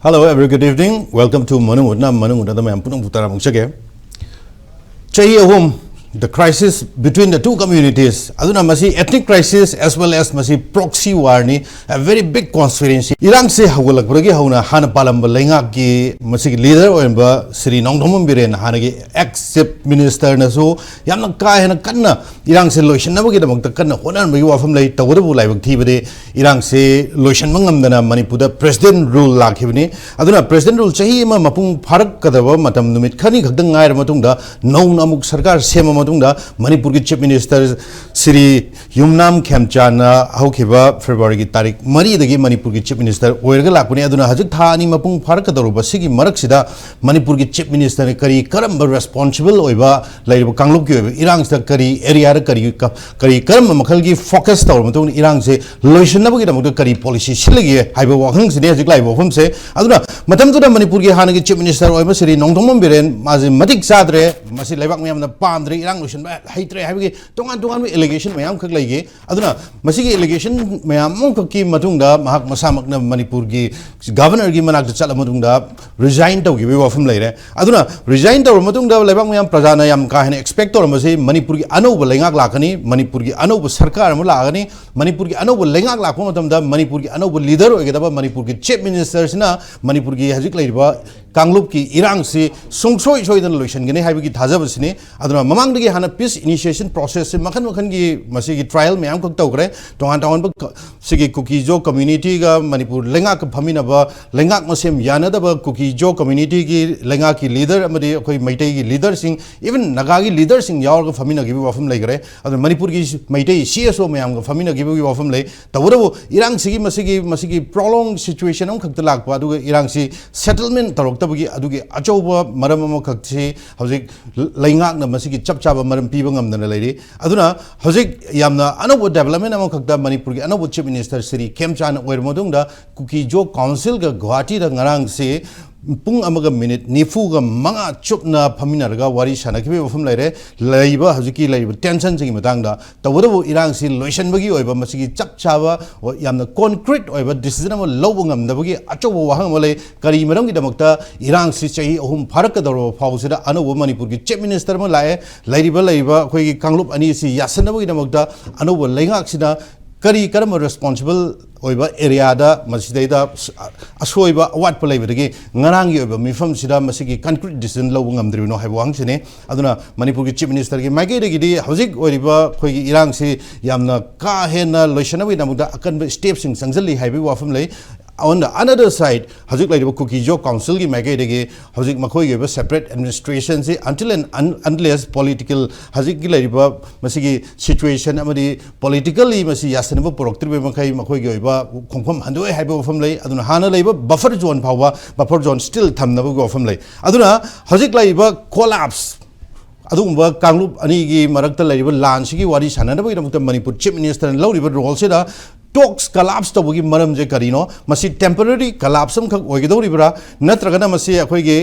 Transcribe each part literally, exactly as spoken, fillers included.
Hello, a very good evening. Welcome to Manung Utna, Manung Utna ꯃꯌꯥꯝ ꯄꯨꯝꯅꯃꯛꯄꯨ ꯇꯔꯥꯝꯅ ꯑꯣꯛꯆꯒꯦ꯫ ꯆꯍꯤ ꯑꯍꯨꯝ, the crisis between the two communities, ꯑꯗꯨꯅ ꯃꯁꯤ ethnic crisis as well as ꯃꯁꯤ proxy war ꯅꯤ, a very big conspiracy꯫ ꯏꯔꯥꯡꯁꯦ ꯍꯧꯒꯠꯂꯛꯄꯗꯒꯤ ꯍꯧꯅ ꯍꯥꯟꯅ ꯄꯥꯜꯂꯝꯕ ꯂꯩꯉꯥꯛꯀꯤ ꯃꯁꯤꯒꯤ leader ꯑꯣꯏꯔꯝꯕ ꯁ꯭ꯔꯤ ꯅꯣꯡꯊꯣꯝꯕꯝ ꯕꯤꯔꯦꯟ, ꯍꯥꯟꯅꯒꯤ ex chief minister ꯅꯁꯨ ꯌꯥꯝꯅ ꯀꯥ ꯍꯦꯟꯅ ꯀꯟꯅ ꯏꯔꯥꯡꯁꯦ ꯂꯣꯏꯁꯤꯟꯅꯕꯒꯤꯗꯃꯛꯇ ꯀꯟꯅ ꯍꯣꯠꯅꯔꯝꯕꯒꯤ ꯋꯥꯐꯝ ꯂꯩ꯫ ꯇꯧꯕꯇꯕꯨ ꯂꯥꯏꯕꯛ ꯊꯤꯕꯗꯤ ꯏꯔꯥꯡꯁꯦ ꯂꯣꯏꯁꯤꯟꯕ ꯉꯝꯗꯅ ꯃꯅꯤꯄꯨꯔꯗ president rule ꯂꯥꯛꯈꯤꯕꯅꯤ꯫ ꯑꯗꯨꯅ president rule ꯆꯍꯤ ꯑꯃ ꯃꯄꯨꯡ ꯐꯥꯔꯛꯀꯗꯕ ꯃꯇꯝ ꯅꯨꯃꯤꯠ ꯈꯔꯅꯤ ꯈꯛꯇꯪ ꯉꯥꯏꯔꯕ ꯃꯇꯨꯡꯗ, ꯅꯧꯅ ꯑꯃꯨꯛ ꯁꯔꯀꯥꯔ ꯁꯦꯝꯃ ꯃꯇꯨꯡꯗ, ꯃꯅꯤꯄꯨꯔꯒꯤ chief minister ꯁ꯭ꯔꯤ ꯌꯨꯝꯅꯥꯝ ꯈꯦꯝꯆꯥꯟꯅ ꯍꯧꯈꯤꯕ February ꯒꯤ ꯇꯥꯔꯤꯛ ꯃꯔꯤꯗꯒꯤ ꯃꯅꯤꯄꯨꯔꯒꯤ chief minister ꯑꯣꯏꯔꯒ ꯂꯥꯛꯄꯅꯤ꯫ ꯑꯗꯨꯅ ꯍꯧꯖꯤꯛ ꯊꯥ ꯑꯅꯤ ꯃꯄꯨꯡ ꯐꯥꯔꯛꯀꯗꯧꯔꯕ ꯁꯤꯒꯤ ꯃꯔꯛꯁꯤꯗ ꯃꯅꯤꯄꯨꯔꯒꯤ chief minister ꯅ ꯀꯔꯤ ꯀꯔꯝꯕ responsible ꯑꯣꯏꯕ ꯂꯩꯔꯤꯕ ꯀꯥꯡꯂꯨꯞꯀꯤ ꯑꯣꯏꯕ ꯏꯔꯥꯡꯁꯤꯗ ꯀꯔꯤ area ꯗ ꯀꯔꯤ ꯀ-, ꯀꯔꯤ ꯀꯔꯝꯕ ꯃꯈꯜꯒꯤ focus ꯇꯧꯔꯕ ꯃꯇꯨꯡꯗ ꯏꯔꯥꯡꯁꯦ ꯂꯣꯏꯁꯤꯟꯅꯕꯒꯤꯗꯃꯛꯇ ꯀꯔꯤ policy ꯁꯤꯜꯂꯤꯒꯦ ꯍꯥꯏꯕ ꯋꯥꯍꯪꯁꯤꯅꯤ ꯍꯧꯖꯤꯛ ꯂꯥꯛꯏꯕ ꯋꯥꯐꯝꯁꯦ꯫ ꯑꯗꯨꯅ ꯃꯇꯝꯗꯨꯗ ꯃꯅꯤꯄꯨꯔꯒꯤ ꯍꯥꯟꯅꯒꯤ chief minister ꯑꯣꯏꯕ ꯁ꯭ꯔꯤ ꯅꯣꯡꯊꯣꯝꯕꯝ ꯕꯤꯔꯦꯟ ꯃꯥꯁꯦ ꯃꯇꯤꯛ ꯆꯥꯗ꯭ꯔꯦ, ꯃꯁꯤ ꯂꯩꯕꯥꯛ ꯃꯤꯌꯥꯝꯅ ꯄꯥꯝꯗ꯭ꯔꯦ, ꯏꯔꯥꯡ ꯂꯣꯏꯁꯤꯟꯕ ꯍꯩꯇ꯭ꯔꯦ ꯍꯥꯏꯕꯒꯤ ꯇꯣꯉꯥꯟ ꯇꯣꯉꯥꯟꯕ allegation ꯃꯌꯥꯝ ꯈꯛ ꯂꯩꯈꯤ꯫ ꯑꯗꯨꯅ ꯃꯁꯤꯒꯤ allegation ꯃꯌꯥꯝ ꯑꯃꯈꯛꯀꯤ ꯃꯇꯨꯡꯗ ꯃꯍꯥꯛ ꯃꯁꯥꯃꯛꯅ ꯃꯅꯤꯄꯨꯔꯒꯤ governor ꯒꯤ ꯃꯅꯥꯛꯇ ꯆꯠꯂ ꯃꯇꯨꯡꯗ resign ꯇꯧꯈꯤꯕꯒꯤ ꯋꯥꯐꯝ ꯂꯩꯔꯦ꯫ ꯑꯗꯨꯅ resign ꯇꯧꯔ ꯃꯇꯨꯡꯗ ꯂꯩꯕꯥꯛ ꯃꯌꯥꯝ ꯄ꯭ꯔꯖꯥꯅ ꯌꯥꯝ ꯀꯥ ꯍꯦꯟꯅ expect ꯇꯧꯔꯝꯕꯁꯤ ꯃꯅꯤꯄꯨꯔꯒꯤ ꯑꯅꯧꯕ ꯂꯩꯉꯥꯛ ꯂꯥꯛꯀꯅꯤ, ꯃꯅꯤꯄꯨꯔꯒꯤ ꯑꯅꯧꯕ ꯁꯔꯀꯥꯔ ꯑꯃ ꯂꯥꯛꯑꯒꯅꯤ, ꯃꯅꯤꯄꯨꯔꯒꯤ ꯑꯅꯧꯕ ꯂꯩꯉꯥꯛ ꯂꯥꯛꯄ ꯃꯇꯝꯗ ꯃꯅꯤꯄꯨꯔꯒꯤ ꯑꯅꯧꯕ leader ꯑꯣꯏꯒꯗꯕ ꯃꯅꯤꯄꯨꯔꯒꯤ chief minister ꯁꯤꯅ ꯃꯅꯤꯄꯨꯔꯒꯤ ꯍꯧꯖꯤꯛ ꯂꯩꯔꯤꯕ ꯀꯥꯡꯂꯨꯞꯀꯤ ꯏꯔꯥꯡꯁꯤ ꯁꯨꯡꯁꯣꯏ ꯁꯣꯏꯗꯅ ꯂꯣꯏꯁꯤꯟꯒꯅꯤ ꯍꯥꯏꯕꯒꯤ ꯊꯥꯖꯕꯁꯤꯅꯤ꯫ ꯑꯗꯨꯅ ꯃꯃꯥꯡꯗꯒꯤ ꯍꯥꯟꯅ peace initiation process ꯁꯦ ꯃꯈꯜ ꯃꯈꯜꯒꯤ ꯃꯁꯤꯒꯤ trial ꯃꯌꯥꯝ ꯈꯛ ꯇꯧꯈ꯭ꯔꯦ꯫ ꯇꯣꯉꯥꯟ ꯇꯣꯉꯥꯟꯕ ꯀ-, ꯁꯤꯒꯤ ꯀꯨꯀꯤ ꯖꯣ community ꯒ ꯃꯅꯤꯄꯨꯔ ꯂꯩꯉꯥꯛꯀ ꯐꯝꯃꯤꯟꯅꯕ, ꯂꯩꯉꯥꯛ ꯃꯁꯦꯝ ꯌꯥꯅꯗꯕ ꯀꯨꯀꯤ ꯖꯣ community ꯒꯤ ꯂꯩꯉꯥꯛꯀꯤ leader ꯑꯃꯗꯤ ꯑꯩꯈꯣꯏ ꯃꯩꯇꯩꯒꯤ leader ꯁꯤꯡ, even ꯅꯥꯒꯥꯒꯤ leader ꯁꯤꯡ ꯌꯥꯎꯔꯒ ꯐꯝꯃꯤꯟꯅꯈꯤꯕꯒꯤ ꯋꯥꯐꯝ ꯂꯩꯈ꯭ꯔꯦ꯫ ꯑꯗꯨꯅ ꯃꯅꯤꯄꯨꯔꯒꯤ ꯃꯩꯇꯩ C S O ꯃꯌꯥꯝꯒ ꯐꯝꯃꯤꯟꯅꯈꯤꯕꯒꯤ ꯋꯥꯐꯝ ꯂꯩ꯫ ꯇꯧꯕꯇꯕꯨ ꯏꯔꯥꯡꯁꯤꯒꯤ ꯃꯁꯤꯒꯤ, ꯃꯁꯤꯒꯤ prolonged situation ꯑꯃꯈꯛꯇ ꯂꯥꯛꯄ, ꯑꯗꯨꯒ ꯏꯔꯥꯡꯁꯤ settlement ꯇꯧꯔꯛꯇꯕꯒꯤ ꯑꯗꯨꯒꯤ ꯑꯆꯧꯕ ꯃꯔꯝ ꯑꯃꯈꯛꯁꯤ ꯍꯧꯖꯤꯛ ꯂꯩꯉꯥꯛꯅ ꯃꯁꯤꯒꯤ ꯆꯞ ꯆꯥꯕ ꯃꯔꯝ ꯄꯤꯕ ꯉꯝꯗꯅ ꯂꯩꯔꯤ꯫ ꯑꯗꯨꯅ ꯍꯧꯖꯤꯛ ꯌꯥꯝꯅ ꯑꯅꯧꯕ development ꯑꯃꯈꯛꯇ ꯃꯅꯤꯄꯨꯔꯒꯤ ꯑꯅꯧꯕ chief minister ꯁ꯭ꯔꯤ ꯈꯦꯝꯆꯥꯟꯅ ꯑꯣꯏꯔꯕ ꯃꯇꯨꯡꯗ ꯀꯨꯀꯤ ꯖꯣ council ꯒ ꯒꯨꯋꯥꯍꯥꯇꯤꯗ ꯉꯔꯥꯡꯁꯤ ꯄꯨꯡ ꯑꯃꯒ ꯃꯤꯅꯤꯠ ꯅꯤꯐꯨꯒ ꯃꯉꯥ ꯆꯨꯞꯅ ꯐꯝꯃꯤꯟꯅꯔꯒ ꯋꯥꯔꯤ ꯁꯥꯟꯅꯈꯤꯕꯒꯤ ꯋꯥꯐꯝ ꯂꯩꯔꯦ꯫ ꯂꯩꯔꯤꯕ ꯍꯧꯖꯤꯛꯀꯤ ꯂꯩꯔꯤꯕ ꯇꯦꯟꯁꯟꯁꯤꯒꯤ ꯃꯇꯥꯡꯗ꯫ ꯇꯧꯕꯇꯕꯨ ꯏꯔꯥꯡꯁꯤ ꯂꯣꯏꯁꯤꯟꯕꯒꯤ ꯑꯣꯏꯕ ꯃꯁꯤꯒꯤ ꯆꯞ ꯆꯥꯕ, ꯌꯥꯝꯅ ꯀꯣꯟꯀ꯭ꯔꯤꯠ ꯑꯣꯏꯕ ꯗꯤꯁꯤꯖꯟ ꯑꯃ ꯂꯧꯕ ꯉꯝꯗꯕꯒꯤ ꯑꯆꯧꯕ ꯋꯥꯍꯪ ꯑꯃ ꯂꯩ꯫ ꯀꯔꯤ ꯃꯔꯝꯒꯤꯗꯃꯛꯇ ꯏꯔꯥꯡꯁꯤ ꯆꯍꯤ ꯑꯍꯨꯝ ꯐꯥꯔꯛꯀꯗꯧꯔꯕ ꯐꯥꯎꯁꯤꯗ ꯑꯅꯧꯕ ꯃꯅꯤꯄꯨꯔꯒꯤ ꯆꯤꯐ ꯃꯤꯅꯤꯁꯇꯔ ꯑꯃ ꯂꯥꯛꯑꯦ? ꯂꯩꯔꯤꯕ ꯂꯩꯔꯤꯕ ꯑꯩꯈꯣꯏꯒꯤ ꯀꯥꯡꯂꯨꯞ ꯑꯅꯤꯁꯤ ꯌꯥꯁꯟꯅꯕꯒꯤꯗꯃꯛꯇ ꯑꯅꯧꯕ ꯂꯩꯉꯥꯛꯁꯤꯅ ꯀꯔꯤ ꯀꯔꯝꯕ ꯔꯦꯁꯄꯣꯟꯁꯤꯕꯜ ꯑꯣꯏꯕ ꯑꯦꯔꯤꯌꯥꯗ ꯃꯁꯤꯗꯩꯗ ꯑꯁꯣꯏꯕ ꯑꯋꯥꯠꯄ ꯂꯩꯕꯗꯒꯤ ꯉꯔꯥꯡꯒꯤ ꯑꯣꯏꯕ ꯃꯤꯐꯝꯁꯤꯗ ꯃꯁꯤꯒꯤ ꯀꯟꯀ꯭ꯔꯤꯠ ꯗꯤꯁꯤꯖꯟ ꯂꯧꯕ ꯉꯝꯗ꯭ꯔꯤꯕꯅꯣ ꯍꯥꯏꯕ ꯋꯥꯍꯪꯁꯤꯅꯤ꯫ ꯑꯗꯨꯅ ꯃꯅꯤꯄꯨꯔꯒꯤ ꯆꯤꯐ ꯃꯤꯅꯤꯁꯇꯔꯒꯤ ꯃꯥꯏꯀꯩꯗꯒꯤꯗꯤ ꯍꯧꯖꯤꯛ ꯑꯣꯏꯔꯤꯕ ꯑꯩꯈꯣꯏꯒꯤ ꯏꯔꯥꯡꯁꯤ ꯌꯥꯝꯅ ꯀꯥ ꯍꯦꯟꯅ ꯂꯣꯏꯁꯤꯟꯅꯕꯒꯤꯗꯃꯛꯇ ꯑꯀꯟꯕ ꯁ꯭ꯇꯦꯞꯁꯤꯡ ꯆꯪꯁꯤꯜꯂꯤ ꯍꯥꯏꯕꯒꯤ ꯋꯥꯐꯝ ꯂꯩ꯫ On the another side, ꯍꯧꯖꯤꯛ ꯂꯩꯔꯤꯕ ꯀꯨꯀꯤ ꯖꯣ ꯀꯥꯎꯟꯁꯤꯜꯒꯤ ꯃꯥꯏꯀꯩꯗꯒꯤ ꯍꯧꯖꯤꯛ ꯃꯈꯣꯏꯒꯤ ꯑꯣꯏꯕ separate ꯑꯦꯗꯃꯤꯅꯤꯁꯇ꯭ꯔꯦꯁꯟꯁꯤ until and unless political, ꯍꯧꯖꯤꯛꯀꯤ ꯂꯩꯔꯤꯕ ꯃꯁꯤꯒꯤ ꯁꯤꯆꯨꯋꯦꯁꯟ ꯑꯃꯗꯤ ꯄꯣꯂꯤꯇꯤꯀꯦꯜꯂꯤ ꯃꯁꯤ ꯌꯥꯁꯤꯟꯅꯕ ꯄꯨꯔꯛꯇ꯭ꯔꯤꯕ ꯃꯈꯩ ꯃꯈꯣꯏꯒꯤ ꯑꯣꯏꯕ ꯈꯣꯡꯐꯝ ꯍꯟꯗꯣꯛꯑꯦ ꯍꯥꯏꯕ ꯋꯥꯐꯝ ꯂꯩ꯫ ꯑꯗꯨꯅ ꯍꯥꯟꯅ ꯂꯩꯕ ꯕꯐꯔ ꯖꯣꯟ ꯐꯥꯎꯕ, ꯕꯐꯔ ꯖꯣꯟ ꯁ꯭ꯇꯤꯜ ꯊꯝꯅꯕꯒꯤ ꯋꯥꯐꯝ ꯂꯩ꯫ ꯑꯗꯨꯅ ꯍꯧꯖꯤꯛ ꯂꯩꯔꯤꯕ ꯀꯣꯂꯥꯞꯁ, ꯑꯗꯨꯒꯨꯝꯕ ꯀꯥꯡꯂꯨꯞ ꯑꯅꯤꯒꯤ ꯃꯔꯛꯇ ꯂꯩꯔꯤꯕ ꯂꯥꯟꯁꯤꯒꯤ ꯋꯥꯔꯤ ꯁꯥꯟꯅꯅꯕꯒꯤꯗꯃꯛꯇ ꯃꯅꯤꯄꯨꯔ ꯆꯤꯐ ꯃꯤꯅꯤꯁꯇꯔꯅ ꯂꯧꯔꯤꯕ ꯔꯣꯜꯁꯤꯗ ꯇꯣꯛꯁ ꯀꯂꯥꯞꯁ ꯇꯧꯕꯒꯤ ꯃꯔꯝꯁꯦ ꯀꯔꯤꯅꯣ? ꯃꯁꯤ ꯇꯦꯝꯄꯔꯔꯤ ꯀꯂꯥꯞꯁ ꯑꯃꯈꯛ ꯑꯣꯏꯒꯗꯧꯔꯤꯕ꯭ꯔꯥ, ꯅꯠꯇ꯭ꯔꯒꯅ ꯃꯁꯤ ꯑꯩꯈꯣꯏꯒꯤ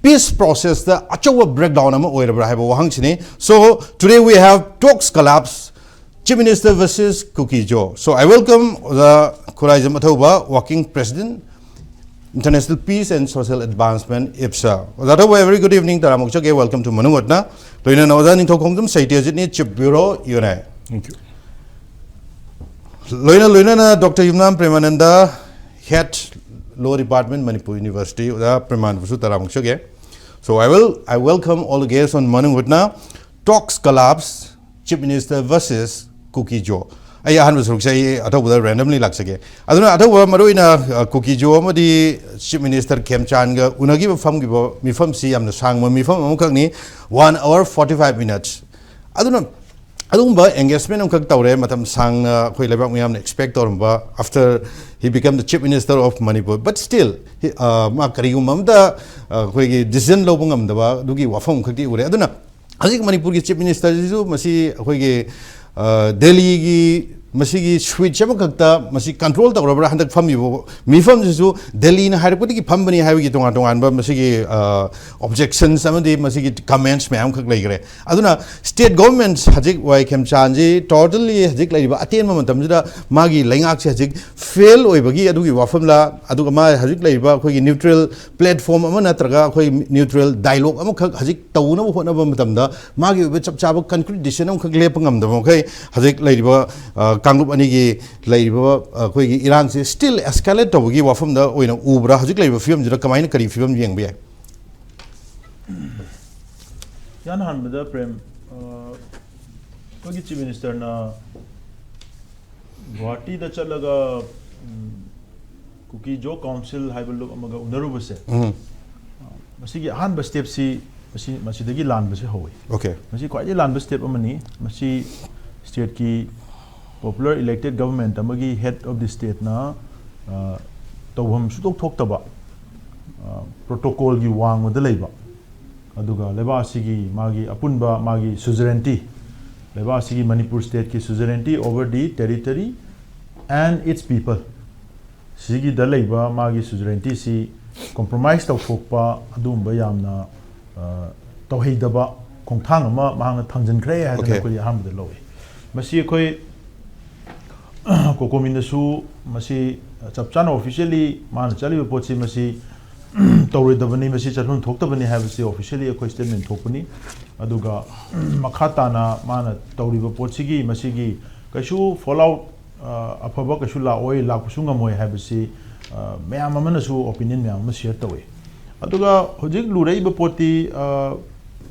ꯄꯤꯁ ꯄ꯭ꯔꯣꯁꯦꯁꯇ ꯑꯆꯧꯕ ꯕ꯭ꯔꯦꯛꯗꯥꯎꯟ ꯑꯃ ꯑꯣꯏꯔꯕ꯭ꯔꯥ ꯍꯥꯏꯕ ꯋꯥꯍꯪꯁꯤꯅꯤ꯫ So today we have talks collapse, Chief Minister versus Kuki Zo. So I welcome ꯑꯣꯖꯥ Khuraijam ꯑꯊꯧꯕ, Working President, International Peace and Social Advancement, ꯏꯞꯁꯥ꯫ ꯑꯣꯖꯥ ꯑꯊꯧꯕ, very good evening, ꯇꯔꯥꯃꯨꯛ ꯆꯠꯒꯦ, welcome to ꯃꯅꯨꯡ ꯍꯨꯠꯅ꯫ ꯂꯣꯏꯅꯅ ꯑꯣꯖꯥ ꯅꯤꯡꯊꯧꯈꯣꯡꯖꯝ ꯁꯩꯇ꯭ꯌꯖꯤꯠꯅꯤ, Chief Bureau, ꯌꯨꯅꯥꯏ꯫ Thank you. ꯂꯣꯏꯅ ꯂꯣꯏꯅꯅ ꯗꯣꯛꯇꯔ ꯌꯨꯝꯅꯥꯝ ꯄ꯭ꯔꯦꯃꯥꯅꯟꯗ, Head, Law Department, Manipur University, ꯑꯣꯖꯥ ꯄ꯭ꯔꯦꯃꯥꯅꯟꯗꯕꯨꯁꯨ ꯇꯔꯥꯃꯨꯛ ꯆꯠꯒꯦ꯫ So I will, I welcome all the guests on ꯃꯅꯨꯡ ꯍꯨꯠꯅ꯫ Talks collapse, Chief Minister versus Kuki Zo. ꯑꯩ ꯑꯍꯥꯟꯕ ꯁꯔꯨꯛꯁꯦ ꯑꯩ ꯑꯊꯧꯕꯗ ꯔꯦꯟꯗꯝꯂꯤ ꯂꯥꯛꯆꯒꯦ꯫ ꯑꯗꯨꯅ ꯑꯊꯧꯕ, ꯃꯔꯨꯑꯣꯏꯅ, ꯑ, ꯀꯨꯀꯤ ꯖꯣ ꯑꯃꯗꯤ ꯆꯤꯐ ꯃꯤꯅꯤꯁꯇꯔ ꯈꯦꯝꯆꯥꯟꯒ ꯎꯅꯈꯤꯕ, ꯐꯝꯈꯤꯕ ꯃꯤꯐꯝꯁꯤ ꯌꯥꯝꯅ ꯁꯥꯡꯕ ꯃꯤꯐꯝ ꯑꯃꯈꯛꯅꯤ, one hour forty five minutes꯫ ꯑꯗꯨꯅ ꯑꯗꯨꯒꯨꯝꯕ ꯑꯦꯡꯒꯦꯖꯃꯦꯟ ꯑꯃꯈꯛ ꯇꯧꯔꯦ, ꯃꯇꯝ ꯁꯥꯡꯅ ꯑꯩꯈꯣꯏ ꯂꯩꯕꯥꯛ ꯃꯤꯌꯥꯝꯅ ꯑꯦꯛꯁꯄꯦꯛ ꯇꯧꯔꯝꯕ, after he become the Chief Minister of Manipur, but still, he, ꯑ, ꯃꯥ ꯀꯔꯤꯒꯨꯝꯕ ꯑꯃꯗ, ꯑ, ꯑꯩꯈꯣꯏꯒꯤ ꯗꯤꯁꯤꯖꯟ ꯂꯧꯕ ꯉꯝꯗꯕ ꯑꯗꯨꯒꯤ ꯋꯥꯐꯝ ꯑꯃꯈꯛꯇꯤ ꯎꯔꯦ꯫ ꯑꯗꯨꯅ ꯍꯧꯖꯤꯛ ꯃꯅꯤꯄꯨꯔꯒꯤ ꯆꯤꯐ ꯃꯤꯅꯤꯁꯇꯔꯁꯤꯁꯨ ꯃꯁꯤ ꯑꯩꯈꯣꯏꯒꯤ, ꯑ, ꯗꯦꯜꯂꯤꯒꯤ ꯃꯁꯤꯒꯤ ꯁ꯭ꯋꯤꯠꯆ ꯑꯃꯈꯛꯇ ꯃꯁꯤ ꯀꯟꯇ꯭ꯔꯣꯜ ꯇꯧꯔꯕ꯭ꯔꯥ? ꯍꯟꯗꯛ ꯐꯝꯃꯤꯕ ꯃꯤꯐꯝꯁꯤꯁꯨ ꯗꯦꯜꯂꯤꯅ ꯍꯥꯏꯔꯛꯄꯗꯒꯤ ꯐꯝꯕꯅꯤ ꯍꯥꯏꯕꯒꯤ ꯇꯣꯉꯥꯟ ꯇꯣꯉꯥꯟꯕ ꯃꯁꯤꯒꯤ ꯑꯣꯕꯖꯦꯛꯁꯟꯁ ꯑꯃꯗꯤ ꯃꯁꯤꯒꯤ ꯀꯃꯦꯟꯁ ꯃꯌꯥꯝ ꯑꯃꯈꯛ ꯂꯩꯈ꯭ꯔꯦ꯫ ꯑꯗꯨꯅ ꯁ꯭ꯇꯦꯠ ꯒꯣꯚꯔꯟꯃꯦꯟꯠ ꯍꯧꯖꯤꯛ ꯋꯥꯏ ꯈꯦꯝꯆꯥꯟꯁꯤ ꯇꯣꯇꯦꯜꯂꯤ ꯍꯧꯖꯤꯛ ꯂꯩꯔꯤꯕ ꯑꯇꯦꯟꯕ ꯃꯇꯝꯁꯤꯗ ꯃꯥꯒꯤ ꯂꯩꯉꯥꯛꯁꯦ ꯍꯧꯖꯤꯛ ꯐꯦꯜ ꯑꯣꯏꯕꯒꯤ ꯑꯗꯨꯒꯤ ꯋꯥꯐꯝꯂ, ꯑꯗꯨꯒ ꯃꯥ ꯍꯧꯖꯤꯛ ꯂꯩꯔꯤꯕ ꯑꯩꯈꯣꯏꯒꯤ ꯅ꯭ꯌꯨꯇ꯭ꯔꯦꯜ ꯄ꯭ꯂꯦꯠꯐꯣꯝ ꯑꯃ ꯅꯠꯇ꯭ꯔꯒ ꯑꯩꯈꯣꯏ ꯅ꯭ꯌꯨꯇ꯭ꯔꯦꯜ ꯗꯥꯏꯂꯣꯒ ꯑꯃꯈꯛ ꯍꯧꯖꯤꯛ ꯇꯧꯅꯕ ꯍꯣꯠꯅꯕ ꯃꯇꯝꯗ ꯃꯥꯒꯤ ꯑꯣꯏꯕ ꯆꯞ ꯆꯥꯕ ꯀꯟꯀ꯭ꯔꯤꯠ ꯗꯤꯁꯤꯖꯟ ꯑꯃꯈꯛ ꯂꯦꯞꯄ ꯉꯝꯗꯕ ꯃꯈꯩ ꯍꯧꯖꯤꯛ ꯂꯩꯔꯤꯕ ꯑ, ꯀꯥꯡꯂꯨꯞ ꯑꯅꯤꯒꯤ ꯂꯩꯔꯤꯕ ꯑ, ꯑꯩꯈꯣꯏꯒꯤ ꯏꯔꯥꯡꯁꯦ ꯁ꯭ꯇꯤꯜ ꯑꯦꯁꯀꯦꯂꯦꯠ ꯇꯧꯕꯒꯤ ꯋꯥꯐꯝꯗ ꯑꯣꯏꯅ ꯎꯕ꯭ꯔꯥ? ꯍꯧꯖꯤꯛ ꯂꯩꯔꯤꯕ ꯐꯤꯕꯝꯁꯤꯗ ꯀꯃꯥꯏꯅ, ꯀꯔꯤ ꯐꯤꯕꯝ ꯌꯦꯡꯕ ꯌꯥꯏ? ꯏꯍꯥꯟ ꯍꯥꯟꯕꯗ ꯄ꯭ꯔꯦꯝ, ꯑ, ꯑꯩꯈꯣꯏꯒꯤ ꯆꯤꯐ ꯃꯤꯅꯤꯁꯇꯔꯅ ꯒꯨꯋꯥꯍꯥꯇꯤꯗ ꯆꯠꯂꯒ, ꯎꯝ, ꯀꯨꯀꯤ ꯖꯣ ꯀꯥꯎꯟꯁꯤꯜ ꯍꯥꯏꯕ ꯂꯨꯞ ꯑꯃꯒ ꯎꯅꯔꯨꯕꯁꯦ, ꯎꯝ, ꯃꯁꯤꯒꯤ ꯑꯍꯥꯟꯕ ꯁ꯭ꯇꯦꯞꯁꯤ ꯃꯁꯤ, ꯃꯁꯤꯗꯒꯤ ꯂꯥꯟꯕꯁꯤ ꯍꯧꯏ꯫ ꯑꯣꯀꯦ꯫ ꯃꯁꯤ ꯈ꯭ꯋꯥꯏꯗꯒꯤ ꯂꯥꯟꯕ ꯁ꯭ꯇꯦꯞ ꯑꯃꯅꯤ꯫ ꯃꯁꯤ ꯁ꯭ꯇꯦꯠꯀꯤ ꯄꯣꯄꯨꯂꯔ ꯏꯂꯦꯛꯇꯦꯠ ꯒꯚꯔꯟꯃꯦꯟꯠ ꯑꯃꯒꯤ ꯍꯦꯗ ꯑꯣꯐ ꯗꯤ ꯁ꯭ꯇꯦꯠꯅ, ꯑ, ꯇꯧꯐꯝ ꯁꯨꯡꯊꯣꯛ ꯊꯣꯛꯇꯕ, ꯑ, ꯄ꯭ꯔꯣꯇꯣꯀꯣꯜꯒꯤ ꯋꯥꯡꯃꯗ ꯂꯩꯕ, ꯑꯗꯨꯒ ꯂꯩꯕꯥꯛ ꯑꯁꯤꯒꯤ ꯃꯥꯒꯤ ꯑꯄꯨꯟꯕ ꯃꯥꯒꯤ ꯁꯨꯖꯔꯦꯟꯇꯤ, ꯂꯩꯕꯥꯛ ꯑꯁꯤꯒꯤ ꯃꯅꯤꯄꯨꯔ ꯁ꯭ꯇꯦꯠꯀꯤ sovereignty over the territory and its people, ꯁꯤꯒꯤꯗ ꯂꯩꯕ ꯃꯥꯒꯤ ꯁꯨꯖꯔꯦꯟꯇꯤꯁꯤ ꯀꯣꯝꯄ꯭ꯔꯣꯃꯥꯏꯁ ꯇꯧꯊꯣꯛꯄ ꯑꯗꯨꯒꯨꯝꯕ ꯌꯥꯝꯅ, ꯑ, ꯇꯧꯍꯩꯗꯕ ꯈꯣꯡꯊꯥꯡ ꯑꯃ ꯃꯍꯥꯛꯅ ꯊꯥꯡꯖꯤꯟꯈ꯭ꯔꯦ ꯍꯥꯏꯗꯅ ꯑꯣꯀꯦ꯫ ꯑꯩꯈꯣꯏꯗꯤ ꯑꯍꯥꯟꯕꯗ ꯂꯧꯏ꯫ ꯃꯁꯤ ꯑꯩꯈꯣꯏ ꯀꯣꯀꯣꯃꯤꯅꯁꯨ ꯃꯁꯤ ꯆꯞ ꯆꯥꯅ ꯑꯣꯐꯤꯁꯤꯌꯦꯜꯂꯤ ꯃꯥꯅ ꯆꯠꯂꯤꯕ ꯄꯣꯠꯁꯤ ꯃꯁꯤ ꯇꯧꯔꯣꯏꯗꯕꯅꯤ, ꯃꯁꯤ ꯆꯠꯐꯝ ꯊꯣꯛꯇꯕꯅꯤ ꯍꯥꯏꯕꯁꯤ ꯑꯣꯐꯤꯁꯤꯌꯦꯜꯂꯤ ꯑꯩꯈꯣꯏ ꯁ꯭ꯇꯦꯠꯃꯦꯟꯠ ꯊꯣꯛꯄꯅꯤ꯫ ꯑꯗꯨꯒ ꯃꯈꯥ ꯇꯥꯅ ꯃꯥꯅ ꯇꯧꯔꯤꯕ ꯄꯣꯠꯁꯤꯒꯤ ꯃꯁꯤꯒꯤ ꯀꯩꯁꯨ ꯐꯣꯜ ꯑꯥꯎꯠ, ꯑ, ꯑꯐꯕ ꯀꯩꯁꯨ ꯂꯥꯛꯑꯣꯏ, ꯂꯥꯛꯄꯁꯨ ꯉꯝꯃꯣꯏ ꯍꯥꯏꯕꯁꯤ, ꯑ, ꯃꯌꯥꯝ ꯑꯃꯅꯁꯨ ꯑꯣꯄꯤꯅꯤꯌꯟ ꯃꯌꯥꯝ ꯑꯃ ꯁꯤꯌꯔ ꯇꯧꯏ꯫ ꯑꯗꯨꯒ ꯍꯧꯖꯤꯛ ꯂꯨꯔꯛꯏꯕ ꯄꯣꯠꯇꯤ, ꯑ,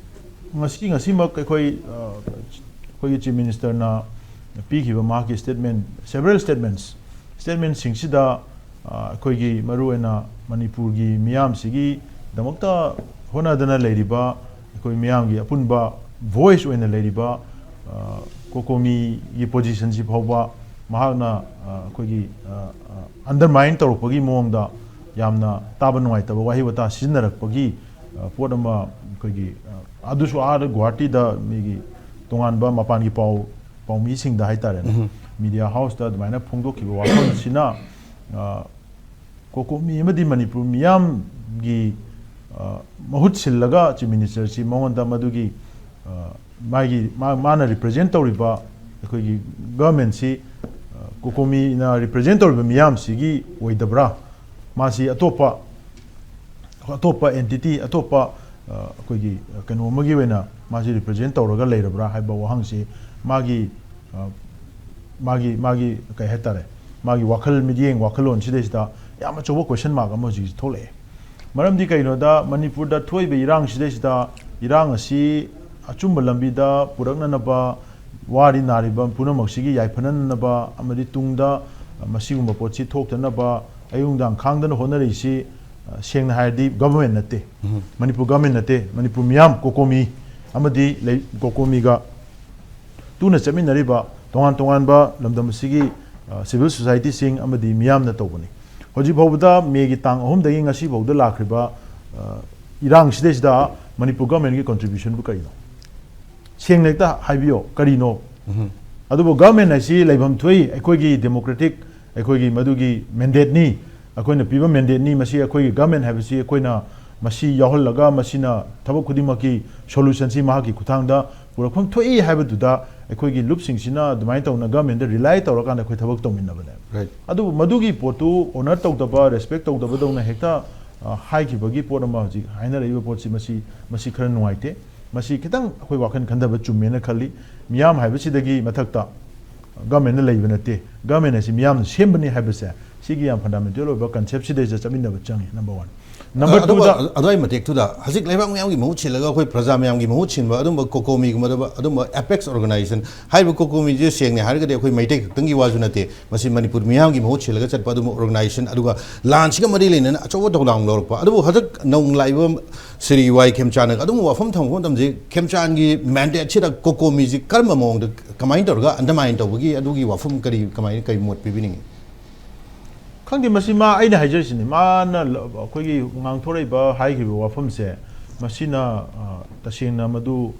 ꯉꯁꯤ, ꯉꯁꯤꯃꯛ ꯑꯩꯈꯣꯏ, ꯑ, ꯑꯩꯈꯣꯏꯒꯤ ꯆꯤꯐ ꯃꯤꯅꯤꯁꯇꯔꯅ ꯄꯤꯈꯤꯕ ꯃꯍꯥꯛꯀꯤ ꯁ꯭ꯇꯦꯠꯃꯦꯟꯠ, several statements, ꯁ꯭ꯇꯦꯠꯃꯦꯟꯠꯁꯤꯡꯁꯤꯗ, ꯑ, ꯑꯩꯈꯣꯏꯒꯤ ꯃꯔꯨꯑꯣꯏꯅ ꯃꯅꯤꯄꯨꯔꯒꯤ ꯃꯤꯌꯥꯝꯁꯤꯒꯤꯗꯃꯛꯇ ꯍꯣꯠꯅꯗꯅ ꯂꯩꯔꯤꯕ ꯑꯩꯈꯣꯏ ꯃꯤꯌꯥꯝꯒꯤ ꯑꯄꯨꯟꯕ ꯚꯣꯏꯁ ꯑꯣꯏꯅ ꯂꯩꯔꯤꯕ, ꯑ, ꯀꯣꯀꯣꯃꯤꯒꯤ ꯄꯣꯖꯤꯁꯟꯁꯤ ꯐꯥꯎꯕ ꯃꯍꯥꯛꯅ, ꯑ, ꯑꯩꯈꯣꯏꯒꯤ, ꯑ, ꯑ, ꯑꯟꯗꯔꯃꯥꯏꯟ ꯇꯧꯔꯛꯄꯒꯤ ꯃꯑꯣꯡꯗ ꯌꯥꯝꯅ ꯇꯥꯕ ꯅꯨꯡꯉꯥꯏꯇꯕ ꯋꯥꯍꯩ ꯋꯥꯇꯥ ꯁꯤꯖꯤꯟꯅꯔꯛꯄꯒꯤ, ꯑ, ꯄꯣꯠ ꯑꯃ ꯑꯩꯈꯣꯏꯒꯤ, ꯑ, ꯑꯗꯨꯁꯨ ꯑꯥꯗ ꯒꯨꯋꯥꯍꯥꯇꯤꯗ ꯃꯤꯒꯤ ꯇꯣꯉꯥꯟꯕ ꯃꯄꯥꯟꯒꯤ ꯄꯥꯎ ꯄꯥꯎꯃꯤꯁꯤꯡꯗ ꯍꯥꯏꯇꯥꯔꯦꯅꯦ, ꯃꯤꯗꯤꯌꯥ ꯍꯥꯎꯁꯇ ꯑꯗꯨꯃꯥꯏꯅ ꯐꯣꯡꯗꯣꯛꯈꯤꯕ ꯋꯥꯐꯝꯁꯤꯅ, ꯑ, ꯀꯣꯀꯣꯃꯤ ꯑꯃꯗꯤ ꯃꯅꯤꯄꯨꯔ ꯃꯤꯌꯥꯝꯒꯤ, ꯑ, ꯃꯍꯨꯠ ꯁꯤꯜꯂꯒ ꯆꯤꯐ ꯃꯤꯅꯤꯁꯇꯔꯁꯤ ꯃꯉꯣꯟꯗ ꯃꯗꯨꯒꯤ, ꯑ, ꯃꯥꯒꯤ, ꯃꯥ-, ꯃꯥꯅ ꯔꯤꯄ꯭ꯔꯖꯦꯟ ꯇꯧꯔꯤꯕ ꯑꯩꯈꯣꯏꯒꯤ ꯒꯚꯔꯟꯃꯦꯟꯁꯤ, ꯑ, ꯀꯣꯀꯣꯃꯤꯅ ꯔꯤꯄ꯭ꯔꯖꯦꯟ ꯇꯧꯔꯤꯕ ꯃꯤꯌꯥꯝꯁꯤꯒꯤ ꯑꯣꯏꯗꯕ꯭ꯔꯥ, ꯃꯥꯁꯤ ꯑꯇꯣꯞꯄ, ꯑꯇꯣꯞꯄ ꯑꯦꯟꯇꯤꯇꯤ, ꯑꯇꯣꯞꯄ, ꯑ, ꯑꯩꯈꯣꯏꯒꯤ ꯀꯩꯅꯣ ꯑꯃꯒꯤ ꯑꯣꯏꯅ ꯃꯥꯁꯤ ꯔꯤꯄ꯭ꯔꯖꯦꯟ ꯇꯧꯔꯒ ꯂꯩꯔꯕ꯭ꯔꯥ ꯍꯥꯏꯕ ꯋꯥꯍꯪꯁꯤ ꯃꯥꯒꯤ, ꯑ, ꯃꯥꯒꯤ, ꯃꯥꯒꯤ ꯀꯩ ꯍꯥꯏꯇꯥꯔꯦ, ꯃꯥꯒꯤ ꯋꯥꯈꯜ, ꯃꯤꯠꯌꯦꯡ, ꯋꯥꯈꯜꯂꯣꯟꯁꯤꯗꯩꯁꯤꯗ ꯌꯥꯝ ꯑꯆꯧꯕ ꯀꯣꯏꯁꯟ ꯃꯥꯔꯛ ꯑꯃ ꯍꯧꯖꯤꯛ ꯊꯣꯛꯂꯛꯑꯦ꯫ ꯃꯔꯝꯗꯤ ꯀꯩꯅꯣꯗ, ꯃꯅꯤꯄꯨꯔꯗ ꯊꯣꯛꯏꯕ ꯏꯔꯥꯡꯁꯤꯗꯩꯁꯤꯗ ꯏꯔꯥꯡ ꯑꯁꯤ ꯑꯆꯨꯝꯕ ꯂꯝꯕꯤꯗ ꯄꯨꯔꯛꯅꯅꯕ, ꯋꯥꯔꯤ ꯅꯥꯔꯤꯕ ꯄꯨꯝꯅꯃꯛꯁꯤꯒꯤ ꯌꯥꯏꯐꯅꯅꯕ ꯑꯃꯗꯤ ꯇꯨꯡꯗ ꯃꯁꯤꯒꯨꯝꯕ ꯄꯣꯠꯁꯤ ꯊꯣꯛꯇꯅꯕ ꯑꯌꯨꯛ ꯅꯨꯡꯗꯥꯡ ꯈꯥꯡꯗꯅ ꯍꯣꯠꯅꯔꯤꯁꯤ, ꯑ, ꯁꯦꯡꯅ ꯍꯥꯏꯔꯗꯤ ꯒꯚꯔꯟꯃꯦꯟ ꯅꯠꯇꯦ, ꯃꯅꯤꯄꯨꯔ ꯒꯚꯔꯟꯃꯦꯟ ꯅꯠꯇꯦ, ꯃꯅꯤꯄꯨꯔ ꯃꯤꯌꯥꯝ ꯀꯣꯀꯣꯃꯤ ꯑꯃꯗꯤ ꯂꯩ-, ꯀꯣꯀꯣꯃꯤꯒ ꯇꯨꯅ ꯆꯠꯃꯤꯟꯅꯔꯤꯕ ꯇꯣꯉꯥꯟ ꯇꯣꯉꯥꯟꯕ ꯂꯝꯗꯝ ꯑꯁꯤꯒꯤ, ꯑ, ꯁꯤꯚꯤꯜ ꯁꯣꯁꯥꯏꯇꯤꯁꯤꯡ ꯑꯃꯗꯤ ꯃꯤꯌꯥꯝꯅ ꯇꯧꯕꯅꯤ꯫ ꯍꯧꯖꯤꯛ ꯐꯥꯎꯕꯗ ꯃꯦꯒꯤ ꯇꯥꯡ ꯑꯍꯨꯝꯗꯒꯤ ꯉꯁꯤ ꯐꯥꯎꯗ ꯂꯥꯛꯈ꯭ꯔꯤꯕ, ꯑ, ꯏꯔꯥꯡꯁꯤꯗꯩꯁꯤꯗ ꯃꯅꯤꯄꯨꯔ ꯒꯚꯔꯟꯃꯦꯟꯒꯤ ꯀꯣꯟꯇ꯭ꯔꯤꯕ꯭ꯌꯨꯁꯟꯕꯨ ꯀꯔꯤꯅꯣ? ꯁꯦꯡꯅ ꯍꯦꯛꯇ ꯍꯥꯏꯕꯤꯌꯣ, ꯀꯔꯤꯅꯣ? ꯑꯗꯨꯕꯨ ꯒꯚꯔꯟꯃꯦꯟ ꯍꯥꯏꯁꯤ ꯂꯩꯐꯝ ꯊꯣꯛꯏ, ꯑꯩꯈꯣꯏꯒꯤ ꯗꯦꯃꯣꯀ꯭ꯔꯦꯇꯤꯛ, ꯑꯩꯈꯣꯏꯒꯤ ꯃꯗꯨꯒꯤ ꯃꯦꯟꯗꯦꯠꯅꯤ, ꯑꯩꯈꯣꯏꯅ ꯄꯤꯕ ꯃꯦꯟꯗꯦꯠꯅꯤ꯫ ꯃꯁꯤ ꯑꯩꯈꯣꯏꯒꯤ ꯒꯚꯔꯟꯃꯦꯟ ꯍꯥꯏꯕꯁꯤ ꯑꯩꯈꯣꯏꯅ ꯃꯁꯤ ꯌꯥꯎꯍꯜꯂꯒ ꯃꯁꯤꯅ ꯊꯕꯛ ꯈꯨꯗꯤꯡꯃꯛꯀꯤ ꯁꯣꯂꯨꯁꯟꯁꯤ ꯃꯍꯥꯛꯀꯤ ꯈꯨꯠꯊꯥꯡꯗ ꯄꯨꯔꯛꯐꯝ ꯊꯣꯛꯏ ꯍꯥꯏꯕꯗꯨꯗ ꯑꯩꯈꯣꯏꯒꯤ ꯂꯨꯞꯁꯤꯡꯁꯤꯅ ꯑꯗꯨꯃꯥꯏꯅ ꯇꯧꯅ ꯒꯚꯔꯟꯃꯦꯟꯗ ꯔꯤꯂꯥꯏ ꯇꯧꯔꯀꯥꯟꯗ ꯑꯩꯈꯣꯏ ꯊꯕꯛ ꯇꯧꯃꯤꯟꯅꯕꯅꯦꯕ꯫ ꯑꯗꯨꯕꯨ ꯃꯗꯨꯒꯤ ꯄꯣꯠꯇꯨ ꯑꯣꯅꯔ ꯇꯧꯗꯕ, ꯔꯦꯁꯄꯦꯛ ꯇꯧꯗꯕꯗꯧꯅ ꯍꯦꯛꯇ, ꯑ, ꯍꯥꯏꯈꯤꯕꯒꯤ ꯄꯣꯠ ꯑꯃ ꯍꯧꯖꯤꯛ ꯍꯥꯏꯅꯔꯛꯏꯕ ꯄꯣꯠꯁꯤ ꯃꯁꯤ, ꯃꯁꯤ ꯈꯔ ꯅꯨꯡꯉꯥꯏꯇꯦ꯫ ꯃꯁꯤ ꯈꯤꯇꯪ ꯑꯩꯈꯣꯏ ꯋꯥꯈꯜ ꯈꯟꯊꯕ ꯆꯨꯝꯃꯦꯅ ꯈꯜꯂꯤ꯫ ꯃꯤꯌꯥꯝ ꯍꯥꯏꯕꯁꯤꯗꯒꯤ ꯃꯊꯛꯇ ꯒꯚꯔꯟꯃꯦꯟꯅ ꯂꯩꯕ ꯅꯠꯇꯦ, ꯒꯚꯔꯟꯃꯦꯟ ꯍꯥꯏꯁꯤ ꯃꯤꯌꯥꯝꯅ ꯁꯦꯝꯕꯅꯤ ꯍꯥꯏꯕꯁꯦ, ꯁꯤꯒꯤ ꯌꯥꯝ ꯐꯟꯗꯥꯃꯦꯟꯇꯦꯜ ꯑꯣꯏꯕ ꯀꯟꯁꯦꯞꯁꯤꯗꯩꯁꯤꯗ ꯆꯠꯃꯤꯟꯅꯕ ꯆꯪꯉꯤ, ꯅꯝꯕꯔ ꯋꯥꯟ꯫ ꯅꯝꯕꯔ ꯑꯗꯨꯒ ꯇꯨꯗ ꯑꯗꯨꯋꯥꯏ ꯃꯇꯦꯛꯇꯨꯗ ꯍꯧꯖꯤꯛ ꯂꯩꯕꯥꯛ ꯃꯤꯌꯥꯝꯒꯤ ꯃꯍꯨꯠ ꯁꯤꯜꯂꯒ ꯑꯩꯈꯣꯏ ꯄ꯭ꯔꯖꯥ ꯃꯌꯥꯝꯒꯤ ꯃꯍꯨꯠ ꯁꯤꯟꯕ ꯑꯗꯨꯝꯕ ꯀꯣꯀꯣꯃꯤꯒꯨꯝꯕꯗ ꯑꯗꯨꯝꯕ ꯑꯦꯄꯦꯛꯁ ꯑꯣꯔꯒꯅꯥꯏꯖꯦꯁꯟ ꯍꯥꯏꯔꯤꯕ ꯀꯣꯀꯣꯃꯤꯁꯦ ꯁꯦꯡꯅ ꯍꯥꯏꯔꯒꯗꯤ ꯑꯩꯈꯣꯏ ꯃꯩꯇꯩ ꯈꯛꯇꯪꯒꯤ ꯋꯥꯁꯨ ꯅꯠꯇꯦ, ꯃꯁꯤ ꯃꯅꯤꯄꯨꯔ ꯃꯤꯌꯥꯝꯒꯤ ꯃꯍꯨꯠ ꯁꯤꯜꯂꯒ ꯆꯠꯄ ꯑꯗꯨꯝꯕ ꯑꯣꯔꯒꯅꯥꯏꯖꯦꯁꯟ, ꯑꯗꯨꯒ ꯂꯥꯟꯁꯤꯒ ꯃꯔꯤ ꯂꯩꯅꯅ ꯑꯆꯧꯕ ꯊꯧꯗꯥꯡ ꯂꯧꯔꯛꯄ꯫ ꯑꯗꯨꯕꯨ ꯍꯧꯖꯤꯛ ꯅꯧꯅ ꯂꯥꯛꯏꯕ ꯁ꯭ꯔꯤ ꯋꯥꯏ ꯈꯦꯝꯆꯥꯟꯅ ꯑꯗꯨꯝꯕ ꯋꯥꯐꯝ ꯊꯝꯃꯛꯄ ꯃꯇꯝꯁꯤ, ꯈꯦꯝꯆꯥꯟꯒꯤ ꯃꯦꯟꯗꯦꯠꯁꯤꯗ ꯀꯣꯀꯣꯃꯤꯁꯤ ꯀꯔꯝꯕ ꯃꯑꯣꯡꯗ, ꯀꯃꯥꯏꯅ ꯇꯧꯔꯒ ꯑꯟꯗꯔꯃꯥꯏꯟ ꯇꯧꯕꯒꯤ ꯑꯗꯨꯒꯤ ꯋꯥꯐꯝ ꯀꯔꯤ, ꯀꯃꯥꯏꯅ, ꯀꯔꯤ ꯃꯣꯠ ꯄꯤꯕꯤꯅꯤꯡꯉꯤ? ꯈꯪꯗꯦ, ꯃꯁꯤ ꯃꯥ, ꯑꯩꯅ ꯍꯥꯏꯖꯔꯤꯁꯤꯅꯤ, ꯃꯥꯅ ꯂ-, ꯑꯩꯈꯣꯏꯒꯤ ꯉꯥꯡꯊꯣꯔꯛꯏꯕ, ꯍꯥꯏꯈꯤꯕ ꯋꯥꯐꯝꯁꯦ, ꯃꯁꯤꯅ, ꯑ, ꯇꯁꯦꯡꯅ ꯃꯗꯨ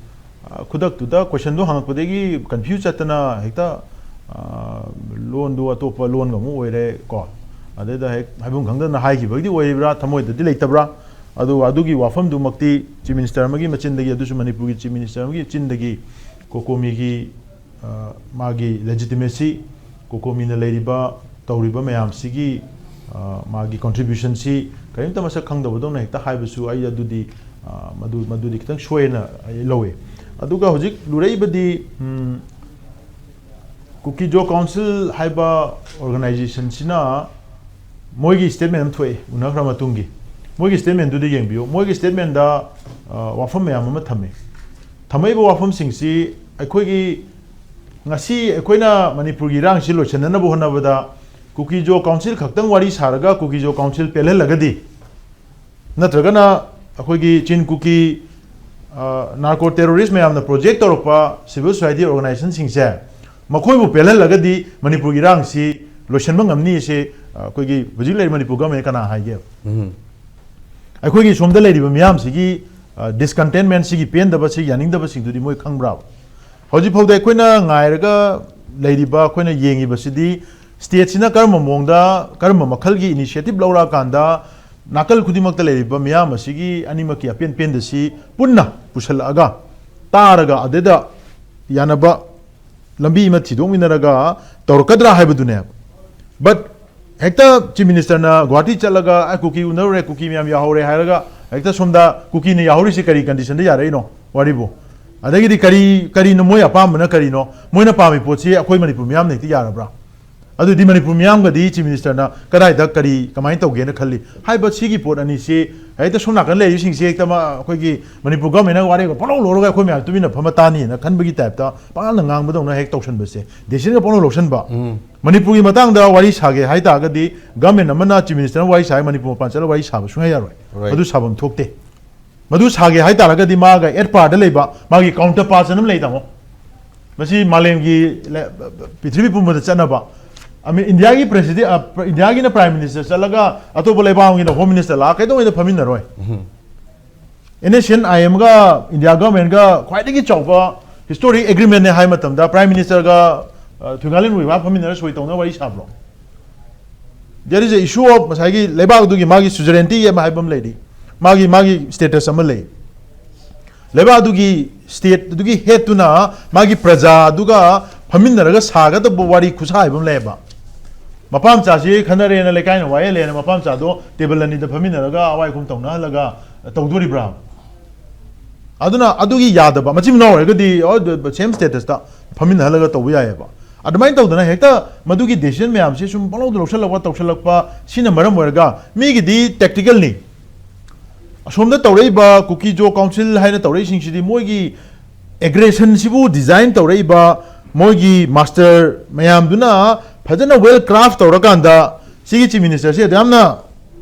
ꯈꯨꯗꯛꯇꯨꯗ ꯀꯣꯏꯁꯟꯗꯣ ꯍꯪꯉꯛꯄꯗꯒꯤ ꯀꯟꯐ꯭ꯌꯨꯁ ꯆꯠꯇꯅ ꯍꯦꯛꯇ ꯂꯣꯟꯗꯨ ꯑꯇꯣꯞꯄ ꯂꯣꯟꯒ ꯑꯃꯨꯛ ꯑꯣꯏꯔꯦ ꯀꯣ꯫ ꯑꯗꯩꯗ ꯍꯦꯛ ꯍꯥꯏꯐꯝ ꯈꯪꯗꯅ ꯍꯥꯏꯈꯤꯕꯒꯤꯗꯤ ꯑꯣꯏꯔꯤꯕ꯭ꯔꯥ, ꯊꯃꯣꯏꯗꯗꯤ ꯂꯩꯇꯕ꯭ꯔꯥ? ꯑꯗꯨ ꯑꯗꯨꯒꯤ ꯋꯥꯐꯝꯗꯨꯃꯛꯇꯤ ꯆꯤꯐ ꯃꯤꯅꯤꯁꯇꯔ ꯑꯃꯒꯤ ꯃꯆꯤꯟꯗꯒꯤ, ꯑꯗꯨꯁꯨ ꯃꯅꯤꯄꯨꯔꯒꯤ ꯆꯤꯐ ꯃꯤꯅꯤꯁꯇꯔ ꯑꯃꯒꯤ ꯆꯤꯟꯗꯒꯤ ꯀꯣꯀꯣꯃꯤꯒꯤ ꯃꯥꯒꯤ ꯂꯦꯖꯤꯇꯤꯃꯦꯁꯤ, ꯀꯣꯀꯣꯃꯤꯅ ꯂꯩꯔꯤꯕ ꯇꯧꯔꯤꯕ ꯃꯌꯥꯝꯁꯤꯒꯤ ꯃꯥꯒꯤ ꯀꯣꯟꯇ꯭ꯔꯤꯕ꯭ꯌꯨꯁꯟꯁꯤ ꯀꯔꯤꯝꯇ ꯃꯁꯛ ꯈꯪꯗꯕꯗꯧꯅ ꯍꯦꯛꯇ ꯍꯥꯏꯕꯁꯨ ꯑꯩ ꯑꯗꯨꯗꯤ ꯃꯗꯨ ꯃꯗꯨꯗꯤ ꯈꯤꯇꯪ ꯁꯣꯏꯅ ꯑꯩ ꯂꯧꯋꯤ꯫ ꯑꯗꯨꯒ ꯍꯧꯖꯤꯛ ꯂꯨꯔꯛꯏꯕꯗꯤ ꯀꯨꯀꯤꯖꯣ ꯀꯥꯎꯟꯁꯤꯜ ꯍꯥꯏꯕ ꯑꯣꯔꯒꯅꯥꯏꯖꯦꯁꯟꯁꯤꯅ ꯃꯣꯏꯒꯤ ꯁ꯭ꯇꯦꯠꯃꯦꯟ ꯑꯃ ꯊꯣꯛꯑꯦ ꯎꯅꯈ꯭ꯔ ꯃꯇꯨꯡꯒꯤ꯫ ꯃꯣꯏꯒꯤ ꯁ꯭ꯇꯦꯠꯃꯦꯟꯗꯨꯗ ꯌꯦꯡꯕꯤꯌꯨ꯫ ꯃꯣꯏꯒꯤ ꯁ꯭ꯇꯦꯠꯃꯦꯟꯗ ꯋꯥꯐꯝ ꯃꯌꯥꯝ ꯑꯃ ꯊꯝꯃꯤ꯫ ꯊꯝꯃꯛꯏꯕ ꯋꯥꯐꯝꯁꯤꯡꯁꯤ ꯑꯩꯈꯣꯏꯒꯤ ꯉꯁꯤ ꯑꯩꯈꯣꯏꯅ ꯃꯅꯤꯄꯨꯔꯒꯤ ꯏꯔꯥꯡꯁꯤ ꯂꯣꯏꯁꯤꯟꯅꯅꯕ ꯍꯣꯠꯅꯕꯗ ꯀꯨꯀꯤꯖꯣ ꯀꯥꯎꯟꯁꯤꯜ ꯈꯛꯇꯪ ꯋꯥꯔꯤ ꯁꯥꯔꯒ ꯀꯨꯀꯤꯖꯣ ꯀꯥꯎꯟꯁꯤꯜ ꯄꯦꯜꯍꯜꯂꯒꯗꯤ, ꯅꯠꯇ꯭ꯔꯒꯅ ꯑꯩꯈꯣꯏꯒꯤ ꯆꯤꯟ ꯀꯨꯀꯤ ꯅꯥꯔꯀꯣ ꯇꯦꯔꯣꯔꯤꯁ ꯃꯌꯥꯝꯅ ꯄ꯭ꯔꯣꯖꯦꯛ ꯇꯧꯔꯛꯄ ꯁꯤꯚꯤꯜ ꯁꯣꯁꯥꯏꯇꯤ ꯑꯣꯔꯒꯅꯥꯏꯖꯦꯁꯟꯁꯤꯡꯁꯦ ꯃꯈꯣꯏꯕꯨ ꯄꯦꯜꯍꯜꯂꯒꯗꯤ ꯃꯅꯤꯄꯨꯔꯒꯤ ꯏꯔꯥꯡꯁꯤ ꯂꯣꯏꯁꯤꯟꯕ ꯉꯝꯅꯤ꯫ ꯑꯁꯤ ꯑꯩꯈꯣꯏꯒꯤ ꯍꯧꯖꯤꯛ ꯂꯩꯔꯤꯕ ꯃꯅꯤꯄꯨꯔ ꯒꯃꯦꯟ ꯀꯅꯥ ꯍꯥꯏꯒꯦ? ꯑꯩꯈꯣꯏꯒꯤ ꯁꯣꯝꯗ ꯂꯩꯔꯤꯕ ꯃꯤꯌꯥꯝꯁꯤꯒꯤ ꯗꯤꯁꯀꯟꯇꯦꯟꯃꯦꯟ, ꯁꯤꯒꯤ ꯄꯦꯟꯗꯕ, ꯁꯤꯒꯤ ꯌꯥꯅꯤꯡꯗꯕꯁꯤꯡꯗꯨꯗꯤ ꯃꯣꯏ ꯈꯪꯕ꯭ꯔꯥꯕ? ꯍꯧꯖꯤꯛ ꯐꯥꯎꯗ ꯑꯩꯈꯣꯏꯅ ꯉꯥꯏꯔꯒ ꯂꯩꯔꯤꯕ, ꯑꯩꯈꯣꯏꯅ ꯌꯦꯡꯉꯤꯕꯁꯤꯗꯤ ꯁ꯭ꯇꯦꯠꯁꯤꯅ ꯀꯔꯝꯕ ꯃꯑꯣꯡꯗ, ꯀꯔꯝꯕ ꯃꯈꯜꯒꯤ ꯏꯅꯤꯁꯤꯌꯦꯇꯤꯚ ꯂꯧꯔꯛꯑꯀꯥꯟꯗ ꯅꯥꯀꯜ ꯈꯨꯗꯤꯡꯃꯛꯇ ꯂꯩꯔꯤꯕ ꯃꯤꯌꯥꯝ ꯑꯁꯤꯒꯤ ꯑꯅꯤꯃꯛꯀꯤ ꯑꯄꯦꯟ ꯄꯦꯟꯗꯁꯤ ꯄꯨꯟꯅ ꯄꯨꯁꯜꯂꯛꯑꯒ ꯇꯥꯔꯒ ꯑꯗꯩꯗ ꯌꯥꯅꯕ ꯂꯝꯕꯤ ꯑꯃ ꯊꯤꯗꯣꯛꯃꯤꯟꯅꯔꯒ ꯇꯧꯔꯛꯀꯗ꯭ꯔꯥ ꯍꯥꯏꯕꯗꯨꯅꯦꯕ꯫ But ꯍꯦꯛꯇ ꯆꯤꯐ ꯃꯤꯅꯤꯁꯇꯔꯅ ꯒꯨꯋꯥꯍꯥꯇꯤ ꯆꯠꯂꯒ "ꯑꯩ ꯀꯨꯀꯤ ꯎꯅꯔꯨꯔꯦ, ꯀꯨꯀꯤ ꯃꯌꯥꯝ ꯌꯥꯎꯍꯧꯔꯦ" ꯍꯥꯏꯔꯒ ꯍꯦꯛꯇ ꯁꯣꯝꯗ ꯀꯨꯀꯤꯅ ꯌꯥꯎꯍꯧꯔꯤꯁꯤ ꯀꯔꯤ ꯀꯟꯗꯤꯁꯟꯗ ꯌꯥꯔꯛꯏꯅꯣ? ꯋꯥꯔꯤꯕꯨ꯫ ꯑꯗꯒꯤꯗꯤ ꯀꯔꯤ, ꯀꯔꯤꯅꯣ ꯃꯣꯏ ꯑꯄꯥꯝꯕꯅ ꯀꯔꯤꯅꯣ? ꯃꯣꯏꯅ ꯄꯥꯝꯃꯤ ꯄꯣꯠꯁꯤ ꯑꯩꯈꯣꯏ ꯃꯅꯤꯄꯨꯔ ꯃꯤꯌꯥꯝꯅ ꯍꯦꯛꯇ ꯌꯥꯔꯕ꯭ꯔꯥ? ꯑꯗꯨꯗꯤ ꯃꯅꯤꯄꯨꯔ ꯃꯤꯌꯥꯝꯒꯗꯤ ꯆꯤꯐ ꯃꯤꯅꯤꯁꯇꯔꯅ ꯀꯗꯥꯏꯗ ꯀꯔꯤ ꯀꯃꯥꯏꯅ ꯇꯧꯒꯦꯅ ꯈꯜꯂꯤ? ꯍꯥꯏꯕ ꯁꯤꯒꯤ ꯄꯣꯠ ꯑꯅꯤꯁꯤ ꯍꯦꯛꯇ ꯁꯣꯝ ꯅꯥꯀꯟ ꯂꯩꯔꯤꯁꯤꯡꯁꯤ ꯍꯦꯛꯇ ꯃ-, ꯑꯩꯈꯣꯏꯒꯤ ꯃꯅꯤꯄꯨꯔ ꯒꯚꯔꯟꯃꯦꯟꯠꯅ ꯋꯥꯔꯦꯞ ꯄꯪꯂꯧ ꯂꯧꯔꯒ ꯑꯩꯈꯣꯏ ꯃꯌꯥꯝ ꯇꯨꯃꯤꯟꯅ ꯐꯝꯃ ꯇꯥꯅꯤꯅ ꯈꯟꯕꯒꯤ ꯇꯥꯏꯞꯇ ꯄꯪꯉꯥꯡꯗ ꯉꯥꯡꯕꯗꯧꯅ ꯍꯦꯛ ꯇꯧꯁꯟꯕꯁꯦ, ꯗꯤꯁꯤꯖꯟꯒ ꯄꯪꯂꯧ ꯂꯧꯁꯟꯕ꯫ ꯎꯝ꯫ ꯃꯅꯤꯄꯨꯔꯒꯤ ꯃꯇꯥꯡꯗ ꯋꯥꯔꯤ ꯁꯥꯒꯦ ꯍꯥꯏ ꯇꯥꯔꯒꯗꯤ ꯒꯚꯔꯟꯃꯦꯟꯠ ꯑꯃꯅ ꯆꯤꯐ ꯃꯤꯅꯤꯁꯇꯔꯅ ꯋꯥꯔꯤ ꯁꯥꯏ, ꯃꯅꯤꯄꯨꯔ ꯃꯄꯥꯟ ꯆꯠꯂꯒ ꯋꯥꯔꯤ ꯁꯥꯕ ꯁꯨꯡꯌꯥ ꯌꯥꯔꯣꯏ꯫ Right. ꯑꯗꯨ ꯁꯥꯐꯝ ꯊꯣꯛꯇꯦ꯫ ꯃꯗꯨ ꯁꯥꯒꯦ ꯍꯥꯏ ꯇꯥꯔꯒꯗꯤ ꯃꯥꯒ ꯑꯦꯠ ꯄꯥꯔꯗ ꯂꯩꯕ ꯃꯥꯒꯤ ꯀꯥꯎꯟꯇꯔ ꯄꯥꯔꯠꯁ ꯑꯃ ꯂꯩ, ꯇꯥꯃꯣ꯫ ꯃꯁꯤ ꯃꯥꯂꯦꯝꯒꯤ ꯂ-, ꯄ꯭ꯔꯤꯊꯤꯕꯤ ꯄꯨꯝꯕꯗ ꯆꯠꯅꯕ꯫ ꯑꯃꯦ-, ꯏꯟꯗꯤꯌꯥꯒꯤ ꯄ꯭ꯔꯦꯁꯤꯗꯦꯟ, ꯑ, ꯄ꯭ꯔ-, ꯏꯟꯗꯤꯌꯥꯒꯤꯅ ꯄ꯭ꯔꯥꯏꯝ ꯃꯤꯅꯤꯁꯇꯔ ꯆꯠꯂꯒ ꯑꯇꯣꯞꯄ ꯂꯩꯕꯥꯛ ꯑꯃꯒꯤꯅ ꯍꯣꯝ ꯃꯤꯅꯤꯁꯇꯔ ꯂꯥꯛꯑꯒ ꯀꯩꯗꯧꯉꯩꯗ ꯐꯝꯃꯤꯟꯅꯔꯣꯏ? ꯎꯝ꯫ NSCN-IM-ꯒ India government-ꯒ ꯈ꯭ꯋꯥꯏꯗꯒꯤ ꯆꯥꯎꯕ historic agreement-ꯅꯦ ꯍꯥꯏ ꯃꯇꯝꯗ Prime Minister-ꯒ, ꯑ, ꯊꯣꯏꯉꯥꯂꯦꯟ ꯎꯏꯕ ꯐꯝꯃꯤꯟꯅꯔ ꯁꯣꯏ ꯇꯧꯅꯕ ꯋꯥꯔꯤ ꯁꯥꯕ꯭ꯔꯣ? There is a issue of ꯉꯁꯥꯏꯒꯤ ꯂꯩꯕꯥꯛ ꯑꯗꯨꯒꯤ ꯃꯥꯒꯤ sovereignty ꯑꯃ ꯍꯥꯏꯕ ꯑꯃ ꯂꯩꯔꯤ, ꯃꯥꯒꯤ, ꯃꯥꯒꯤ status ꯑꯃ ꯂꯩ꯫ ꯂꯩꯕꯥꯛ ꯑꯗꯨꯒꯤ state ꯑꯗꯨꯒꯤ head-ꯇꯨꯅ ꯃꯥꯒꯤ ꯄ꯭ꯔꯖꯥ ꯑꯗꯨꯒ ꯐꯝꯃꯤꯟꯅꯔꯒ ꯁꯥꯒꯗꯕ ꯋꯥꯔꯤ ꯈꯨꯁꯥ ꯍꯥꯏꯕ ꯑꯃ ꯂꯩꯌꯦꯕ꯫ ꯃꯄꯥ ꯃꯆꯥꯁꯤ ꯈꯟꯅꯔꯦꯅ, ꯂꯩꯀꯥꯏꯅ ꯋꯥꯌꯦꯜꯂꯦꯅ ꯃꯄꯥ ꯃꯆꯥꯗꯣ table ꯑꯅꯤꯗ ꯐꯝꯃꯤꯟꯅꯔꯒ ꯑꯋꯥꯏ ꯑꯈꯨꯝ ꯇꯧꯅꯍꯜꯂꯒ ꯇꯧꯗꯣꯔꯤꯕ꯭ꯔꯥ? ꯑꯗꯨꯅ ꯑꯗꯨꯒꯤ ꯌꯥꯗꯕ, ꯃꯆꯤꯟ ꯃꯅꯥꯎ ꯑꯣꯏꯔꯒꯗꯤ, ꯑꯣ, the same status-ꯇ ꯐꯝꯃꯤꯟꯅꯍꯜꯂꯒ ꯇꯧꯕ ꯌꯥꯏꯑꯕ꯫ ꯑꯗꯨꯃꯥꯏꯅ ꯇꯧꯗꯅ ꯍꯦꯛꯇ ꯃꯗꯨꯒꯤ decision ꯃꯌꯥꯝꯁꯦ ꯁꯨꯝ ꯄꯪꯂꯧꯗ ꯂꯧꯁꯜꯂꯛꯄ, ꯇꯧꯁꯜꯂꯛꯄ, ꯁꯤꯅ ꯃꯔꯝ ꯑꯣꯏꯔꯒ ꯃꯤꯒꯤꯗꯤ tactical-ꯅꯤ꯫ ꯑꯁꯣꯝꯗ ꯇꯧꯔꯛꯏꯕ Kuki-Zo Council ꯍꯥꯏꯅ ꯇꯧꯔꯛꯏꯁꯤꯡꯁꯤꯗꯤ ꯃꯣꯏꯒꯤ aggression-ꯁꯤꯕꯨ design ꯇꯧꯔꯛꯏꯕ ꯃꯣꯏꯒꯤ master ꯃꯌꯥꯝꯗꯨꯅ ꯐꯖꯅ well craft ꯇꯧꯔꯀꯥꯟꯗ, ꯁꯤꯒꯤ Chief Minister-ꯁꯤ ꯑꯗꯨ ꯌꯥꯝꯅ,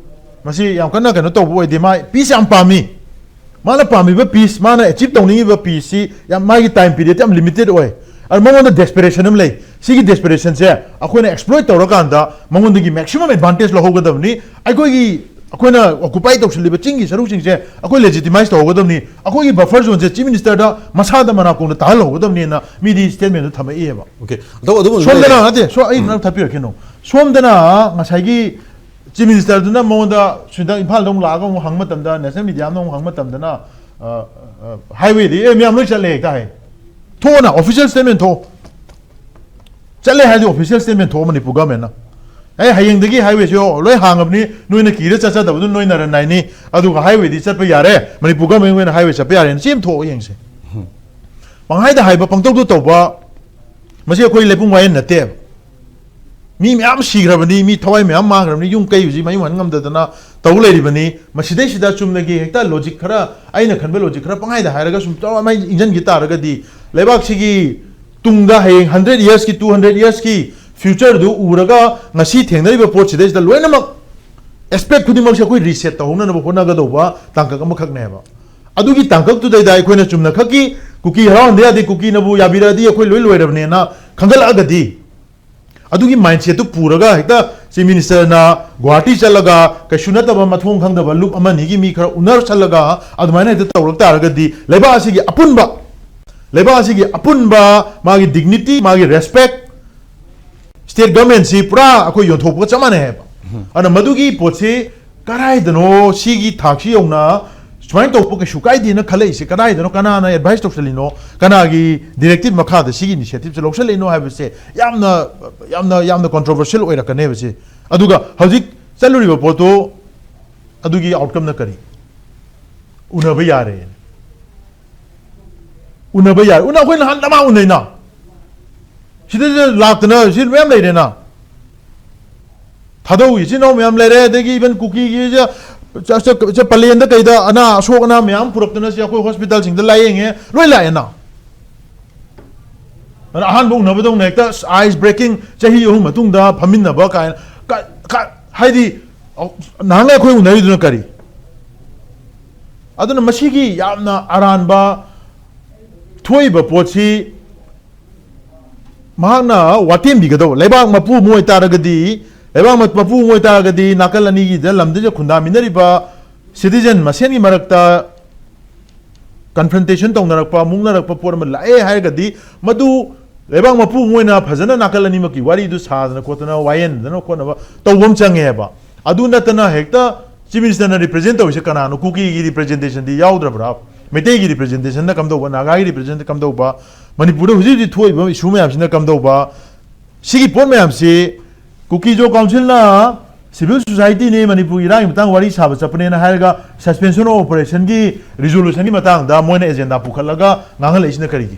ꯃꯁꯤ ꯌꯥꯝ ꯀꯟꯅ ꯀꯩꯅꯣ ꯇꯧꯕ ꯑꯣꯏꯗꯦ, ꯃꯥ peace ꯌꯥꯝ ꯄꯥꯝꯃꯤ, ꯃꯥꯅ ꯄꯥꯝꯃꯤꯕ peace, ꯃꯥꯅ achieve ꯇꯧꯅꯤꯡꯉꯤꯕ peace-ꯁꯤ ꯌꯥꯝ, ꯃꯥꯒꯤ time period ꯌꯥꯝ limited ꯑꯣꯏ꯫ ꯑꯗꯨ ꯃꯉꯣꯟꯗ desperation ꯑꯃ ꯂꯩ꯫ ꯁꯤꯒꯤ desperation-ꯁꯦ ꯑꯩꯈꯣꯏꯅ exploit ꯇꯧꯔꯀꯥꯟꯗ ꯃꯉꯣꯟꯗꯒꯤ maximum advantage ꯂꯧꯍꯧꯒꯗꯕꯅꯤ꯫ ꯑꯩꯈꯣꯏꯒꯤ, ꯑꯩꯈꯣꯏꯅ occupy ꯇꯧꯁꯤꯜꯂꯤꯕ ꯆꯤꯡꯒꯤ ꯁꯔꯨꯛꯁꯤꯡꯁꯦ ꯑꯩꯈꯣꯏ legitimize ꯇꯧꯍꯧꯒꯗꯕꯅꯤ꯫ ꯑꯩꯈꯣꯏꯒꯤ buffer zone-ꯁꯦ Chief Minister-ꯗ ꯃꯁꯥꯗ ꯃꯅꯥꯀꯣꯡꯗ ꯇꯥꯍꯜꯍꯧꯒꯗꯕꯅꯤꯅ ꯃꯤꯗꯤ statement-ꯗꯨ ꯊꯝꯃꯛꯏꯑꯕ꯫ Okay, ꯑꯗꯨ ꯑꯗꯨꯝ ꯁꯣꯝꯗꯅ ꯅꯠꯇꯦ, ꯁꯣ ꯑꯩ ꯈꯔ ꯊꯠꯄꯤꯔꯛꯀꯦ꯫ ꯁꯣꯝꯗꯅ ꯉꯁꯥꯏꯒꯤ Chief Minister-ꯗꯨꯅ ꯃꯉꯣꯟꯗ ꯁꯤꯗ ꯏꯝꯐꯥꯜꯗ ꯑꯃꯨꯛ ꯂꯥꯛꯑꯒ ꯑꯃꯨꯛ ꯍꯪꯕ ꯃꯇꯝꯗ, national media ꯑꯃꯅ ꯑꯃꯨꯛ ꯍꯪꯕ ꯃꯇꯝꯗꯅ, ꯑ, ꯑ, highway-ꯗꯤ ꯑꯦ ꯃꯌꯥꯝ ꯂꯣꯏ ꯆꯠꯂꯦ ꯍꯦꯛꯇ ꯍꯥꯏ꯫ ꯊꯣꯛꯑꯣꯅ official statement ꯊꯣꯛꯑꯣ꯫ ꯆꯠꯂꯦ ꯍꯥꯏꯔꯗꯤ official statement ꯊꯣꯛꯑꯣ ꯃꯅꯤꯄꯨꯔ government-ꯅ꯫ ꯑꯦ, ꯍꯌꯦꯡꯗꯒꯤ highway-ꯁꯦ ꯂꯣꯏ ꯍꯥꯡꯉꯕꯅꯤ, ꯅꯣꯏꯅ ꯀꯤꯔ ꯆꯠꯆꯗꯕꯗꯨ ꯅꯣꯏ ꯅꯔꯟ ꯅꯥꯏꯅꯤ, ꯑꯗꯨꯒ highway-ꯗꯤ ꯆꯠꯄ ꯌꯥꯔꯦ, ꯃꯅꯤꯄꯨꯔ government ꯑꯣꯏꯅ highway ꯆꯠꯄ ꯌꯥꯔꯦꯅ ꯆꯦ ꯑꯃ ꯊꯣꯛꯑꯣ ꯌꯦꯡꯁꯦ꯫ ꯄꯪꯍꯥꯏꯗ ꯍꯥꯏꯕ, ꯄꯪꯇꯧꯗ ꯇꯧꯕ, ꯃꯁꯤ ꯑꯩꯈꯣꯏ ꯂꯩꯄꯨꯡ ꯋꯥꯌꯦꯜ ꯅꯠꯇꯦꯕ꯫ ꯃꯤ ꯃꯌꯥꯝ ꯁꯤꯈ꯭ꯔꯕꯅꯤ, ꯃꯤ ꯊꯋꯥꯏ ꯃꯌꯥꯝ ꯃꯥꯡꯈ꯭ꯔꯕꯅꯤ, ꯌꯨꯝ ꯀꯩ ꯍꯧꯖꯤꯛ ꯃꯌꯨꯝ ꯍꯟ ꯉꯝꯗꯗꯅ ꯇꯧ ꯂꯩꯔꯤꯕꯅꯤ꯫ ꯃꯁꯤꯗꯩꯁꯤꯗ ꯆꯨꯝꯅꯒꯤ ꯍꯦꯛꯇ logic ꯈꯔ, ꯑꯩꯅ ꯈꯟꯕ logic ꯈꯔ ꯄꯪꯍꯥꯏꯗ ꯍꯥꯏꯔꯒ ꯁꯨꯝ ꯆꯥꯎꯔꯥꯛꯅ ꯏꯟꯖꯟꯈꯤ ꯇꯥꯔꯒꯗꯤ, ꯂꯩꯕꯥꯛꯁꯤꯒꯤ ꯇꯨꯡꯗ ꯍꯌꯦꯡ hundred years-ꯀꯤ, two hundred years-ꯀꯤ future-ꯗꯨ ꯎꯔꯒ ꯉꯁꯤ ꯊꯦꯡꯅꯔꯤꯕ ꯄꯣꯠꯁꯤꯗꯩꯁꯤꯗ ꯂꯣꯏꯅꯃꯛ aspect ꯈꯨꯗꯤꯡꯃꯛꯁꯦ ꯑꯩꯈꯣꯏ reset ꯇꯧꯍꯧꯅꯅꯕ ꯍꯣꯠꯅꯒꯗꯧꯕ ꯇꯥꯡꯀꯛ ꯑꯃꯈꯛꯅꯦꯕ꯫ ꯑꯗꯨꯒꯤ ꯇꯥꯡꯀꯛꯇꯨꯗꯩꯗ ꯑꯩꯈꯣꯏꯅ ꯆꯨꯝꯅꯈꯛꯀꯤ ꯀꯨꯀꯤ ꯍꯔꯥꯎꯍꯟꯗ ꯌꯥꯗꯦ, ꯀꯨꯀꯤꯅꯕꯨ ꯌꯥꯕꯤꯔꯛꯑꯗꯤ ꯑꯩꯈꯣꯏ ꯂꯣꯏ ꯂꯣꯏꯔꯕꯅꯦꯅ ꯈꯟꯒꯠꯂꯛꯑꯒꯗꯤ, ꯑꯗꯨꯒꯤ mindset-ꯇꯨ ꯄꯨꯔꯒ ꯍꯦꯛꯇ Chief Minister ꯅ ꯒꯨꯋꯥꯍꯥꯇꯤ ꯆꯠꯂꯒ ꯀꯩꯁꯨ ꯅꯠꯇꯕ ꯃꯊꯣꯡ ꯈꯪꯗꯕ ꯂꯨꯞ ꯑꯃ ꯑꯅꯤꯒꯤ ꯃꯤ ꯈꯔ ꯎꯅꯁꯜꯂꯒ ꯑꯗꯨꯃꯥꯏꯅ ꯍꯦꯛꯇ ꯇꯧꯔꯛ ꯇꯥꯔꯒꯗꯤ ꯂꯩꯕꯥꯛ ꯑꯁꯤꯒꯤ ꯑꯄꯨꯟꯕ, ꯂꯩꯕꯥꯛ ꯑꯁꯤꯒꯤ ꯑꯄꯨꯟꯕ ꯃꯥꯒꯤ dignity, ꯃꯥꯒꯤ respect, state government ꯁꯤ ꯄꯨꯔꯥ ꯑꯩꯈꯣꯏ ꯌꯣꯟꯊꯣꯛꯄꯒ ꯆꯞ ꯃꯥꯟꯅꯩ ꯍꯥꯏꯕ꯫ ꯑꯗꯨꯅ ꯃꯗꯨꯒꯤ ꯄꯣꯠꯁꯤ ꯀꯗꯥꯏꯗꯅꯣ ꯁꯤꯒꯤ ꯊꯥꯛꯁꯤ ꯌꯧꯅ ꯁꯨꯃꯥꯏꯅ ꯇꯧꯕ ꯀꯩꯁꯨ ꯀꯥꯏꯗꯦꯅ ꯈꯜꯂꯛꯏꯁꯦ ꯀꯗꯥꯏꯗꯅꯣ, ꯀꯅꯥꯅ advice ꯇꯧꯁꯜꯂꯤꯅꯣ, ꯀꯅꯥꯒꯤ directive ꯃꯈꯥꯗ ꯁꯤꯒꯤ initiative ꯁꯦ ꯂꯧꯁꯜꯂꯤꯅꯣ ꯍꯥꯏꯕꯁꯦ ꯌꯥꯝꯅ, ꯌꯥꯝꯅ, ꯌꯥꯝꯅ controversial ꯑꯣꯏꯔꯛꯀꯅꯦꯕ ꯁꯤ꯫ ꯑꯗꯨꯒ ꯍꯧꯖꯤꯛ ꯆꯠꯂꯨꯔꯤꯕ ꯄꯣꯠꯇꯣ ꯑꯗꯨꯒꯤ outcome ꯅ ꯀꯔꯤ? ꯎꯅꯕ ꯌꯥꯔꯦ꯫ ꯎꯅꯕ ꯌꯥꯔꯦ꯫ ꯎꯅ-, ꯑꯩꯈꯣꯏ ꯅꯍꯥꯟ ꯗꯃꯥ ꯎꯅꯩꯅ꯫ ꯁꯤꯗꯩꯗ ꯂꯥꯛꯇꯅ ꯁꯤ ꯃꯌꯥꯝ ꯂꯩꯔꯦꯅ꯫ ꯊꯥꯗꯧ ꯏꯆꯤꯟ ꯏꯅꯥꯎ ꯃꯌꯥꯝ ꯂꯩꯔꯦ, ꯑꯗꯒꯤ even ꯀꯨꯀꯤꯒꯤ ꯁꯦ-, ꯁꯦ-, ꯁꯦ-, ꯁꯦ ꯄꯂꯦꯟꯗ ꯀꯩꯗ ꯑꯅꯥ ꯑꯁꯣꯛ ꯑꯅꯥ ꯃꯌꯥꯝ ꯄꯨꯔꯛꯇꯅ ꯁꯤ ꯑꯩꯈꯣꯏ hospital ꯁꯤꯡꯗ ꯂꯥꯌꯦꯡꯉꯦ, ꯂꯣꯏ ꯂꯥꯛꯑꯦꯅ꯫ ꯑꯗꯨꯅ ꯑꯍꯥꯟꯕ ꯎꯅꯕꯗꯧꯅ ꯍꯦꯛꯇ ice breaking, ꯆꯍꯤ ꯑꯍꯨꯝ ꯃꯇꯨꯡꯗ ꯐꯝꯃꯤꯟꯅꯕ ꯀꯥꯏꯅ, ꯀ-, ꯀ-, ꯍꯥꯏꯗꯤ, ꯅꯍꯥꯟꯒꯩ ꯑꯩꯈꯣꯏ ꯎꯅꯔꯤꯗꯨꯅ ꯀꯔꯤ? ꯑꯗꯨꯅ ꯃꯁꯤꯒꯤ ꯌꯥꯝꯅ ꯑꯔꯥꯟꯕ ꯊꯣꯛꯏꯕ ꯄꯣꯠꯁꯤ ꯃꯍꯥꯛꯅ ꯋꯥꯇꯦꯝꯕꯤꯒꯗꯧꯕ꯫ ꯂꯩꯕꯥꯛ ꯃꯄꯨ ꯑꯃ ꯑꯣꯏꯇꯥꯔꯒꯗꯤ, ꯂꯩꯕꯥꯛ ꯃ-, ꯃꯄꯨ ꯑꯃ ꯑꯣꯏꯇꯥꯔꯒꯗꯤ ꯅꯥꯀꯜ ꯑꯅꯤꯒꯤꯗ ꯂꯝꯗꯨꯗ ꯈꯨꯟꯗꯥꯃꯤꯟꯅꯔꯤꯕ citizen ꯃꯁꯦꯟꯒꯤ ꯃꯔꯛꯇ confrontation ꯇꯧꯅꯔꯛꯄ, ꯃꯨꯛꯅꯔꯛꯄ ꯄꯣꯠ ꯑꯃ ꯂꯥꯛꯑꯦ ꯍꯥꯏꯔꯒꯗꯤ, ꯃꯗꯨ ꯂꯩꯕꯥꯛ ꯃꯄꯨ ꯑꯃ ꯑꯣꯏꯅ ꯐꯖꯅ ꯅꯥꯀꯜ ꯑꯅꯤꯃꯛꯀꯤ ꯋꯥꯔꯤꯗꯨ ꯁꯥꯗꯅ ꯈꯣꯠꯇꯅ, ꯋꯥꯌꯦꯟꯗꯅ ꯈꯣꯠꯅꯕ ꯇꯧꯕ ꯑꯃ ꯆꯪꯉꯦꯕ꯫ ꯑꯗꯨ ꯅꯠꯇꯅ ꯍꯦꯛꯇ Chief Minister ꯅ represent ꯇꯧꯔꯤꯁꯦ ꯀꯅꯥꯅꯣ? ꯀꯨꯀꯤꯒꯤ representation ꯗꯤ ꯌꯥꯎꯗ꯭ꯔꯕ꯭ꯔꯥ? ꯃꯩꯇꯩꯒꯤ representation ꯅ ꯀꯝꯗꯧꯕ? ꯅꯥꯒꯥꯒꯤ representation ꯀꯝꯗꯧꯕ? ꯃꯅꯤꯄꯨꯔꯗ ꯍꯧꯖꯤꯛ ꯍꯧꯖꯤꯛ ꯊꯣꯛꯏꯕ issue ꯃꯌꯥꯝꯁꯤꯅ ꯀꯝꯗꯧꯕ? ꯁꯤꯒꯤ ꯄꯣꯠ ꯃꯌꯥꯝꯁꯤ ꯀꯨꯀꯤ-ꯖꯣ council ꯅ civil society ꯅꯤ, ꯃꯅꯤꯄꯨꯔꯒꯤ ꯏꯔꯥꯡꯒꯤ ꯃꯇꯥꯡ ꯋꯥꯔꯤ ꯁꯥꯕ ꯆꯠꯄꯅꯦꯅ ꯍꯥꯏꯔꯒ suspension of operation ꯒꯤ resolution ꯒꯤ ꯃꯇꯥꯡꯗ ꯃꯣꯏꯅ agenda ꯄꯨꯈꯠꯂꯒ ꯉꯥꯡꯍꯜꯂꯛꯏꯁꯤꯅ ꯀꯔꯤꯒꯤ?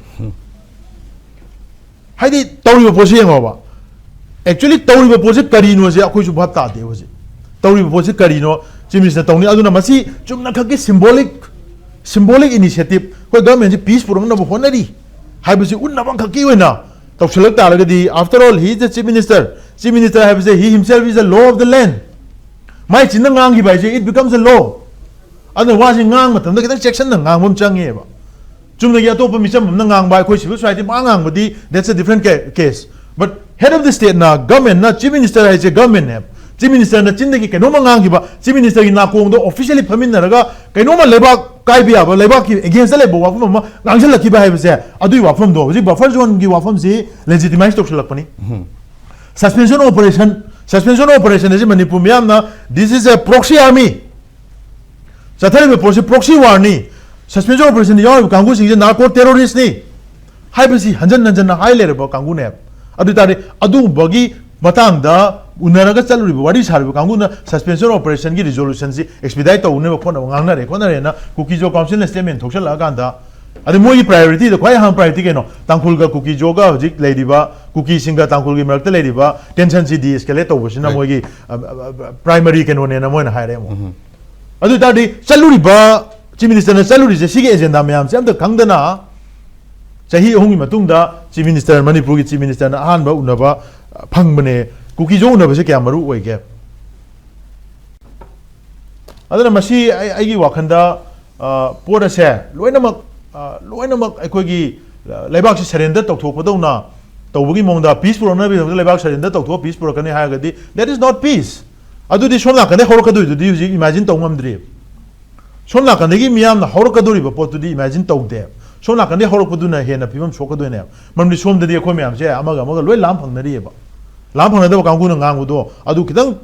ꯍꯥꯏꯗꯤ ꯇꯧꯔꯤꯕ ꯄꯣꯠꯁꯤ ꯌꯦꯡꯉꯣꯕ꯫ Actually ꯇꯧꯔꯤꯕ ꯄꯣꯠꯁꯤ ꯀꯔꯤꯅꯣꯁꯦ ꯑꯩꯈꯣꯏꯁꯨ ꯚꯥꯞ ꯇꯥꯗꯦ ꯍꯧꯖꯤꯛ꯫ ꯇꯧꯔꯤꯕ ꯄꯣꯠꯁꯤ ꯀꯔꯤꯅꯣ Chief Minister ꯅ ꯇꯧꯅꯤ? ꯑꯗꯨꯅ ꯃꯁꯤ ꯆꯨꯝꯅꯈꯛꯀꯤ symbolic, symbolic initiative, ꯑꯩꯈꯣꯏ government ꯁꯤ peace ꯄꯨꯔꯛꯅꯕ ꯍꯣꯠꯅꯔꯤ ꯍꯥꯏꯕꯁꯤ ꯎꯠꯅꯕ ꯈꯛꯀꯤ ꯑꯣꯏꯅ ꯇꯧꯁꯤꯜꯂꯛ ꯇꯥꯔꯒꯗꯤ, after all, he is the Chief Minister. Chief Minister ꯍꯥꯏꯕꯁꯦ he himself is the law of the land. ꯃꯥꯏ ꯆꯤꯟꯅ ꯉꯥꯡꯈꯤꯕ ꯍꯥꯏꯁꯦ it becomes a law. ꯑꯗꯨꯅ ꯋꯥꯁꯤ ꯉꯥꯡꯕ ꯃꯇꯝꯗ ꯈꯤꯇꯪ ꯆꯦꯛꯁꯤꯟꯅ ꯉꯥꯡꯕ ꯑꯃ ꯆꯪꯉꯦꯕ꯫ ꯆꯨꯝꯅꯒꯤ ꯑꯇꯣꯞꯄ ꯃꯤꯆꯝ ꯑꯃꯅ ꯉꯥꯡꯕ, ꯑꯩꯈꯣꯏ civil society ꯃꯥ ꯉꯥꯡꯕꯗꯤ that's a different ca-, case. But Head of the stateꯅ, governmentꯅ, chief minister ꯍꯥꯏꯁꯦ governmentꯅꯦ, chief ministerꯅ ꯆꯤꯟꯗꯒꯤ ꯀꯩꯅꯣꯝꯃ ꯉꯥꯡꯈꯤꯕ, chief ministerꯒꯤ ꯅꯥꯀꯣꯡꯗ officially ꯐꯝꯃꯤꯟꯅꯔꯒ ꯀꯩꯅꯣꯝꯃ ꯂꯩꯕꯥꯛ ꯀꯥꯏꯕ ꯌꯥꯕ, ꯂꯩꯕꯥꯛꯀꯤ againstꯇ ꯂꯩꯕ ꯋꯥꯐꯝ ꯑꯃ ꯉꯥꯡꯁꯤꯜꯂꯛꯈꯤꯕ ꯍꯥꯏꯕꯁꯦ, ꯑꯗꯨꯒꯤ ꯋꯥꯐꯝꯗꯣ ꯍꯧꯖꯤꯛ buffer zoneꯒꯤ ꯋꯥꯐꯝꯁꯤ legitimize ꯇꯧꯁꯤꯜꯂꯛꯄꯅꯤ꯫ Suspension of operation, suspension of operation ꯑꯁꯤ ꯃꯅꯤꯄꯨꯔ ꯃꯤꯌꯥꯝꯅ, this is a proxy army, ꯆꯠꯊꯔꯤꯕ ꯄꯣꯠꯁꯤ proxy warꯅꯤ, suspension of operationꯗ ꯌꯥꯎꯔꯤꯕ ꯀꯥꯡꯕꯨꯁꯤꯡꯁꯦ narco terroristꯅꯤ ꯍꯥꯏꯕꯁꯤ ꯍꯟꯖꯟ ꯍꯟꯖꯟꯅ ꯍꯥꯏ ꯂꯩꯔꯕ ꯀꯥꯡꯕꯨꯅꯦꯕ꯫ ꯑꯗꯨ ꯑꯣꯏ ꯇꯥꯔꯗꯤ ꯑꯗꯨꯒꯨꯝꯕꯒꯤ ꯃꯇꯥꯡꯗ ꯎꯅꯔꯒ ꯆꯠꯂꯨꯔꯤꯕ, ꯋꯥꯔꯤ ꯁꯥꯔꯤꯕ ꯀꯥꯡꯕꯨꯅ suspension of operationꯒꯤ resolutionꯁꯤ expedite ꯇꯧꯅꯕ ꯈꯣꯠꯅꯕ ꯉꯥꯡꯅꯔꯦ ꯈꯣꯠꯅꯔꯦꯅ ꯀꯨꯀꯤ ꯖꯣ councilꯅ statement ꯊꯣꯛꯆꯜꯂꯛꯑꯀꯥꯟꯗ, ꯑꯗꯩ ꯃꯣꯏꯒꯤ priorityꯗ ꯈ꯭ꯋꯥꯏ ꯑꯍꯥꯟꯕ priority ꯀꯩꯅꯣ? ꯇꯥꯡꯈꯨꯜꯒ ꯀꯨꯀꯤ ꯖꯣꯒ ꯍꯧꯖꯤꯛ ꯂꯩꯔꯤꯕ, ꯀꯨꯀꯤꯁꯤꯡꯒ ꯇꯥꯡꯈꯨꯜꯒꯤ ꯃꯔꯛꯇ ꯂꯩꯔꯤꯕ tensionꯁꯤ de-escalate ꯇꯧꯕꯁꯤꯅ Right. ꯃꯣꯏꯒꯤ ꯑ, ꯑ, ꯑ, primary ꯀꯩꯅꯣꯅꯦꯅ ꯃꯣꯏꯅ ꯍꯥꯏꯔꯦ ꯑꯃꯨꯛ꯫ ꯑꯗꯨ ꯑꯣꯏ ꯇꯥꯔꯗꯤ ꯆꯠꯂꯨꯔꯤꯕ, chief ministerꯅ ꯆꯠꯂꯨꯔꯤꯁꯦ ꯁꯤꯒꯤ agenda ꯃꯌꯥꯝꯁꯦ ꯑꯝꯇ ꯈꯪꯗꯅ, ꯆꯍꯤ ꯑꯍꯨꯝꯒꯤ ꯃꯇꯨꯡꯗ chief minister, ꯃꯅꯤꯄꯨꯔꯒꯤ chief ministerꯅ ꯑꯍꯥꯟꯕ ꯎꯅꯕ, ꯑ, ꯐꯪꯕꯅꯦ꯫ ꯀꯨꯀꯤ ꯖꯣ ꯎꯅꯕꯁꯦ ꯀꯌꯥ ꯃꯔꯨ ꯑꯣꯏꯒꯦ? ꯑꯗꯨꯅ ꯃꯁꯤ ꯑꯩ, ꯑꯩꯒꯤ ꯋꯥꯈꯜꯗ, ꯑ, ꯄꯣꯠ ꯑꯁꯦ ꯂꯣꯏꯅꯃꯛ, ꯑ, ꯂꯣꯏꯅꯃꯛ ꯑꯩꯈꯣꯏꯒꯤ, ꯑ, ꯂꯩꯕꯥꯛꯁꯤ surrender ꯇꯧꯊꯣꯛꯄꯗꯧꯅ ꯇꯧꯕꯒꯤ ꯃꯑꯣꯡꯗ, peace ꯄꯨꯔꯛꯅꯕꯒꯤꯗꯃꯛꯇ ꯂꯩꯕꯥꯛ surrender ꯇꯧꯊꯣꯛꯑ peace ꯄꯨꯔꯛꯀꯅꯤ ꯍꯥꯏꯔꯒꯗꯤ, that is not peace. ꯑꯗꯨꯗꯤ ꯁꯣꯝ ꯅꯥꯀꯟꯗꯩ ꯍꯧꯔꯛꯀꯗꯣꯏꯗꯨꯗꯤ ꯍꯧꯖꯤꯛ imagine ꯇꯧ ꯉꯝꯗ꯭ꯔꯤ꯫ ꯁꯣꯝ ꯅꯥꯀꯟꯗꯒꯤ ꯃꯤꯌꯥꯝꯅ ꯍꯧꯔꯛꯀꯗꯧꯔꯤꯕ ꯄꯣꯠꯇꯨꯗꯤ imagine ꯇꯧꯗꯦ꯫ ꯁꯣꯝ ꯅꯥꯀꯟꯗꯒꯤ ꯍꯧꯔꯛꯄꯗꯨꯅ ꯍꯦꯟꯅ ꯐꯤꯕꯝ ꯁꯣꯛꯀꯗꯣꯏꯅꯦꯕ꯫ ꯃꯔꯝꯗꯤ ꯁꯣꯝꯗꯗꯤ ꯑꯩꯈꯣꯏ ꯃꯌꯥꯝꯁꯦ ꯑꯃꯒ ꯑꯃꯒ ꯂꯣꯏ ꯂꯥꯝ ꯐꯪꯅꯔꯤꯑꯕ꯫ ꯂꯥꯝ ꯐꯪꯅꯗꯕ ꯀꯥꯡꯕꯨꯅ ꯉꯥꯡꯕꯗꯣ ꯑꯗꯨ ꯈꯤꯇꯪ,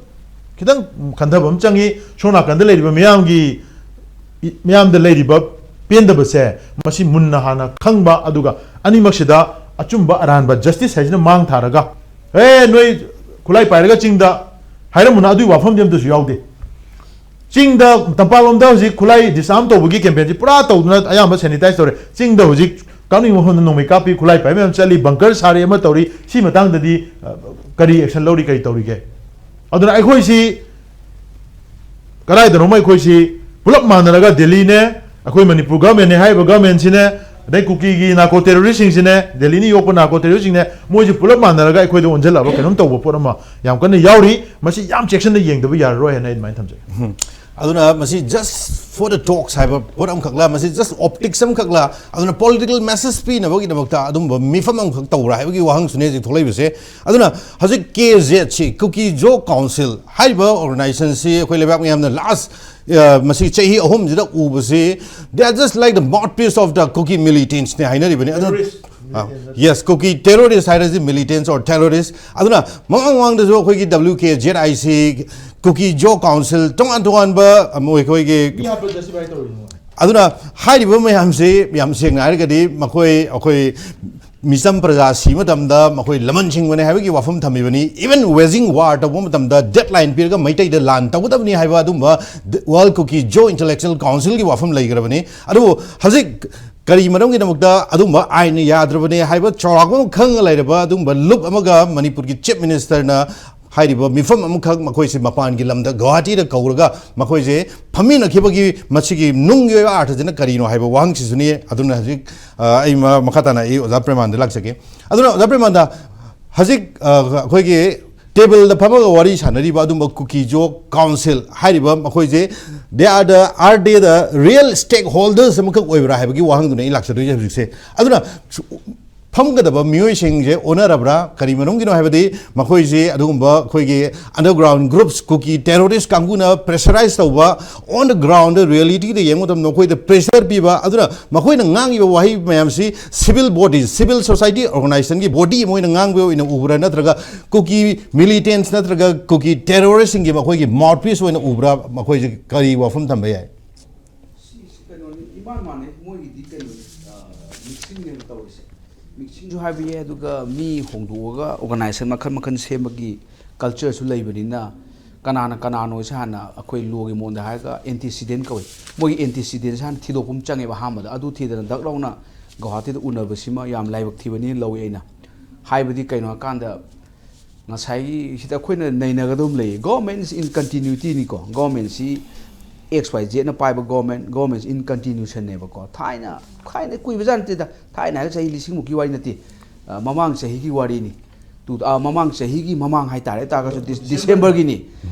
ꯈꯤꯇꯪ ꯈꯟꯊꯕ ꯑꯃ ꯆꯪꯉꯤ꯫ ꯁꯣꯝ ꯅꯥꯀꯟꯗ ꯂꯩꯔꯤꯕ ꯃꯤꯌꯥꯝꯒꯤ, ꯃꯤꯌꯥꯝꯗ ꯂꯩꯔꯤꯕ ꯄꯦꯟꯗꯕꯁꯦ, ꯃꯁꯤ ꯃꯨꯟꯅ ꯍꯥꯟꯅ ꯈꯪꯕ, ꯑꯗꯨꯒ ꯑꯅꯤꯃꯛꯁꯤꯗ ꯑꯆꯨꯝꯕ ꯑꯔꯥꯟꯕ justice ꯍꯥꯏꯁꯤꯅ ꯃꯥꯡ ꯊꯥꯔꯒ, "ꯑꯦ, ꯅꯣꯏ ꯈꯨꯠꯂꯥꯏ ꯄꯥꯏꯔꯒ ꯆꯤꯡꯗ" ꯍꯥꯏꯔꯝꯕꯅ ꯑꯗꯨꯒꯤ ꯋꯥꯐꯝꯗꯤ ꯑꯝꯇꯁꯨ ꯌꯥꯎꯗꯦ꯫ ꯆꯤꯡꯗ, ꯇꯝꯄꯥꯛꯂꯣꯝꯗ ꯍꯧꯖꯤꯛ ꯈꯨꯠꯂꯥꯏ disarm ꯇꯧꯕꯒꯤ campaignꯁꯤ ꯄꯨꯔꯥ ꯇꯧꯗꯨꯅ ꯑꯌꯥꯝꯕ sanitize ꯇꯧꯔꯦ꯫ ꯆꯤꯡꯗ ꯍꯧꯖꯤꯛ ꯀꯥꯞꯅꯤꯡꯕ ꯃꯐꯝꯗ ꯅꯣꯡꯃꯩ ꯀꯥꯞꯄꯤ, ꯈꯨꯠꯂꯥꯏ ꯄꯥꯏꯕ ꯃꯌꯥꯝ ꯆꯠꯂꯤ, bunker ꯁꯥꯔꯤ, ꯑꯃ ꯇꯧꯔꯤ꯫ ꯁꯤ ꯃꯇꯥꯡꯗꯗꯤ, ꯑ, ꯀꯔꯤ action ꯂꯧꯔꯤ, ꯀꯔꯤ ꯇꯧꯔꯤꯒꯦ? ꯑꯗꯨꯅ ꯑꯩꯈꯣꯏꯁꯤ ꯀꯗꯥꯏꯗꯅꯣꯃ ꯑꯩꯈꯣꯏꯁꯤ ꯄꯨꯂꯞ ꯃꯥꯟꯅꯔꯒ, ꯗꯦꯜꯂꯤꯅꯦ, ꯑꯩꯈꯣꯏ ꯃꯅꯤꯄꯨꯔ governmentꯅꯦ, ꯍꯥꯏꯔꯤꯕ governmentꯁꯤꯅꯦ, ꯑꯗꯩ ꯀꯨꯀꯤꯒꯤ narco terroristꯁꯤꯡꯁꯤꯅꯦ, ꯗꯦꯜꯂꯤꯅ ꯌꯣꯛꯄ narco terroristꯁꯤꯡꯅꯦ, ꯃꯣꯏꯁꯤ ꯄꯨꯂꯞ ꯃꯥꯟꯅꯔꯒ ꯑꯩꯈꯣꯏꯗ ꯑꯣꯟꯁꯤꯜꯂꯛꯑꯕ ꯀꯩꯅꯣꯝ ꯇꯧꯕ ꯄꯣꯠ ꯑꯃ ꯌꯥꯝ ꯀꯟꯅ ꯌꯥꯎꯔꯤ꯫ ꯃꯁꯤ ꯌꯥꯝ ꯆꯦꯛꯁꯤꯟꯅ ꯌꯦꯡꯗꯕ ꯌꯥꯔꯔꯣꯏ ꯍꯥꯏꯅ ꯑꯩ ꯑꯗꯨꯃꯥꯏꯅ ꯊꯝꯖꯒꯦ꯫ ꯎꯝ꯫ ꯑꯗꯨꯅ ꯃꯁꯤ just for the talks ꯍꯥꯏꯕ ꯄꯣꯠ ꯑꯃꯈꯛꯂ, ꯃꯁꯤ just optics ꯑꯃꯈꯛꯂ, ꯑꯗꯨꯅ political message ꯄꯤꯅꯕꯒꯤꯗꯃꯛꯇ ꯑꯗꯨꯝꯕ ꯃꯤꯐꯝ ꯑꯃꯈꯛ ꯇꯧꯕ꯭ꯔꯥ ꯍꯥꯏꯕꯒꯤ ꯋꯥꯍꯪꯁꯨꯅꯦ ꯍꯧꯖꯤꯛ ꯊꯣꯛꯂꯛꯏꯕꯁꯦ꯫ ꯑꯗꯨꯅ ꯍꯧꯖꯤꯛ ꯀꯦ ꯖꯦꯠ ꯁꯤ, ꯀꯨꯀꯤ ꯖꯣ ꯀꯥꯎꯟꯁꯤꯜ ꯍꯥꯏꯔꯤꯕ organization ꯁꯤ ꯑꯩꯈꯣꯏ ꯂꯩꯕꯥꯛ ꯃꯤꯌꯥꯝꯅ last, ꯑ, ꯃꯁꯤ ꯆꯍꯤ ꯑꯍꯨꯝꯁꯤꯗ ꯎꯕꯁꯤ, they are just like the mouthpiece of the Kuki militants ꯅꯦ ꯍꯥꯏꯅꯔꯤꯕꯅꯤ꯫ ꯑꯗꯨ, Terrorist. ꯑ, yes, Kuki terrorist ꯍꯥꯏꯔꯁꯤ, militants or terrorist꯫ ꯑꯗꯨꯅ ꯃꯃꯥꯡ ꯃꯃꯥꯡꯗꯁꯨ ꯑꯩꯈꯣꯏꯒꯤ W K Z I C, Kuki Zo council, ꯇꯣꯉꯥꯟ ꯇꯣꯉꯥꯟꯕ, ꯑ, ꯃꯣꯏ ꯑꯩꯈꯣꯏꯒꯤ ꯃꯤ ꯍꯥꯠꯄ justify ꯇꯧꯔꯤꯅꯣ? ꯑꯗꯨꯅ ꯍꯥꯏꯔꯤꯕ ꯃꯌꯥꯝꯁꯤ ꯌꯥꯝ ꯁꯦꯡꯅ ꯍꯥꯏꯔꯒꯗꯤ ꯃꯈꯣꯏ, ꯑꯩꯈꯣꯏ ꯃꯤꯆꯝ ꯄ꯭ꯔꯖꯥ ꯁꯤꯕ ꯃꯇꯝꯗ ꯃꯈꯣꯏ ꯂꯃꯟ ꯁꯤꯡꯕꯅꯦ ꯍꯥꯏꯕꯒꯤ ꯋꯥꯐꯝ ꯊꯝꯃꯤꯕꯅꯤ꯫ Even waging war ꯇꯧꯕ ꯃꯇꯝꯗ deadline ꯄꯤꯔꯒ ꯃꯩꯇꯩꯗ ꯂꯥꯟ ꯇꯧꯒꯗꯕꯅꯤ ꯍꯥꯏꯕ ꯑꯗꯨꯝꯕ World Kuki Zo Intellectual Council ꯒꯤ ꯋꯥꯐꯝ ꯂꯩꯈ꯭ꯔꯕꯅꯤ꯫ ꯑꯗꯨꯕꯨ ꯍꯧꯖꯤꯛ ꯀꯔꯤ ꯃꯔꯝꯒꯤꯗꯃꯛꯇ ꯑꯗꯨꯝꯕ ꯑꯥꯏꯟꯅ ꯌꯥꯗ꯭ꯔꯕꯅꯦ ꯍꯥꯏꯕ ꯆꯥꯎꯔꯥꯛꯄ ꯑꯃ ꯈꯪꯉ ꯂꯩꯔꯕ ꯑꯗꯨꯝꯕ ꯂꯨꯞ ꯑꯃꯒ ꯃꯅꯤꯄꯨꯔꯒꯤ Chief Minister ꯅ ꯍꯥꯏꯔꯤꯕ ꯃꯤꯐꯝ ꯑꯃꯈꯛ ꯃꯈꯣꯏꯁꯦ ꯃꯄꯥꯟꯒꯤ ꯂꯝꯗ ꯒꯧꯍꯥꯇꯤꯗ ꯀꯧꯔꯒ ꯃꯈꯣꯏꯁꯦ ꯐꯝꯃꯤꯟꯅꯈꯤꯕꯒꯤ ꯃꯁꯤꯒꯤ ꯅꯨꯡꯒꯤ ꯑꯣꯏꯕ ꯑꯥꯔꯊꯁꯤꯅ ꯀꯔꯤꯅꯣ ꯍꯥꯏꯕ ꯋꯥꯍꯪꯁꯤꯁꯨꯅꯤ꯫ ꯑꯗꯨꯅ ꯍꯧꯖꯤꯛ, ꯑ, ꯑꯩ ꯃ-, ꯃꯈꯥ ꯇꯥꯅ ꯑꯩ ꯑꯣꯖꯥ ꯄ꯭ꯔꯦꯃꯥꯟꯗ ꯂꯥꯛꯆꯒꯦ꯫ ꯑꯗꯨꯅ ꯑꯣꯖꯥ ꯄ꯭ꯔꯦꯃꯥꯟꯗ, ꯍꯧꯖꯤꯛ, ꯑ, ꯑꯩꯈꯣꯏꯒꯤ ꯇꯦꯕꯜꯗ ꯐꯝꯃꯒ ꯋꯥꯔꯤ ꯁꯥꯟꯅꯔꯤꯕ ꯑꯗꯨꯝꯕ ꯀꯨꯀꯤ ꯖꯣ ꯀꯥꯎꯟꯁꯤꯜ ꯍꯥꯏꯔꯤꯕ ꯃꯈꯣꯏꯁꯦ, they are the, are they the real stakeholders ꯑꯃꯈꯛ ꯑꯣꯏꯕ꯭ꯔꯥ ꯍꯥꯏꯕꯒꯤ ꯋꯥꯍꯪꯗꯨꯅ ꯑꯩ ꯂꯥꯛꯆꯗꯣꯏꯁꯦ ꯍꯧꯖꯤꯛꯁꯦ꯫ ꯑꯗꯨꯅ ꯁꯨ-, ꯐꯝꯒꯗꯕ ꯃꯤꯑꯣꯏꯁꯤꯡꯁꯦ ꯑꯣꯟꯅꯔꯕ꯭ꯔꯥ? ꯀꯔꯤ ꯃꯔꯝꯒꯤꯅꯣ ꯍꯥꯏꯕꯗꯤ ꯃꯈꯣꯏꯁꯦ ꯑꯗꯨꯒꯨꯝꯕ ꯑꯩꯈꯣꯏꯒꯤ underground groups, ꯀꯨꯀꯤ terrorist ꯀꯥꯡꯕꯨꯅ pressurize ꯇꯧꯕ, on the ground reality ꯗ ꯌꯦꯡꯕ ꯃꯇꯝꯗ ꯃꯈꯣꯏꯗ pressure ꯄꯤꯕ, ꯑꯗꯨꯅ ꯃꯈꯣꯏꯅ ꯉꯥꯡꯉꯤꯕ ꯋꯥꯍꯩ ꯃꯌꯥꯝꯁꯤ civil bodies, civil society organization ꯒꯤ body ꯑꯃ ꯑꯣꯏꯅ ꯉꯥꯡꯕ ꯑꯣꯏꯅ ꯎꯕ꯭ꯔꯥ, ꯅꯠꯇ꯭ꯔꯒ ꯀꯨꯀꯤ militants ꯅꯠꯇ꯭ꯔꯒ ꯀꯨꯀꯤ terrorist ꯁꯤꯡꯒꯤ ꯃꯈꯣꯏꯒꯤ mouthpiece ꯑꯣꯏꯅ ꯎꯕ꯭ꯔꯥ? ꯃꯈꯣꯏꯁꯦ ꯀꯔꯤ ꯋꯥꯐꯝ ꯊꯝꯕ ꯌꯥꯏ? ꯁꯤ ꯀꯩꯅꯣꯅꯤ, ꯏꯃꯥꯟ ꯃꯥꯟꯅꯩ꯫ ꯃꯣꯏꯒꯤꯗꯤ ꯀꯩꯅꯣꯅꯤ, ꯃꯤꯛꯁꯤꯡꯅꯦꯕ ꯇꯧꯔꯤꯁꯦ꯫ ꯃꯤꯛꯁꯤꯡꯁꯨ ꯍꯥꯏꯕ ꯌꯥꯏ, ꯑꯗꯨꯒ ꯃꯤ ꯍꯣꯡꯗꯣꯛꯑꯒ organization ꯃꯈꯜ ꯃꯈꯜ ꯁꯦꯝꯕꯒꯤ culture ꯁꯨ ꯂꯩꯕꯅꯤꯅ, ꯀꯅꯥꯅ ꯀꯅꯥꯅꯣꯁꯦ ꯍꯥꯟꯅ ꯑꯩꯈꯣꯏ law ꯒꯤ ꯃꯑꯣꯡꯗ ꯍꯥꯏꯔꯒ antecedent ꯀꯧꯏ꯫ ꯃꯣꯏꯒꯤ antecedent ꯁꯦ ꯍꯥꯟꯅ ꯊꯤꯗꯣꯛꯄ ꯑꯃ ꯆꯪꯉꯦꯕ꯫ ꯑꯍꯥꯟꯕꯗ ꯑꯗꯨ ꯊꯤꯗꯅ ꯗꯛ ꯂꯥꯎꯅ ꯒꯧꯍꯥꯇꯤꯗ ꯎꯅꯕꯁꯤꯃ ꯌꯥꯝ ꯂꯥꯏꯕꯛ ꯊꯤꯕꯅꯤ ꯂꯧꯏ ꯑꯩꯅ꯫ ꯍꯥꯏꯕꯗꯤ ꯀꯩꯅꯣ ꯍꯥꯏꯀꯥꯟꯗ, ꯉꯁꯥꯏꯒꯤ ꯁꯤꯗ ꯑꯩꯈꯣꯏꯅ ꯅꯩꯅꯒꯗꯕ ꯑꯃ ꯂꯩ꯫ Government is in continuity ꯅꯤꯀꯣ꯫ Government ꯁꯤ X Y Z ꯅ ꯄꯥꯏꯕ government, government is in continuation ꯅꯦꯕꯀꯣ꯫ ꯊꯥꯏꯅ, ꯊꯥꯏꯅ ꯀꯨꯏꯕꯖꯥꯠ ꯅꯠꯇꯦꯗ꯫ ꯊꯥꯏꯅ ꯍꯥꯏꯔꯒ ꯆꯍꯤ ꯂꯤꯁꯤꯡꯃꯨꯛꯀꯤ ꯋꯥꯔꯤ ꯅꯠꯇꯦ꯫ ꯑ, ꯃꯃꯥꯡ ꯆꯍꯤꯒꯤ ꯋꯥꯔꯤꯅꯤ꯫ ꯑꯥ, ꯃꯃꯥꯡ ꯆꯍꯤꯒꯤ ꯃꯃꯥꯡ ꯍꯥꯏꯇꯥꯔꯦ, ꯇꯥꯔꯒꯁꯨ ꯗꯤꯁ-, ꯗꯤꯁꯦꯝꯕꯔꯒꯤꯅꯤ,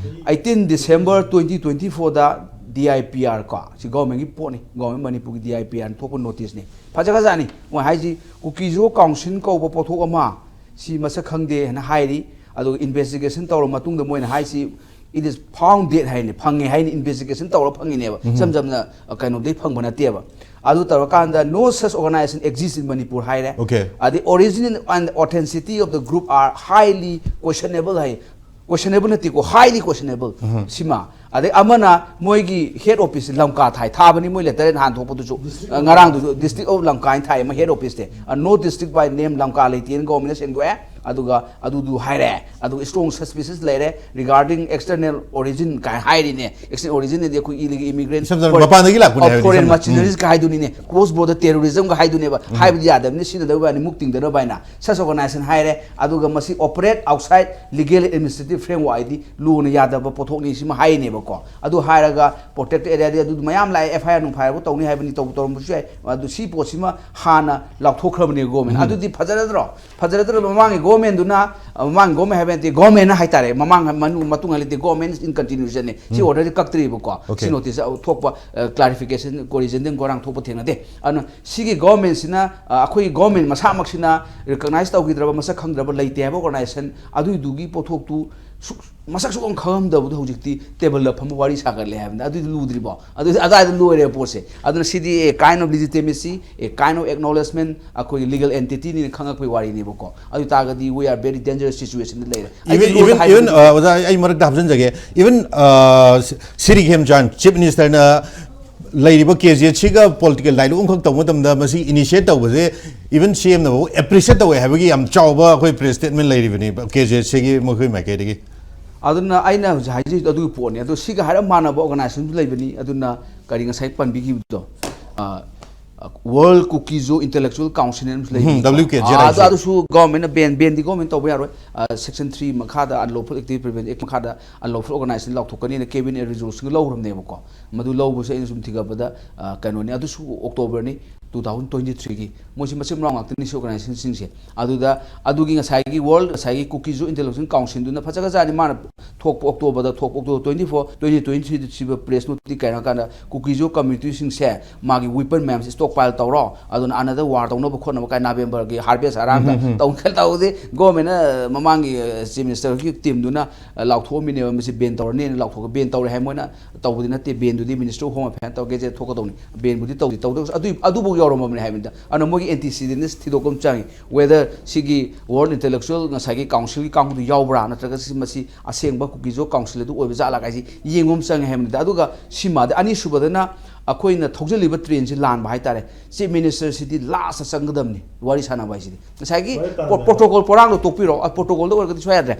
ꯑꯩꯠꯇꯤꯟ ꯗꯤꯁꯦꯝꯕꯔ ꯇ꯭ꯋꯦꯟꯇꯤ ꯇ꯭ꯋꯦꯟꯇꯤ ꯐꯣꯔꯗ ꯗꯤ ꯑꯥꯏ ꯄꯤ ꯑꯥꯔ ꯀꯣ, ꯁꯤ ꯒꯣꯔꯃꯦꯟꯒꯤ ꯄꯣꯠꯅꯤ, ꯒꯣꯔꯃꯦꯟ ꯃꯅꯤꯄꯨꯔꯒꯤ ꯗꯤ ꯑꯥꯏ ꯄꯤ ꯑꯥꯔꯅ ꯊꯣꯛꯄ ꯅꯣꯇꯤꯁꯅꯤ꯫ ꯐꯖꯈ꯭ꯔꯖꯥꯠꯅꯤ ꯃꯣꯏ ꯍꯥꯏꯁꯤ, ꯀꯨꯀꯤꯖꯣ ꯀꯥꯎꯟꯁꯤꯜ ꯀꯧꯕ ꯄꯣꯠꯊꯣꯛ ꯑꯃ ꯁꯤ ꯃꯁꯛ ꯈꯪꯗꯦ ꯍꯥꯏꯅ ꯍꯥꯏꯔꯤ꯫ ꯑꯗꯨꯒ ꯏꯟꯚꯦꯁꯇꯤꯒꯦꯁꯟ ꯇꯧꯔ ꯃꯇꯨꯡꯗ ꯃꯣꯏꯅ ꯍꯥꯏꯁꯤ, "It is found dead" ꯍꯥꯏꯅꯤ, ꯐꯪꯉꯦ ꯍꯥꯏꯅꯤ, ꯏꯟꯚꯦꯁꯇꯤꯒꯦꯁꯟ ꯇꯧꯔ ꯐꯪꯉꯤꯅꯦꯕ, ꯏꯆꯝ ꯆꯝꯅ, ꯑ, ꯀꯩꯅꯣꯗꯩ ꯐꯪꯕ ꯅꯠꯇꯦꯕ꯫ ꯑꯗꯨ ꯇꯧꯔꯀꯥꯟꯗ "No such organization exists in Manipur" ꯍꯥꯏꯔꯦ꯫ Okay. ꯑꯗꯩ "Origin and authenticity of the group are highly questionable" high. Questionable ꯅꯠꯇꯦꯀꯣ, highly questionable꯫ ꯁꯤꯃ꯫ ꯑꯗꯩ ꯑꯃꯅ ꯃꯣꯏꯒꯤ ꯍꯦꯗ ꯑꯣꯐꯤꯁ ꯂꯝꯀꯥ ꯊꯥꯏ, ꯊꯥꯕꯅꯤ ꯃꯣꯏ ꯂꯦꯇꯔ ꯅꯍꯥꯟ ꯊꯣꯛꯄꯗꯨꯁꯨ, ꯑ, ꯉꯔꯥꯡꯗꯨꯁꯨ "District of Lamka" ꯍꯥꯏꯅ ꯊꯥꯏ ꯃꯣꯏ ꯍꯦꯗ ꯑꯣꯐꯤꯁꯇꯤ꯫ ꯑ, "No district by name Lamka" ꯂꯩꯇꯦꯅ ꯒꯣꯔꯃꯦꯟꯅ ꯁꯦꯡꯗꯣꯛꯑꯦ꯫ ꯑꯗꯨꯒ ꯑꯗꯨꯗꯨ ꯍꯥꯏꯔꯦ꯫ ꯑꯗꯨꯒ "Strong suspicious ꯂꯩꯔꯦ regarding external origin" ꯀꯥꯏꯅ ꯍꯥꯏꯔꯤꯅꯦ꯫ External origin ꯗꯤ ꯑꯩꯈꯣꯏ illegal immigrant, ꯏꯁꯝ ꯁꯝꯅ ꯃꯄꯥꯟꯗꯒꯤ ꯂꯥꯛꯄꯅꯦ ꯍꯥꯏꯕꯅꯤ, foreign ꯏꯁꯝꯅ꯫ mercenaries ꯀ ꯍꯥꯏꯗꯨꯅꯤꯅꯦ, cross border terrorism ꯀ ꯍꯥꯏꯗꯨꯅꯦꯕ꯫ ꯍꯥꯏꯕꯗꯤ ꯌꯥꯗꯕꯅꯤ, ꯁꯤꯖꯤꯟꯅꯗꯕ ꯌꯥꯅꯤ, ꯃꯨꯛ ꯇꯤꯡꯗꯅꯕ ꯍꯥꯏꯅ such organization ꯍꯥꯏꯔꯦ꯫ ꯑꯗꯨꯒ "Must operate outside legal and administrative framework" ꯍꯥꯏꯗꯤ ꯂꯣꯅ ꯌꯥꯗꯕ ꯄꯣꯠꯊꯣꯛꯅꯤ ꯁꯤꯃ ꯍꯥꯏꯔꯤꯅꯦꯕꯀꯣ꯫ ꯑꯗꯨ ꯍꯥꯏꯔꯒ protected area ꯗꯤ ꯑꯗꯨ ꯃꯌꯥꯝ ꯂꯥꯛꯑꯦ, ꯑꯦꯐ ꯑꯥꯏ ꯑꯥꯔ ꯅꯨꯡ ꯐꯥꯏ ꯑꯥꯔ ꯇꯧꯅꯤ ꯍꯥꯏꯕꯅꯤ, ꯇꯧꯕ ꯇꯧꯔꯝꯕꯁꯨ ꯌꯥꯏ꯫ ꯑꯗꯨ ꯁꯤ ꯄꯣꯠꯁꯤꯃ ꯍꯥꯟꯅ ꯂꯥꯎꯊꯣꯛꯈ꯭ꯔꯕꯅꯦ ꯒꯣꯔꯃꯦꯟ꯫ ꯑꯗꯨꯗꯤ ꯐꯖꯔꯗ꯭ꯔꯣ? ꯐꯖꯔꯗ꯭ꯔꯣ? ꯃꯃꯥꯡꯒꯤ ꯒꯣꯔꯃꯦꯟꯗꯨꯅ, ꯑ, ꯃꯃꯥꯡꯒꯤ ꯒꯣꯔꯃꯦꯟ ꯍꯥꯏꯕ ꯅꯠꯇꯦ, ꯒꯣꯔꯃꯦꯟꯅ ꯍꯥꯏꯇꯥꯔꯦ, ꯃꯃꯥꯡ ꯃꯅꯨꯡ ꯃꯇꯨꯡ ꯍꯥꯏ ꯂꯩꯇꯦ, "Government in continuation" ꯅꯤ꯫ ꯁꯤ order ꯁꯤ ꯀꯛꯇ꯭ꯔꯤꯕꯀꯣ꯫ Okay. ꯁꯤ ꯅꯣꯇꯤꯁ ꯊꯣꯛꯄ, ꯑ, clarification, correction ꯗꯤ ꯉꯔꯥꯡ ꯊꯣꯛꯄ ꯊꯦꯡꯅꯗꯦ꯫ ꯑꯗꯨꯅ ꯁꯤꯒꯤ ꯒꯣꯔꯃꯦꯟꯁꯤꯅ, ꯑ, ꯑꯩꯈꯣꯏꯒꯤ ꯒꯣꯔꯃꯦꯟ ꯃꯁꯥꯃꯛꯁꯤꯅ recognize ꯇꯧꯈꯤꯗ꯭ꯔꯕ, ꯃꯁꯛ ꯈꯪꯗ꯭ꯔꯕ, ꯂꯩꯇꯦ ꯍꯥꯏꯕ organization ꯑꯗꯨꯏꯗꯨꯒꯤ ꯄꯣꯠꯊꯣꯛꯇꯨ ꯁꯨꯛ-, ꯃꯁꯛ ꯁꯨꯛꯈꯪ ꯈꯪꯉꯝꯗꯕꯗꯣ ꯍꯧꯖꯤꯛꯇꯤ ꯇꯦꯕꯜꯗ ꯐꯝꯃ ꯋꯥꯔꯤ ꯁꯥꯒꯠꯂꯦ ꯍꯥꯏꯕꯅꯤ꯫ ꯑꯗꯨꯗꯤ ꯂꯨꯗ꯭ꯔꯤꯕꯣ? ꯑꯗꯨ ꯑꯗꯥꯏꯗ ꯂꯣꯏꯔꯦ ꯄꯣꯠꯁꯦ꯫ ꯑꯗꯨꯅ ꯁꯤꯗꯤ a kind of legitimacy, a kind of acknowledgement, ꯑꯩꯈꯣꯏꯒꯤ legal entity ꯅꯤꯅ ꯈꯪꯉꯛꯄꯒꯤ ꯋꯥꯔꯤꯅꯦꯕꯀꯣ꯫ ꯑꯗꯨ ꯇꯥꯔꯒꯗꯤ we are very dangerous situation ꯗ ꯂꯩꯔꯦ꯫ ꯑꯩꯗꯤ Even, ꯂꯣꯟꯗ even, even, ꯍꯥꯏꯕꯅꯤ꯫ ꯑ, ꯑꯣꯖꯥ, ꯑꯩ ꯃꯔꯛꯇ ꯍꯥꯞꯆꯤꯟꯖꯒꯦ꯫ Even, ꯑ, ꯁꯤ-, ꯁꯤꯔꯤ ꯈꯦꯝꯆꯥꯟ, ꯆꯤꯐ ꯃꯤꯅꯤꯁꯇꯔꯅ ꯂꯩꯔꯤꯕ ꯀꯦ ꯖꯦ ꯑꯦꯁ ꯁꯤꯒ ꯄꯣꯂꯤꯇꯤꯀꯦꯜ ꯗꯥꯏꯂꯣꯒ ꯑꯃꯈꯛ ꯇꯧꯕ ꯃꯇꯝꯗ ꯃꯁꯤ initiate ꯇꯧꯕꯁꯦ even ꯁꯤ ꯑꯦꯝꯅ ꯐꯥꯎ appreciate ꯇꯧꯋꯦ ꯍꯥꯏꯕꯒꯤ ꯌꯥꯝ ꯆꯥꯎꯕ ꯑꯩꯈꯣꯏ press statement ꯂꯩꯔꯤꯕꯅꯦꯕ ꯀꯦ ꯖꯦ ꯑꯦꯁ ꯁꯤꯒꯤ ꯃꯈꯣꯏ ꯃꯥꯏꯀꯩꯗꯒꯤ꯫ ꯑꯗꯨꯅ ꯑꯩꯅ ꯍꯧꯖꯤꯛ ꯍꯥꯏꯖꯔꯤꯗꯣ ꯑꯗꯨꯒꯤ ꯄꯣꯠꯅꯤ꯫ ꯑꯗꯣ ꯁꯤꯒ ꯍꯥꯏꯔꯞ ꯃꯥꯟꯅꯕ organization ꯁꯨ ꯂꯩꯕꯅꯤ꯫ ꯑꯗꯨꯅ ꯀꯔꯤ ꯉꯁꯥꯏ ꯄꯟꯕꯤꯈꯤꯕꯗꯣ, ꯑ, World Kuki-Zo Intellectual Council ꯍꯥꯏꯅ ꯑꯃꯁꯨ ꯂꯩꯕꯅꯤ꯫ ꯎꯝ, W K Z I ꯑꯥ, ꯑꯗꯨ, ꯍꯥꯏꯁꯦ꯫ ꯑꯗꯨꯁꯨ ꯒꯣꯔꯃꯦꯟꯅ ꯕꯦꯟ, ꯕꯦꯟꯗꯤ ꯒꯣꯔꯃꯦꯟ ꯇꯧꯕ ꯌꯥꯔꯣꯏ꯫ ꯑ, section three ꯃꯈꯥꯗ, unlawful activity prevent act ꯃꯈꯥꯗ unlawful organization ꯂꯥꯎꯊꯣꯛꯀꯅꯤꯅ cabinet resolution ꯂꯧꯈ꯭ꯔꯕꯅꯦꯕꯀꯣ꯫ ꯃꯗꯨ ꯂꯧꯕꯁꯦ ꯑꯩꯅ ꯁꯨꯝ ꯊꯤꯒꯠꯄꯗ, ꯑ, ꯀꯩꯅꯣꯅꯤ, ꯑꯗꯨꯁꯨ ꯑꯣꯛꯇꯣꯕꯔꯅꯤ꯫ ꯇꯨ ꯊꯥꯎꯖꯟ ꯇ꯭ꯋꯦꯟꯇꯤ ꯊ꯭ꯔꯤꯒꯤ꯫ ꯃꯣꯏꯁꯤ ꯃꯆꯤꯟ ꯃꯅꯥꯎ ꯉꯥꯛꯇꯅꯤ ꯁꯤ ꯑꯣꯔꯒꯅꯥꯏꯖꯦꯁꯟꯁꯤꯡꯁꯦ꯫ ꯑꯗꯨꯗ ꯑꯗꯨꯒꯤ ꯉꯁꯥꯏꯒꯤ ꯋꯥꯔꯜ ꯉꯁꯥꯏꯒꯤ ꯀꯨꯀꯤꯖꯨ ꯏꯟꯇꯦꯂꯦꯛꯆꯨꯋꯦꯜ ꯀꯥꯎꯟꯁꯤꯜꯗꯨꯅ ꯐꯖꯈ꯭ꯔꯖꯥꯠꯅꯤ꯫ ꯃꯥꯅ ꯊꯣꯛꯄ ꯑꯣꯛꯇꯣꯕꯔꯗ ꯊꯣꯛꯄ, October twenty four twenty twenty ꯊ꯭ꯔꯤꯗ ꯁꯤꯕ ꯄ꯭ꯔꯦꯁ ꯅꯣꯠꯇꯤ ꯀꯩꯅꯣ ꯍꯥꯏꯔꯀꯥꯟꯗ, ꯀꯨꯀꯤꯖꯨ ꯀꯝꯃ꯭ꯌꯨꯅꯤꯇꯤꯁꯤꯡꯁꯦ ꯃꯥꯒꯤ ꯋꯤꯄꯟ ꯃꯌꯥꯝꯁꯦ ꯁ꯭ꯇꯣꯛ ꯄꯥꯏꯜ ꯇꯧꯔꯣ, ꯑꯗꯨꯅ ꯑꯅꯗꯔ ꯋꯥꯔ ꯇꯧꯅꯕ ꯈꯣꯠꯅꯕ ꯀꯥꯏꯅ ꯅꯕꯦꯝꯕꯔꯒꯤ ꯍꯥꯔꯚꯦꯁ ꯑꯔꯥꯡꯗ ꯇꯧꯅꯤ ꯈꯜ ꯇꯧꯕꯗꯤ ꯒꯣꯔꯃꯦꯟꯅ ꯃꯃꯥꯡꯒꯤ ꯆꯤꯐ ꯃꯤꯅꯤꯁꯇꯔꯒꯤ ꯇꯤꯝꯗꯨꯅ ꯂꯥꯎꯊꯣꯛꯑꯝꯃꯤꯅꯦꯕ, ꯃꯁꯤ ꯕꯦꯟ ꯇꯧꯔꯅꯤꯅ ꯂꯥꯎꯊꯣꯛꯑꯒ꯫ ꯕꯦꯟ ꯇꯧꯔꯦ ꯍꯥꯏ ꯃꯣꯏꯅ ꯇꯧꯕꯗꯤ ꯅꯠꯇꯦ, ꯕꯦꯟꯗꯨꯗꯤ ꯃꯤꯅꯤꯁꯇ꯭ꯔꯤ ꯑꯣꯐ ꯍꯣꯝ ꯑꯦꯐꯤꯌꯔ ꯇꯧꯔꯒ ꯒꯦꯖꯦꯠ ꯊꯣꯛꯀꯗꯧꯅꯤ꯫ ꯕꯦꯟꯕꯨꯗꯤ ꯇꯧꯗꯤ ꯇꯧꯗꯧꯁꯨ ꯑꯗꯨꯏ ꯑꯗꯨꯕꯨ ꯌꯧꯔꯝꯃꯕꯅꯤ ꯍꯥꯏꯕꯅꯤꯗ꯫ ꯑꯗꯨꯅ ꯃꯣꯏꯒꯤ ꯑꯦꯟꯇꯤꯁꯤꯗꯦꯟꯁ ꯊꯤꯗꯣꯛꯄ ꯑꯃ ꯆꯪꯉꯤ꯫ ꯋꯦꯗꯔ ꯁꯤꯒꯤ ꯋꯥꯔꯜ ꯏꯟꯇꯦꯂꯦꯛꯆꯨꯋꯦꯜ ꯉꯁꯥꯏꯒꯤ ꯀꯥꯎꯟꯁꯤꯜꯒꯤ ꯀꯥꯡꯕꯨꯗꯨ ꯌꯥꯎꯕ꯭ꯔꯥ, ꯅꯠꯇ꯭ꯔꯒ ꯁꯤ ꯃꯁꯤ ꯑꯁꯦꯡꯕ ꯀꯨꯀꯤꯖꯨ ꯀꯥꯎꯟꯁꯤꯜ ꯑꯗꯨ ꯑꯣꯏꯕ ꯖꯥꯠꯂꯥ ꯍꯥꯏꯁꯤ ꯌꯦꯡꯕ ꯑꯃ ꯆꯪꯉꯦ ꯍꯥꯏꯕꯅꯤꯗ꯫ ꯑꯗꯨꯒ ꯁꯤꯃꯗꯤ ꯑꯅꯤꯁꯨꯕꯗꯅ ꯑꯩꯈꯣꯏꯅ ꯊꯧꯖꯤꯜꯂꯤꯕ ꯇ꯭ꯔꯦꯟꯁꯤ ꯂꯥꯟꯕ ꯍꯥꯏꯇꯥꯔꯦ꯫ ꯆꯤꯐ ꯃꯤꯅꯤꯁꯇꯔꯁꯤꯗꯤ ꯂꯥꯁꯇ ꯆꯪꯒꯗꯕꯅꯤ ꯋꯥꯔꯤ ꯁꯥꯟꯅꯕ ꯍꯥꯏꯁꯤꯗꯤ꯫ ꯉꯁꯥꯏꯒꯤ ꯄ꯭ꯔꯣ-, ꯄ꯭ꯔꯣꯇꯣꯀꯣꯜ ꯄꯣꯔꯥꯡꯗꯣ ꯇꯣꯛꯄꯤꯔꯣ, ꯑ, ꯄ꯭ꯔꯣꯇꯣꯀꯣꯜꯗ ꯑꯣꯏꯔꯒꯗꯤ ꯁꯣꯏ ꯌꯥꯗ꯭ꯔꯦ꯫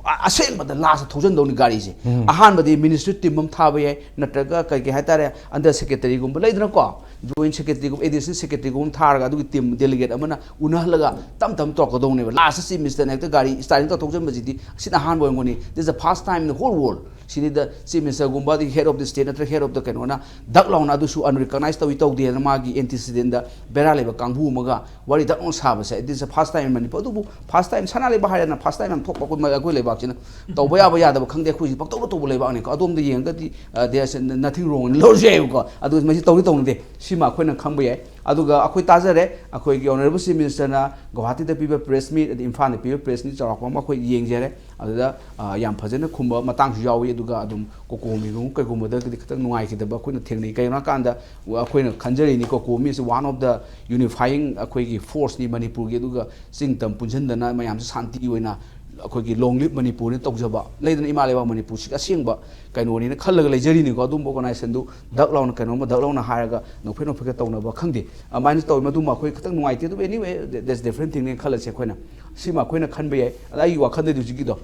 ꯑ-, ꯑꯁꯦꯡꯕꯗ ꯂꯥꯁꯇ ꯊꯧꯖꯤꯟꯗꯧꯅꯤ ꯒꯥꯔꯤꯁꯦ꯫ ꯑꯍꯥꯟꯕꯗꯤ ꯃꯤꯅꯤꯁꯇ꯭ꯔꯤ ꯇꯤꯝ ꯑꯃ ꯊꯥꯕ ꯌꯥꯏ, ꯅꯠꯇ꯭ꯔꯒ ꯀꯩ ꯀꯩ ꯍꯥꯏꯇꯥꯔꯦ, ꯑꯟꯗꯔ ꯁꯦꯀ꯭ꯔꯦꯇꯔꯤꯒꯨꯝꯕ ꯂꯩꯗꯅꯀꯣ, ꯖꯣꯏꯟ ꯁꯦꯀ꯭ꯔꯦꯇꯔꯤꯒꯨꯝꯕ, ꯑꯦꯗꯤꯁꯅꯦꯜ ꯁꯦꯀ꯭ꯔꯦꯇꯔꯤꯒꯨꯝꯕ ꯊꯥꯔꯒ ꯑꯗꯨꯒꯤ ꯇꯤꯝ ꯗꯦꯂꯤꯒꯦꯠ ꯑꯃꯅ ꯎꯅꯍꯜꯂꯒ ꯇꯞ ꯇꯞꯅ ꯇꯧꯔꯛꯀꯗꯧꯅꯦꯕ꯫ ꯂꯥꯁꯇ ꯆꯤꯐ ꯃꯤꯅꯤꯁꯇꯔꯅ ꯍꯦꯛꯇ ꯒꯥꯔꯤ ꯁ꯭ꯇꯥꯏꯔꯤꯡ ꯇꯧꯔ ꯊꯧꯖꯤꯟꯕꯁꯤꯗꯤ ꯁꯤꯅ ꯑꯍꯥꯟꯕ ꯑꯣꯏꯔꯝꯒꯅꯤ꯫ This is the first time in the whole world꯫ ꯁꯤꯗꯩꯗ ꯆꯤꯐ ꯃꯤꯅꯤꯁꯇꯔꯒꯨꯝꯕ, ꯑꯗꯒꯤ head of the state ꯅꯠꯇ꯭ꯔꯒ head of the ꯀꯩꯅꯣꯅ ꯗꯛ ꯂꯥꯎꯅ ꯑꯗꯨꯁꯨ unrecognized ꯇꯧꯏ ꯇꯧꯗꯦꯅ ꯃꯥꯒꯤ ꯑꯦꯟꯇꯤꯁꯤꯗꯦꯟꯗ ꯕꯦꯔꯥ ꯂꯩꯕ ꯀꯥꯡꯕꯨ ꯑꯃꯒ ꯋꯥꯔꯤ ꯗꯛ ꯂꯥꯎꯅ ꯁꯥꯕꯁꯦ, this is the first time in Manipur꯫ ꯑꯗꯨꯕꯨ first time ꯁꯅꯥ ꯂꯩꯕꯥꯛ ꯍꯥꯏꯔꯦꯅ first time ꯌꯥꯝ ꯊꯣꯛꯄ ꯑꯩꯈꯣꯏ, ꯑꯩꯈꯣꯏ ꯂꯩꯕꯥꯛꯁꯤꯅ ꯇꯧꯕ ꯌꯥꯕ ꯌꯥꯗꯕ ꯈꯪꯗꯦ꯫ ꯑꯩꯈꯣꯏꯁꯤ ꯄꯪꯇꯧꯗ ꯇꯧꯕ ꯂꯩꯕꯥꯛꯅꯤꯀꯣ꯫ ꯑꯗꯣꯝꯗ ꯌꯦꯡꯉꯒꯗꯤ, ꯑ, there's nothing wrong ꯂꯧꯔꯁꯨ ꯌꯥꯏꯕꯀꯣ꯫ ꯑꯗꯨ ꯃꯁꯤ ꯇꯧꯗꯤ ꯇꯧꯅꯗꯦ꯫ ꯁꯤꯃ ꯑꯩꯈꯣꯏꯅ ꯈꯪꯕ ꯌꯥꯏ꯫ ꯑꯗꯨꯒ ꯑꯩꯈꯣꯏ ꯇꯥꯖꯔꯦ, ꯑꯩꯈꯣꯏꯒꯤ ꯑꯣꯅꯔꯦꯕꯜ ꯆꯤꯐ ꯃꯤꯅꯤꯁꯇꯔꯅ ꯒꯧꯍꯥꯇꯤꯗ ꯄꯤꯕ ꯄ꯭ꯔꯦꯁ ꯃꯤꯠ, ꯑꯗꯩ ꯏꯝꯐꯥꯜꯗ ꯄꯤꯕ ꯄ꯭ꯔꯦꯁ ꯃꯤꯠ ꯆꯥꯎꯔꯥꯛꯄ ꯑꯃ ꯑꯩꯈꯣꯏ ꯌꯦꯡꯖꯔꯦ꯫ ꯑꯗꯨꯗ, ꯑ, ꯌꯥꯝ ꯐꯖꯅ ꯈꯨꯝꯕ ꯃꯇꯥꯡꯁꯨ ꯌꯥꯎꯏ꯫ ꯑꯗꯨꯒ ꯑꯗꯨꯝ ꯀꯣꯀꯣꯃꯤꯒꯨꯝꯕ ꯀꯩꯒꯨꯝꯕꯗꯒꯗꯤ ꯈꯤꯇꯪ ꯅꯨꯡꯉꯥꯏꯈꯤꯗꯕ ꯑꯩꯈꯣꯏꯅ ꯊꯦꯡꯅꯩ꯫ ꯀꯩꯒꯤꯅꯣ ꯍꯥꯏꯀꯥꯟꯗ, ꯑ, ꯑꯩꯈꯣꯏꯅ ꯈꯟꯖꯔꯤꯅꯤ ꯀꯣꯀꯣꯃꯤ is one of the unifying ꯑꯩꯈꯣꯏꯒꯤ ꯐꯣꯔꯁꯅꯤ ꯃꯅꯤꯄꯨꯔꯒꯤ꯫ ꯑꯗꯨꯒ ꯆꯤꯡ ꯇꯝ ꯄꯨꯟꯁꯤꯟꯗꯅ ꯃꯌꯥꯝꯁꯦ ꯁꯥꯟꯇꯤ ꯑꯣꯏꯅ ꯑꯩꯈꯣꯏꯒꯤ long live ꯃꯅꯤꯄꯨꯔꯅ ꯇꯧꯖꯕ ꯂꯩꯗꯅ, ꯏꯃꯥ ꯂꯩꯕꯥꯛ ꯃꯅꯤꯄꯨꯔꯁꯤꯒꯤ ꯑꯁꯦꯡꯕ ꯀꯩꯅꯣꯅꯤꯅ ꯈꯜꯂꯒ ꯂꯩꯖꯔꯤꯅꯤꯀꯣ꯫ ꯑꯗꯨꯝꯕ ꯑꯣꯔꯒꯅꯥꯏꯖꯦꯁꯟꯗꯨ ꯗꯛ ꯂꯥꯎꯅ ꯀꯩꯅꯣꯝꯃ ꯗꯛ ꯂꯥꯎꯅ ꯍꯥꯏꯔꯒ ꯅꯣꯛꯐꯦꯠ ꯅꯣꯛꯐꯦꯠꯀ ꯇꯧꯅꯕ ꯈꯪꯗꯦ꯫ ꯑꯗꯨꯃꯥꯏꯅ ꯇꯧꯋꯤ꯫ ꯃꯗꯨꯃ ꯑꯩꯈꯣꯏ ꯈꯤꯇꯪ ꯅꯨꯡꯉꯥꯏꯇꯦ꯫ ꯑꯗꯨꯕꯨ anyway, that's different thingꯅꯦ ꯈꯜꯂꯁꯦ ꯑꯩꯈꯣꯏꯅ꯫ ꯁꯤꯃ ꯑꯩꯈꯣꯏꯅ ꯈꯟꯕ ꯌꯥꯏ꯫ ꯑꯗ ꯑꯩꯒꯤ ꯋꯥꯈꯜꯗꯗꯤ ꯍꯧꯖꯤꯛꯀꯤꯗꯣ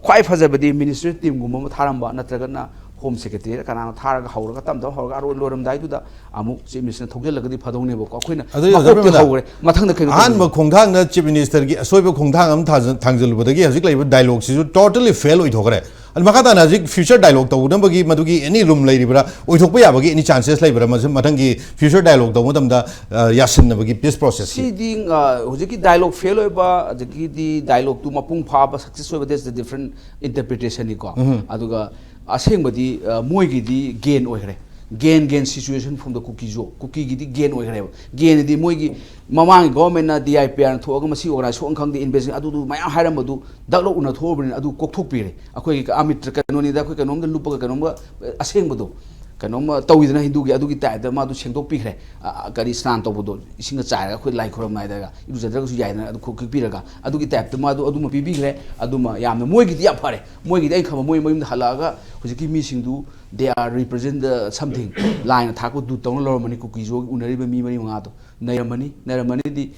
ꯈ꯭ꯋꯥꯏ ꯐꯖꯕꯗꯤ ꯃꯤꯅꯤꯁꯇ꯭ꯔꯤ ꯇꯤꯝꯒꯨꯝꯕ ꯑꯃ ꯊꯥꯔꯝꯕ, ꯅꯠꯇ꯭ꯔꯒꯅ ꯍꯣꯝ ꯁꯦꯀ꯭ꯔꯦꯇꯔꯤꯗ ꯀꯅꯥꯅꯣ ꯊꯥꯔꯒ ꯍꯧꯔꯒ ꯇꯞ ꯇꯞ ꯍꯧꯔꯒ ꯑꯔꯣꯏ ꯂꯣꯏꯔꯝꯗꯥꯏꯗꯨꯗ ꯑꯃꯨꯛ ꯆꯤꯐ ꯃꯤꯅꯤꯁꯇꯔꯅ ꯊꯧꯖꯤꯜꯂꯒꯗꯤ ꯐꯗꯧꯅꯦꯕꯀꯣ꯫ ꯑꯩꯈꯣꯏꯅ ꯑꯗꯨꯗꯤ ꯑꯣꯖꯥ ꯃꯀꯣꯛꯇꯤ ꯄ꯭ꯔꯦꯝꯅ, ꯍꯧꯈ꯭ꯔꯦ, ꯃꯊꯪꯗ ꯀꯩꯅꯣ ꯑꯍꯥꯟꯕ ꯇꯧꯗꯣꯏꯅꯤ꯫ ꯈꯣꯡꯊꯥꯡꯗ ꯆꯤꯐ ꯃꯤꯅꯤꯁꯇꯔꯒꯤ ꯑꯁꯣꯏꯕ ꯈꯣꯡꯊꯥꯡ ꯑꯃ ꯊꯥꯖ-, ꯊꯥꯡꯖꯜꯂꯨꯕꯗꯒꯤ ꯍꯧꯖꯤꯛ ꯂꯩꯔꯤꯕ ꯗꯥꯏꯂꯣꯒꯁꯤꯁꯨ totally fail ꯑꯣꯏꯊꯣꯛꯈ꯭ꯔꯦ꯫ ꯑꯗꯨ ꯃꯈꯥ ꯇꯥꯅ ꯍꯧꯖꯤꯛ future dialogue ꯇꯧꯅꯕꯒꯤ ꯃꯗꯨꯒꯤ any room ꯂꯩꯔꯤꯕ꯭ꯔꯥ, ꯑꯣꯏꯊꯣꯛꯄ ꯌꯥꯕꯒꯤ any chances ꯂꯩꯕ꯭ꯔꯥ, ꯃꯁꯤ ꯃꯊꯪꯒꯤ future dialogue ꯇꯧꯕ ꯃꯇꯝꯗ ꯑ, ꯌꯥꯁꯤꯟꯅꯕꯒꯤ peace process ꯁꯤ? ꯁꯤꯗꯤ ꯑ, ꯍꯧꯖꯤꯛꯀꯤ dialogue fail ꯑꯣꯏꯕ ꯑꯗꯒꯤꯗꯤ dialogue ꯇꯨ ꯃꯄꯨꯡ ꯐꯥꯕ success ꯑꯣꯏꯕ, that's the different interpretation ꯅꯤꯀꯣ꯫ ꯑꯗꯨꯒ ꯑꯁꯦꯡꯕꯗꯤ ꯑ, ꯃꯣꯏꯒꯤꯗꯤ gain ꯑꯣꯏꯈ꯭ꯔꯦ꯫ Gain gain situation from the ꯀꯨꯀꯤꯁꯨ, ꯀꯨꯀꯤꯒꯤꯗꯤ gain ꯑꯣꯏꯈ꯭ꯔꯦꯕ꯫ Gain ꯗꯤ ꯃꯣꯏꯒꯤ ꯃꯃꯥꯡꯒꯤ government ꯅ DIPR ꯅ ꯊꯣꯛꯑꯒ ꯃꯁꯤ organization ꯊꯣꯛꯑꯅꯤ ꯈꯪꯗꯦ, investigation ꯑꯗꯨꯗꯨ ꯃꯌꯥꯝ ꯍꯥꯏꯔꯝꯕꯗꯨ ꯗꯛ ꯂꯧ ꯎꯅ ꯊꯣꯛꯑꯕꯅꯤꯅ ꯑꯗꯨ ꯀꯣꯛꯊꯣꯛꯄꯤꯔꯦ꯫ ꯑꯩꯈꯣꯏꯒꯤ ꯑꯃꯤꯠ ꯀꯩꯅꯣꯅꯤꯗ, ꯑꯩꯈꯣꯏ ꯀꯩꯅꯣꯝꯗ ꯂꯨꯞꯄꯒ ꯀꯩꯅꯣꯝꯒ ꯑ, ꯑꯁꯦꯡꯕꯗꯣ ꯀꯩꯅꯣꯝꯃ ꯇꯧꯋꯤꯗꯅ ꯍꯤꯟꯗꯨꯒꯤ, ꯑꯗꯨꯒꯤ type ꯇ ꯃꯥꯗꯨ ꯁꯦꯡꯗꯣꯛꯄꯤꯈ꯭ꯔꯦ꯫ ꯑ, ꯀꯔꯤ ꯁ꯭ꯅꯥꯟ ꯇꯧꯕꯗꯣ, ꯏꯁꯤꯡꯒ ꯆꯥꯏꯔꯒ ꯑꯩꯈꯣꯏ ꯂꯥꯏ ꯈꯨꯔꯨꯝꯅꯗꯒ ꯏꯔꯨꯖꯗ꯭ꯔꯒꯁꯨ ꯌꯥꯏꯗꯅ, ꯑꯗꯨ ꯈꯣ-, ꯈꯤꯛꯄꯤꯔꯒ ꯑꯗꯨꯒꯤ type ꯇ ꯃꯥꯗꯨ ꯑꯗꯨꯃ ꯄꯤꯕꯤꯈ꯭ꯔꯦ꯫ ꯑꯗꯨꯃ ꯌꯥꯝꯅ ꯃꯣꯏꯒꯤꯗꯤ ꯌꯥꯝ ꯐꯔꯦ꯫ ꯃꯣꯏꯒꯤꯗꯤ ꯑꯩꯅ ꯈꯪꯕ ꯃꯣꯏ ꯃꯌꯨꯝꯗ ꯍꯜꯂꯛꯑꯒ ꯍꯧꯖꯤꯛꯀꯤ ꯃꯤꯁꯤꯡꯗꯨ they are represent the something, ꯂꯥꯏꯅ ꯊꯥꯛꯄ ꯗꯨꯠ ꯇꯧꯅ ꯂꯧꯔꯝꯃꯅꯤ꯫ ꯀꯨꯀꯤꯁꯨ ꯎꯅꯔꯤꯕ ꯃꯤ ꯃꯔꯤ ꯃꯉꯥꯗꯣ ꯅꯩꯔꯝꯃꯅꯤ, ꯅꯩꯔꯝꯃꯅꯤꯗꯤ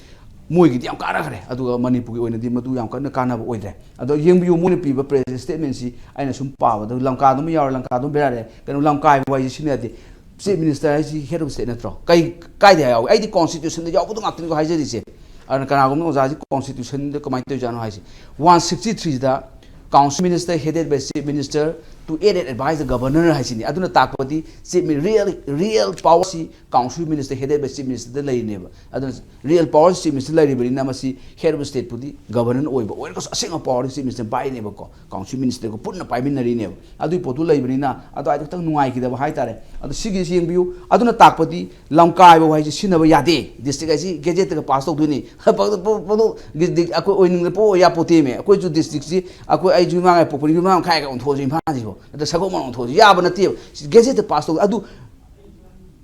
ꯃꯣꯏꯒꯤꯗꯤ ꯌꯥꯝ ꯀꯥꯟꯅꯈ꯭ꯔꯦ꯫ ꯑꯗꯨꯒ ꯃꯅꯤꯄꯨꯔꯒꯤ ꯑꯣꯏꯅꯗꯤ ꯃꯗꯨ ꯌꯥꯝ ꯀꯟꯅ ꯀꯥꯟꯅꯕ ꯑꯣꯏꯗ꯭ꯔꯦ꯫ ꯑꯗꯣ ꯌꯦꯡꯕꯤꯌꯨ, ꯃꯣꯏꯅ ꯄꯤꯕ press statement ꯁꯤ ꯑꯩꯅ ꯁꯨꯝ ꯄꯥꯕꯗ ꯂꯝꯀꯥꯗꯨꯃ ꯌꯥꯎꯔꯦ, ꯂꯝꯀꯥꯗꯨꯃ ꯕꯦꯔꯥ ꯂꯩꯔꯦ꯫ ꯀꯩꯅꯣ, ꯂꯝꯀꯥꯏꯕ ꯍꯥꯏꯁꯦ ꯁꯤꯅ ꯌꯥꯗꯦ꯫ Chief Minister ꯍꯥꯏꯁꯤ head of state ꯅꯠꯇ꯭ꯔꯣ? ꯀꯩ, ꯀꯥꯏꯗ ꯌꯥꯎꯏ? ꯑꯩꯗꯤ constitution ꯗ ꯌꯥꯎꯕꯗꯣ ꯉꯥꯛꯇꯅꯤꯀꯣ ꯍꯥꯏꯖꯔꯤꯁꯦ꯫ ꯑꯗꯨꯅ ꯀꯅꯥꯒꯨꯝꯕ ꯑꯣꯖꯥꯁꯤ constitution ꯗ ꯀꯃꯥꯏꯅ ꯇꯧꯔꯤꯖꯥꯠꯅꯣ ꯍꯥꯏꯁꯦ꯫ One sixty three the council minister headed by chief minister to aid and advise the governor ꯍꯥꯏꯁꯤꯅꯤ꯫ ꯑꯗꯨꯅ ꯇꯥꯛꯄꯗꯤ chief mi-, real, real power ꯁꯤ council minister headed by chief minister ꯗ ꯂꯩꯔꯤꯅꯦꯕ꯫ ꯑꯗꯨꯅ real power chief minister ꯂꯩꯔꯤꯕꯅꯤꯅ ꯃꯁꯤ head of state ꯄꯨꯗꯤ governor ꯑꯣꯏꯕ ꯑꯣꯏꯔꯒꯁꯨ ꯑꯁꯦꯡꯕ power ꯗꯤ chief minister ꯄꯥꯏꯔꯤꯅꯦꯕꯀꯣ꯫ Council minister ꯒ ꯄꯨꯟꯅ ꯄꯥꯏꯃꯤꯟꯅꯔꯤꯅꯦꯕ꯫ ꯑꯗꯨꯒꯤ ꯄꯣꯠꯇꯨ ꯂꯩꯕꯅꯤꯅ ꯑꯗꯨꯋꯥꯏꯗ ꯈꯤꯇꯪ ꯅꯨꯡꯉꯥꯏꯈꯤꯗꯕ ꯍꯥꯏꯇꯥꯔꯦ꯫ ꯑꯗꯣ ꯁꯤꯒꯤꯁꯤ ꯌꯦꯡꯕꯤꯌꯨ꯫ ꯑꯗꯨꯅ ꯇꯥꯛꯄꯗꯤ ꯂꯝꯀꯥꯏꯕ ꯍꯥꯏꯁꯦ ꯁꯤꯖꯤꯟꯅꯕ ꯌꯥꯗꯦ꯫ District ꯍꯥꯏꯁꯤ gazette ꯇꯒ pass ꯇꯧꯗꯣꯏꯅꯤ꯫ ꯄꯛ-, ꯄꯛ-, ꯄꯛ-, ꯗꯤ-, ꯗꯤ-, ꯑꯩꯈꯣꯏ ꯑꯣꯏꯅꯤꯡꯗ ꯄꯣꯛꯑꯣ ꯌꯥꯄꯣꯠꯇꯦꯃꯦ꯫ ꯑꯩꯈꯣꯏꯁꯨ district ꯁꯤ ꯑꯩꯈꯣꯏ, ꯑꯩꯁꯨ ꯏꯃꯥ ꯄꯣꯛꯄꯅꯤ, ꯏꯃꯥ ꯈꯥꯏꯒ ꯑꯣꯟꯊꯣꯛꯑꯁꯤ ꯏꯝꯐꯥꯜꯁꯤꯕꯣ꯫ ꯅꯠꯇ꯭ꯔ ꯁꯒꯣꯜꯕꯟ ꯑꯣꯟꯊꯣꯛꯑꯁꯤ ꯌꯥꯕ ꯅꯠꯇꯦꯕ꯫ Gazette ꯇ pass ꯇꯧ-, ꯑꯗꯨ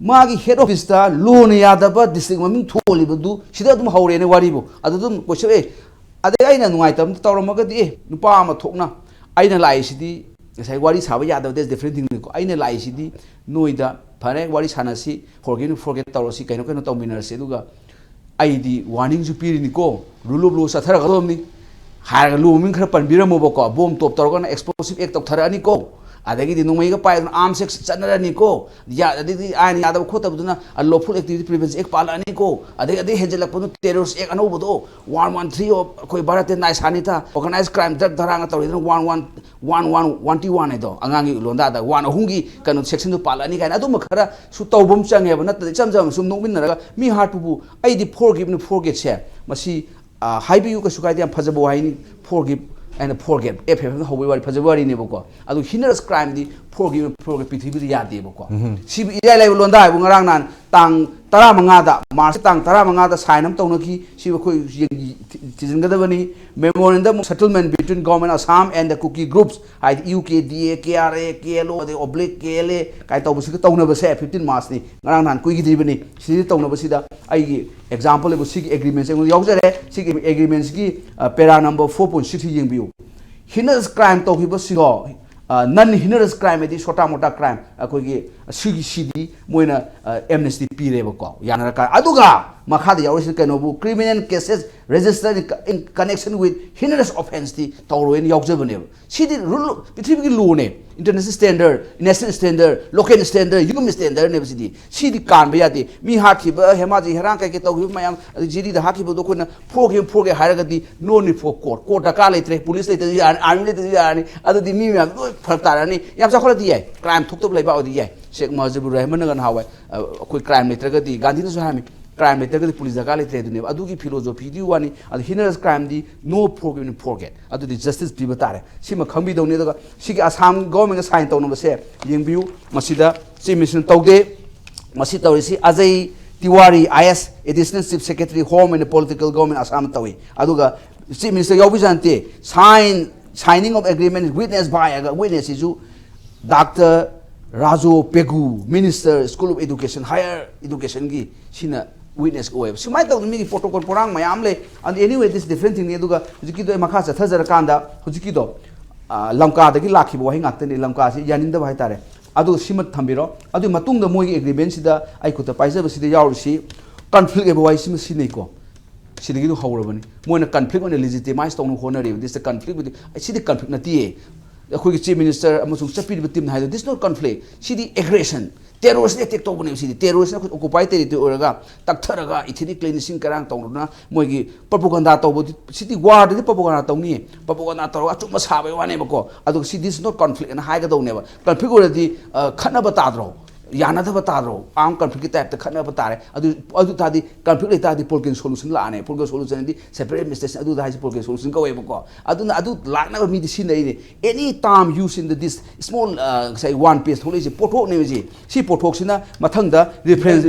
ꯃꯥꯒꯤ head office ꯇ ꯂꯣꯅ ꯌꯥꯗꯕ district ꯃꯃꯤꯡ ꯊꯣꯜꯂꯤꯕꯗꯨ ꯁꯤꯗ ꯑꯗꯨꯝ ꯍꯧꯔꯦꯅꯦ ꯋꯥꯔꯤꯕꯨ꯫ ꯑꯗꯨ ꯑꯗꯨꯝ ꯀꯣꯏꯁꯜꯂꯛꯑꯦ꯫ ꯑꯗꯩ ꯑꯩꯅ ꯅꯨꯡꯉꯥꯏꯇꯕ ꯑꯃ ꯇꯧꯔꯝꯃꯒꯗꯤ, ꯑꯦ, ꯅꯨꯄꯥ ꯑꯃ ꯊꯣꯛꯅ ꯑꯩꯅ ꯂꯥꯛꯏꯁꯤꯗꯤ, ꯉꯁꯥꯏ ꯋꯥꯔꯤ ꯁꯥꯕ ꯌꯥꯗꯕ, that's different thing ꯅꯤꯀꯣ꯫ ꯑꯩꯅ ꯂꯥꯛꯏꯁꯤꯗꯤ ꯅꯣꯏꯗ, ꯐꯔꯦ, ꯋꯥꯔꯤ ꯁꯥꯟꯅꯁꯤ, forgive and forget ꯇꯧꯔꯁꯤ, ꯀꯩꯅꯣ ꯀꯩꯅꯣ ꯇꯧꯃꯤꯟꯅꯔꯁꯤ, ꯑꯗꯨꯒ ꯑꯩꯗꯤ warning ꯁꯨ ꯄꯤꯔꯤꯅꯤꯀꯣ, rule of law ꯆꯠꯊꯔꯛꯀꯗꯕꯅꯤ ꯍꯥꯏꯔꯒ law ꯃꯃꯤꯡ ꯈꯔ ꯄꯟꯕꯤꯔꯝꯃꯣꯕꯀꯣ, bomb top ꯇꯧꯔꯒꯅ explosive act ꯇꯧꯊꯔꯛꯑꯅꯤꯀꯣ꯫ ꯑꯗꯒꯤꯗꯤ ꯅꯣꯡꯃꯩꯒ ꯄꯥꯏꯗꯨꯅ arms act ꯆꯠꯅꯔꯅꯤꯀꯣ, ꯑꯗꯩꯗꯤ ꯑꯥꯏꯟ ꯌꯥꯗꯕ ꯈꯣꯠꯇꯕꯗꯨꯅ unlawful activity prevention act ꯄꯥꯜꯂꯛꯑꯅꯤꯀꯣ, ꯑꯗꯩ ꯑꯗꯩ ꯍꯦꯟꯖꯜꯂꯛꯄꯗꯨ terrorist act ꯑꯅꯧꯕꯗꯣ, one one three ꯑꯩꯈꯣꯏ ꯚꯥꯔꯠꯇ ꯅꯥꯏꯁꯥꯅꯤꯇꯥ, organized crime, drug ꯙꯔꯥꯒ ꯇꯧꯔꯤꯗꯨꯅ one one one one one one one ꯍꯥꯏꯗꯣ, ꯑꯉꯥꯡꯒꯤ ꯂꯣꯟꯗꯥꯗ one ꯑꯍꯨꯝꯒꯤ ꯀꯩꯅꯣ sectionꯗꯨ ꯄꯥꯜꯂꯛꯑꯅꯤ ꯀꯥꯏꯅ ꯑꯗꯨꯝꯕ ꯈꯔꯁꯨ ꯇꯧꯕ ꯑꯃ ꯆꯪꯉꯦꯕ꯫ ꯅꯠꯇ꯭ꯔꯗꯤ ꯏꯆꯝ ꯆꯝꯅ ꯁꯨꯝ ꯅꯣꯛꯃꯤꯟꯅꯔꯒ ꯃꯤ ꯍꯥꯠꯄꯕꯨ ꯑꯩꯗꯤ forgiveꯅ forgetꯁꯦ ꯃꯁꯤ ꯑ, ꯍꯥꯏꯕꯤꯌꯨ, ꯀꯩꯁꯨ ꯀꯥꯏꯗꯦ, ꯌꯥꯝ ꯐꯖꯕ ꯋꯥꯍꯩꯅꯤ꯫ Forgive and forget, F F ꯅ ꯍꯧꯕꯒꯤ ꯋꯥꯔꯤ, ꯐꯖꯕ ꯋꯥꯔꯤꯅꯦꯕꯀꯣ꯫ ꯑꯗꯨ heinous crimeꯗꯤ forgive, forget ꯄ꯭ꯔꯤꯊꯤꯕꯤꯗ ꯌꯥꯗꯦꯕꯀꯣ꯫ ꯁꯤꯕꯨ ꯏꯔꯥꯏ ꯂꯥꯏꯕ ꯂꯣꯟꯗꯥ ꯍꯥꯏꯕꯨ ꯉꯔꯥꯡ ꯅꯍꯥꯟ ꯇꯥꯡ ꯇꯔꯥꯃꯉꯥꯗ, March ꯇꯥꯡ ꯇꯔꯥꯃꯉꯥꯗ sign ꯑꯃ ꯇꯧꯅꯈꯤ꯫ ꯁꯤꯕꯨ ꯑꯩꯈꯣꯏ ꯌꯦꯡ-, ꯊꯤꯖꯤꯟꯒꯗꯕꯅꯤ꯫ Memorandum of Settlement between Government Assam and the Kuki Groups, ꯍꯥꯏꯗꯤ U K D A, K R A, K L O, ꯑꯗꯩ oblique K L A ꯀꯥꯏꯅ ꯇꯧꯕꯁꯤꯒ ꯇꯧꯅꯕꯁꯦ fifteen Marchꯅꯤ, ꯉꯔꯥꯡ ꯅꯍꯥꯟ ꯀꯨꯏꯒꯤꯗ꯭ꯔꯤꯕꯅꯤ꯫ ꯁꯤꯗ ꯇꯧꯅꯕꯁꯤꯗ ꯑꯩꯒꯤ example ꯑꯣꯏꯕ ꯁꯤꯒꯤ agreementꯁꯦ ꯑꯩꯉꯣꯟꯗ ꯌꯥꯎꯖꯔꯦ꯫ ꯁꯤꯒꯤ agreementꯁꯤꯒꯤ, ꯑ, para number four point six ꯁꯤ ꯌꯦꯡꯕꯤꯌꯨ꯫ Heinous crime ꯇꯧꯈꯤꯕꯁꯤꯗꯣ, ꯑ, non heinous crime ꯍꯥꯏꯗꯤ ꯁꯣꯇꯥ ꯃꯣꯇꯥ crime, ꯑꯩꯈꯣꯏꯒꯤ ꯁꯤꯒꯤ ꯁꯤꯗꯤ ꯃꯣꯏꯅ, ꯑ, amnesty ꯄꯤꯔꯦꯕꯀꯣ, ꯌꯥꯅꯔꯀꯥꯟꯗ꯫ ꯑꯗꯨꯒ ꯃꯈꯥꯗ ꯌꯥꯎꯔꯤꯁꯤꯅ ꯀꯩꯅꯣꯕꯨ, criminal cases registered in, in connection with heinous offenceꯇꯤ ꯇꯧꯔꯣꯏꯅ ꯌꯥꯎꯖꯕꯅꯦꯕ꯫ CD rule, ꯄ꯭ꯔꯤꯊꯤꯕꯤꯒꯤ lawꯅꯦ꯫ International standard, national standard, local standard, ꯌꯨꯝ standardꯅꯦꯕ ꯁꯤꯗꯤ꯫ ꯁꯤꯗꯤ ꯀꯥꯟꯕ ꯌꯥꯗꯦ꯫ ꯃꯤ ꯍꯥꯠꯈꯤꯕ, ꯍꯦꯃꯥꯖꯤ ꯍꯦꯔꯥꯡ ꯀꯩꯀꯩ ꯇꯧꯈꯤꯕ ꯃꯌꯥꯝ, ꯑꯗꯩ ꯖꯤꯔꯤꯗ ꯍꯥꯠꯈꯤꯕꯗꯣ ꯑꯩꯈꯣꯏꯅ forgive, forget ꯍꯥꯏꯔꯒꯗꯤ no need for court꯫ Court ꯗꯔꯀꯥꯔ ꯂꯩꯇ꯭ꯔꯦ, police ꯂꯩꯇ꯭ꯔꯁꯨ ꯌꯥꯔꯅꯤ, army ꯂꯩꯇ꯭ꯔꯁꯨ ꯌꯥꯔꯅꯤ꯫ ꯑꯗꯨꯗꯤ ꯃꯤ ꯃꯌꯥꯝ ꯂꯣꯏ ꯐꯔꯛ ꯇꯥꯔꯅꯤ꯫ ꯌꯥꯝ ꯆꯥꯎꯈꯠꯂꯗꯤ ꯌꯥꯏ, crime ꯊꯣꯛꯇꯕ ꯂꯩꯕꯥꯛ ꯑꯣꯏꯗꯤ ꯌꯥꯏ꯫ ꯁꯦꯈ ꯃꯨꯖꯤꯕꯨꯔ ꯔꯍꯃꯟꯅꯒ ꯅꯍꯥꯟꯋꯥꯏ, ꯑ, ꯑꯩꯈꯣꯏ crime ꯂꯩꯇ꯭ꯔꯒꯗꯤ, ꯒꯥꯟꯙꯤꯅꯁꯨ ꯍꯥꯏꯔꯝꯃꯤ, crime ꯂꯩꯇ꯭ꯔꯒꯗꯤ police ꯗꯔꯀꯥꯔ ꯂꯩꯇ꯭ꯔꯦ ꯑꯗꯨꯅꯦꯕ꯫ ꯑꯗꯨꯒꯤ philosophyꯗꯨꯒꯤ ꯋꯥꯅꯤ꯫ ꯑꯗꯨ heinous crimeꯗꯤ no forgive, forget꯫ ꯑꯗꯨꯗꯤ justice ꯄꯤꯕ ꯇꯥꯔꯦ꯫ ꯁꯤꯃ ꯈꯪꯕꯤꯗꯧꯅꯤ꯫ ꯑꯗꯨꯒ ꯁꯤꯒꯤ ꯑꯁꯥꯝ governmentꯒ sign ꯇꯧꯅꯕꯁꯦ ꯌꯦꯡꯕꯤꯌꯨ꯫ ꯃꯁꯤꯗ Chief Minister ꯇꯧꯗꯦ꯫ ꯃꯁꯤ ꯇꯧꯔꯤꯁꯤ Ajay ꯇꯤꯋꯥꯔꯤ, I A S, Additional Chief Secretary, Home and Political Government, Assam ꯇꯧꯏ꯫ ꯑꯗꯨꯒ Chief Minister ꯌꯥꯎꯕꯤꯖꯥꯠ ꯅꯠꯇꯦ꯫ Sign, signing of agreement witness by ꯍꯥꯏꯔꯒ witnessꯁꯤꯁꯨ Doctor ꯔꯥꯖꯣ Pegu, Minister School of Education, Higher Educationꯒꯤ, ꯁꯤꯅ witness ꯑꯣꯏꯌꯦꯕ꯫ ꯁꯨꯃꯥꯏꯅ ꯇꯧꯗꯅ ꯃꯤꯒꯤ protocol ꯄꯣꯔꯥꯡ ꯃꯌꯥꯝ ꯂꯩ꯫ ꯑꯗꯨ anyway, this different thingꯅꯤ꯫ ꯑꯗꯨꯒ ꯍꯧꯖꯤꯛꯀꯤꯗꯣ ꯑꯩ ꯃꯈꯥ ꯆꯠꯊꯖꯔꯀꯥꯟꯗ ꯍꯧꯖꯤꯛꯀꯤꯗꯣ, ꯑ, ꯂꯝꯀꯥꯗꯒꯤ ꯂꯥꯛꯈꯤꯕ ꯋꯥꯍꯩ ꯉꯥꯛꯇꯅꯤ꯫ ꯂꯝꯀꯥꯁꯤ ꯌꯥꯅꯤꯡꯗꯕ ꯍꯥꯏꯇꯥꯔꯦ꯫ ꯑꯗꯨꯒ ꯁꯤꯃ ꯊꯝꯕꯤꯔꯣ꯫ ꯑꯗꯨꯒꯤ ꯃꯇꯨꯡꯗ ꯃꯣꯏꯒꯤ agreementꯁꯤꯗ ꯑꯩ ꯈꯨꯠꯇ ꯄꯥꯏꯖꯕꯁꯤꯗ ꯌꯥꯎꯔꯤꯁꯤ conflict ꯍꯥꯏꯕ ꯋꯥꯍꯩꯁꯤꯃ ꯁꯤꯖꯤꯟꯅꯩꯀꯣ꯫ ꯁꯤꯗꯒꯤ ꯑꯗꯨꯝ ꯍꯧꯔꯕꯅꯤ꯫ ꯃꯣꯏꯅ conflict ꯑꯣꯏꯅ legitimize ꯇꯧꯅꯕ ꯍꯣꯠꯅꯔꯤꯕ꯫ This is a conflict with, CD conflict ꯅꯠꯇꯤꯌꯦ꯫ ꯑꯩꯈꯣꯏꯒꯤ Chief Minister ꯑꯃꯁꯨꯡ ꯆꯠꯄꯤꯔꯤꯕ teamꯅ ꯍꯥꯏꯗꯣ, this is not conflict, CD aggression, terrorist attack ꯇꯧꯕꯅꯦꯕ꯫ ꯁꯤꯗꯤ terroristꯅ ꯑꯩꯈꯣꯏ occupied territory ꯑꯣꯏꯔꯒ ꯇꯛꯊꯔꯒ ethnic cleansing ꯀꯔꯥꯡ ꯇꯧꯗꯨꯅ ꯃꯣꯏꯒꯤ propaganda ꯇꯧꯕꯗꯤ, ꯁꯤꯗꯤ warꯗꯗꯤ propaganda ꯇꯧꯅꯤꯌꯦ꯫ Propaganda ꯇꯧꯔꯒ ꯑꯆꯨꯝꯕ ꯁꯥꯕꯩ ꯋꯥꯅꯦꯕꯀꯣ꯫ ꯑꯗꯨꯒ ꯁꯤ this is not conflict ꯍꯥꯏꯅ ꯍꯥꯏꯒꯗꯧꯅꯦꯕ꯫ Conflict ꯑꯣꯏꯔꯗꯤ, ꯑ, ꯈꯠꯅꯕ ꯇꯥꯗ꯭ꯔꯣ? ꯌꯥꯅꯗꯕ ꯇꯥꯗ꯭ꯔꯣ? Armed conflictꯀꯤ typeꯇ ꯈꯠꯅꯕ ꯇꯥꯔꯦ꯫ ꯑꯗꯨ, ꯑꯗꯨ ꯇꯥꯔꯗꯤ conflict ꯂꯩꯇꯥꯔꯗꯤ political solution ꯂꯥꯛꯑꯅꯤ꯫ Political solution ꯗꯤ separate administration ꯑꯗꯨꯗ ꯍꯥꯏꯁꯦ political solution ꯀꯧꯋꯦꯕꯀꯣ꯫ ꯑꯗꯨꯅ ꯑꯗꯨ ꯂꯥꯛꯅꯕ ꯃꯤꯗꯤ ꯁꯤꯖꯤꯟꯅꯩꯅꯦ꯫ Any term used in the this small, uh, say, one page ꯊꯣꯛꯂꯛꯏꯁꯦ ꯄꯣꯠꯊꯣꯛꯅꯦꯕ ꯁꯤ꯫ ꯁꯤ ꯄꯣꯠꯊꯣꯛꯁꯤꯅ ꯃꯊꯪꯗ reference,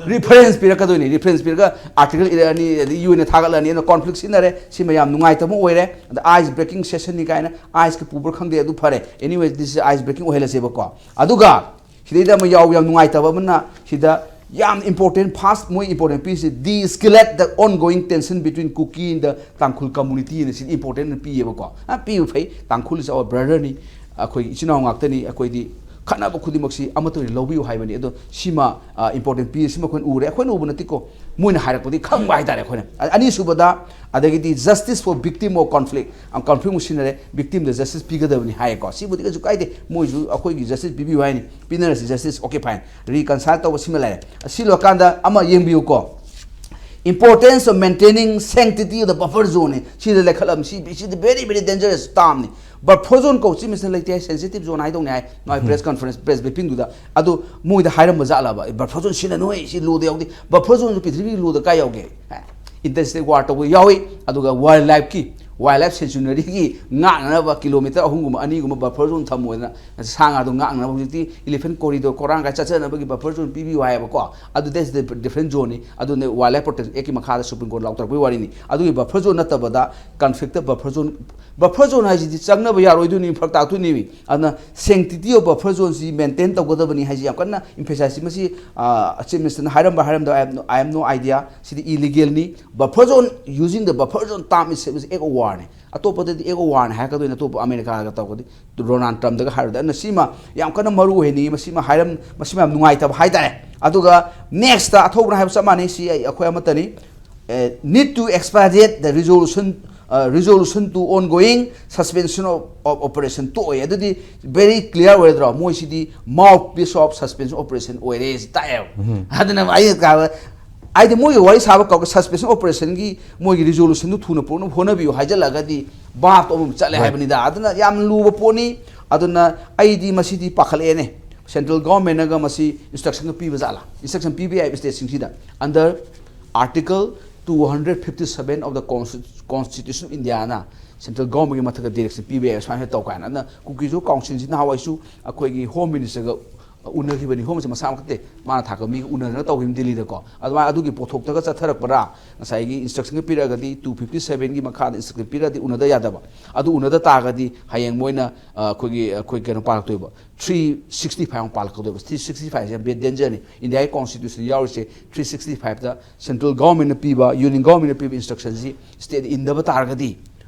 reference ꯄꯤꯔꯛꯀꯗꯣꯏꯅꯤ꯫ Reference ꯄꯤꯔꯒ article ꯏꯔꯛꯑꯅꯤ, ꯑꯗꯩ UNꯅ ꯊꯥꯒꯠꯂꯅꯤ, ꯑꯗꯨꯅ conflict ꯁꯤꯖꯤꯟꯅꯔꯦ, ꯁꯤꯃ ꯌꯥꯝ ꯅꯨꯡꯉꯥꯏꯇꯕ ꯑꯣꯏꯔꯦ꯫ ꯑꯗ ice breaking sessionꯅꯤ ꯀꯥꯏꯅ iceꯀꯤ ꯄꯨꯕ꯭ꯔꯥ ꯈꯪꯗꯦ, ꯑꯗꯨ ꯐꯔꯦ꯫ Anyway, this is ice breaking ꯑꯣꯏꯍꯜꯂꯁꯦꯕꯀꯣ꯫ ꯑꯗꯨꯒ ꯁꯤꯗꯩꯗ ꯑꯃ ꯌꯥꯎ-, ꯌꯥꯝ ꯅꯨꯡꯉꯥꯏꯇꯕ ꯑꯃꯅ, ꯁꯤꯗ ꯌꯥꯝ important, first ꯃꯣꯏ important ꯄꯤꯔꯤꯁꯤ, de-escalate the ongoing tension between Kuki and the Tangkhul community ꯅ ꯁꯤꯗꯤ important ꯄꯤꯌꯦꯕꯀꯣ꯫ ꯑ, ꯄꯤꯕ ꯐꯩ, Tangkhul is our brother ꯅꯤ, ꯑꯩꯈꯣꯏ ꯏꯆꯤꯟ ꯏꯅꯥꯎ ꯉꯥꯛꯇꯅꯤ, ꯑꯩꯈꯣꯏꯗꯤ ꯈꯠꯅꯕ ꯈꯨꯗꯤꯡꯃꯛꯁꯤ ꯑꯃꯠꯇ ꯑꯣꯏꯅ ꯂꯧꯕꯤꯌꯨ ꯍꯥꯏꯕꯅꯤ꯫ ꯑꯗꯣ ꯁꯤꯃ, ꯑ, important ꯄꯤ, ꯁꯤꯃ ꯑꯩꯈꯣꯏꯅ ꯎꯔꯦ, ꯑꯩꯈꯣꯏꯅ ꯎꯕ ꯅꯠꯇꯦꯀꯣ, ꯃꯣꯏꯅ ꯍꯥꯏꯔꯛꯄꯗꯤ ꯈꯪꯕ ꯍꯥꯏꯇꯥꯔꯦ ꯑꯩꯈꯣꯏꯅ꯫ ꯑ-, ꯑꯅꯤꯁꯨꯕꯗ, ꯑꯗꯒꯤꯗꯤ justice for victim of conflict, ꯑ, conflict ꯑꯃꯨꯛ ꯁꯤꯟꯅꯔꯦ, victimꯗ justice ꯄꯤꯒꯗꯕꯅꯤ ꯍꯥꯏꯌꯦꯀꯣ꯫ ꯁꯤꯕꯨꯗꯤ ꯀꯩꯁꯨ ꯀꯥꯏꯗꯦ, ꯃꯣꯏꯁꯨ ꯑꯩꯈꯣꯏꯒꯤ justice ꯄꯤꯕꯤꯌꯨ ꯍꯥꯏꯅꯤ, ꯄꯤꯅꯔꯁꯤ justice, okay fine, reconcile ꯇꯧꯕ ꯁꯤꯃ ꯂꯩꯔꯦ꯫ ꯑꯁꯤ ꯂꯣꯏꯔꯀꯥꯟꯗ ꯑꯃ ꯌꯦꯡꯕꯤꯌꯨꯀꯣ, importance of maintaining sanctity of the buffer zone ꯅꯤ꯫ ꯁꯤꯗ ꯂꯩꯈꯠꯂꯝ-, ꯁꯤ, ꯁꯤꯗꯤ very, very dangerous term ꯅꯤ꯫ Buffer zone ꯀꯧ, Chief Minister ꯂꯩꯇꯦ ꯍꯥꯏ, sensitive zone ꯍꯥꯏꯗꯧꯅꯦ ꯍꯥꯏ ꯃꯥꯒꯤ press conference, press briefingꯗꯨꯗ꯫ ꯑꯗꯨ ꯃꯣꯏꯗ ꯍꯥꯏꯔꯝꯕ ꯖꯥꯠꯂꯕ, "Buffer zone ꯁꯤꯟꯅꯅꯨ ꯍꯦ, ꯁꯤ lawꯗ ꯌꯥꯎꯗꯦ"? Buffer zoneꯁꯨ ꯄ꯭ꯔꯤꯊꯤꯕꯤꯒꯤ lawꯗ ꯀꯥꯏ ꯌꯥꯎꯒꯦ? ꯍꯥ? Interstate war ꯇꯧꯕ ꯌꯥꯎꯏ, ꯑꯗꯨꯒ wildlifeꯀꯤ, wildlife sanctuaryꯒꯤ ꯉꯥꯛꯅꯅꯕ kilometre ꯑꯍꯨꯝꯒꯨꯝꯕ, ꯑꯅꯤꯒꯨꯝꯕ buffer zone ꯊꯝꯃꯣꯗꯅ ꯁꯥ ꯉꯥꯗꯣ ꯉꯥꯛꯅꯅꯕ ꯍꯧꯖꯤꯛꯇꯤ elephant corridor ꯀꯣꯔꯥꯡ ꯀꯥꯏ ꯆꯠꯆꯅꯕꯒꯤ buffer zone ꯄꯤꯕꯤꯌꯨ ꯍꯥꯏꯌꯦꯕꯀꯣ꯫ ꯑꯗꯨ that's the different zoneꯅꯤ꯫ ꯑꯗꯨꯅ Wildlife Protection Actꯀꯤ ꯃꯈꯥꯗ Supreme Court ꯂꯥꯎꯊꯔꯛꯄꯒꯤ ꯋꯥꯔꯤꯅꯤ꯫ ꯑꯗꯨꯒꯤ buffer zone ꯅꯠꯇꯕꯗ conflictꯇ buffer zone, buffer zone ꯍꯥꯏꯁꯤꯗꯤ ꯆꯪꯅꯕ ꯌꯥꯔꯣꯏꯗꯣꯏꯅꯤ, ꯐꯔꯛ ꯇꯥꯛꯇꯣꯏꯅꯤ꯫ ꯑꯗꯨꯅ sanctity of buffer zoneꯁꯤ maintain ꯇꯧꯒꯗꯕꯅꯤ ꯍꯥꯏꯁꯤ ꯌꯥꯝ ꯀꯟꯅ emphasize, ꯃꯁꯤ, ꯑ, Chief Ministerꯅ ꯍꯥꯏꯔꯝꯕ ꯍꯥꯏꯔꯝꯗꯕ, I have no, I have no idea꯫ CD illegalꯅꯤ꯫ Buffer zone, using the buffer zone term is, is act of warꯅꯤ꯫ ꯑꯇꯣꯞꯄꯗꯗꯤ act of warꯅꯤ ꯍꯥꯏꯔꯛꯀꯗꯣꯏꯅꯤ, ꯑꯇꯣꯞꯄ ꯑꯃꯦꯔꯤꯀꯥꯒ ꯇꯧꯔꯒꯗꯤ꯫ Donald Trumpꯇꯒ ꯍꯥꯏꯔꯨꯔꯗꯤ꯫ ꯑꯗꯨꯅ ꯁꯤꯃ ꯌꯥꯝ ꯀꯟꯅ ꯃꯔꯨ ꯑꯣꯏꯍꯟꯅꯤꯡꯉꯤ, ꯃꯁꯤꯃ ꯍꯥꯏꯔꯝ-, ꯃꯁꯤꯃ ꯌꯥꯝ ꯅꯨꯡꯉꯥꯏꯇꯕ ꯍꯥꯏꯇꯥꯔꯦ꯫ ꯑꯗꯨꯒ nextꯇ ꯑꯊꯧꯕꯅ ꯍꯥꯏꯕ ꯆꯞ ꯃꯥꯟꯅꯩ, ꯁꯤ ꯑꯩ, ꯑꯩꯈꯣꯏ ꯑꯃꯠꯇꯅꯤ꯫ ꯑꯦ, need to expedite the resolution Resolution to ongoing suspension of, of operation ꯇꯣꯛꯑꯦ꯫ ꯑꯗꯨꯗꯤ very clear ꯑꯣꯏꯗ꯭ꯔꯣ? ꯃꯣꯏꯁꯤꯗꯤ mouthpiece of suspension operation ꯑꯣꯏꯔꯦ ꯁꯤ ꯇꯥꯛꯑꯦꯕ꯫ ꯑꯗꯨꯅ ꯑꯩꯅ ꯀꯥꯕ ꯍꯥꯏꯗꯤ ꯃꯣꯏꯒꯤ ꯋꯥꯔꯤ ꯁꯥꯕ ꯀꯧꯕ suspension operationꯒꯤ ꯃꯣꯏꯒꯤ resolutionꯗꯨ ꯊꯨꯅ ꯄꯨꯔꯛꯅꯕ ꯍꯣꯠꯅꯕꯤꯌꯨ ꯍꯥꯏꯖꯜꯂꯒꯗꯤ ꯚꯥꯞꯇꯣ ꯑꯃꯃꯨꯛ ꯆꯠꯂꯦ ꯍꯥꯏꯕꯅꯤꯗ꯫ ꯑꯗꯨꯅ ꯌꯥꯝ ꯂꯨꯕ ꯄꯣꯠꯅꯤ꯫ ꯑꯗꯨꯅ ꯑꯩꯗꯤ ꯃꯁꯤꯗꯤ ꯄꯥꯈꯠꯂꯛꯑꯦꯅꯦ꯫ Central governmentꯅꯒ ꯃꯁꯤ instructionꯒ ꯄꯤꯕ ꯖꯥꯠꯂꯥ? Instruction ꯄꯤꯕ ꯌꯥꯏ stateꯁꯤꯡꯁꯤꯗ under Article two hundred fifty seven of the Constitution of Indiaꯅ central governmentꯀꯤ ꯃꯊꯛꯇ direction ꯄꯤꯕ ꯌꯥꯏ, ꯁꯨꯃꯥꯏꯅ ꯇꯧ ꯀꯥꯏꯅ꯫ ꯑꯗꯨꯅ ꯀꯨꯀꯤꯁꯨ councilꯁꯤ ꯅꯍꯥꯟꯋꯥꯏꯁꯨ ꯑꯩꯈꯣꯏꯒꯤ home ministerꯒ ꯎꯅꯈꯤꯕꯅꯤ꯫ Home minister ꯃꯁꯥꯃꯛ ꯅꯠꯇꯦ, ꯃꯥꯅ ꯊꯥꯛꯄ ꯃꯤꯒ ꯎꯅꯗꯅ ꯇꯧꯈꯤꯕꯅꯤ ꯗꯤꯜꯂꯤꯗꯀꯣ꯫ ꯑꯗꯨꯃꯥꯏꯅ ꯑꯗꯨꯒꯤ ꯄꯣꯠꯊꯣꯛꯇꯒ ꯆꯠꯊꯔꯛꯄ꯭ꯔꯥ? ꯉꯁꯥꯏꯒꯤ instructionꯒ ꯄꯤꯔꯛꯑꯒꯗꯤ two fifty sevenꯒꯤ ꯃꯈꯥꯗ instruction ꯄꯤꯔꯛꯑꯗꯤ ꯎꯅꯗ ꯌꯥꯗꯕ꯫ ꯑꯗꯨ ꯎꯅꯗ ꯇꯥꯔꯒꯗꯤ ꯍꯌꯦꯡ ꯃꯣꯏꯅ ꯑꯩꯈꯣꯏꯒꯤ ꯑꯩꯈꯣꯏ ꯀꯩꯅꯣ ꯄꯥꯜꯂꯛꯇꯣꯏꯕ, three sixty five ꯑꯃ ꯄꯥꯜꯂꯛꯀꯗꯣꯏꯕ꯫ Three sixty fiveꯁꯦ ꯌꯥꯝ dangerꯅꯤ꯫ Indiaꯒꯤ constitutionꯗ ꯌꯥꯎꯔꯤꯁꯦ three sixty fiveꯇ central governmentꯅ ꯄꯤꯕ, union governmentꯅ ꯄꯤꯕ instructionꯁꯤ stateꯅ ꯏꯟꯗꯕ ꯇꯥꯔꯒꯗꯤ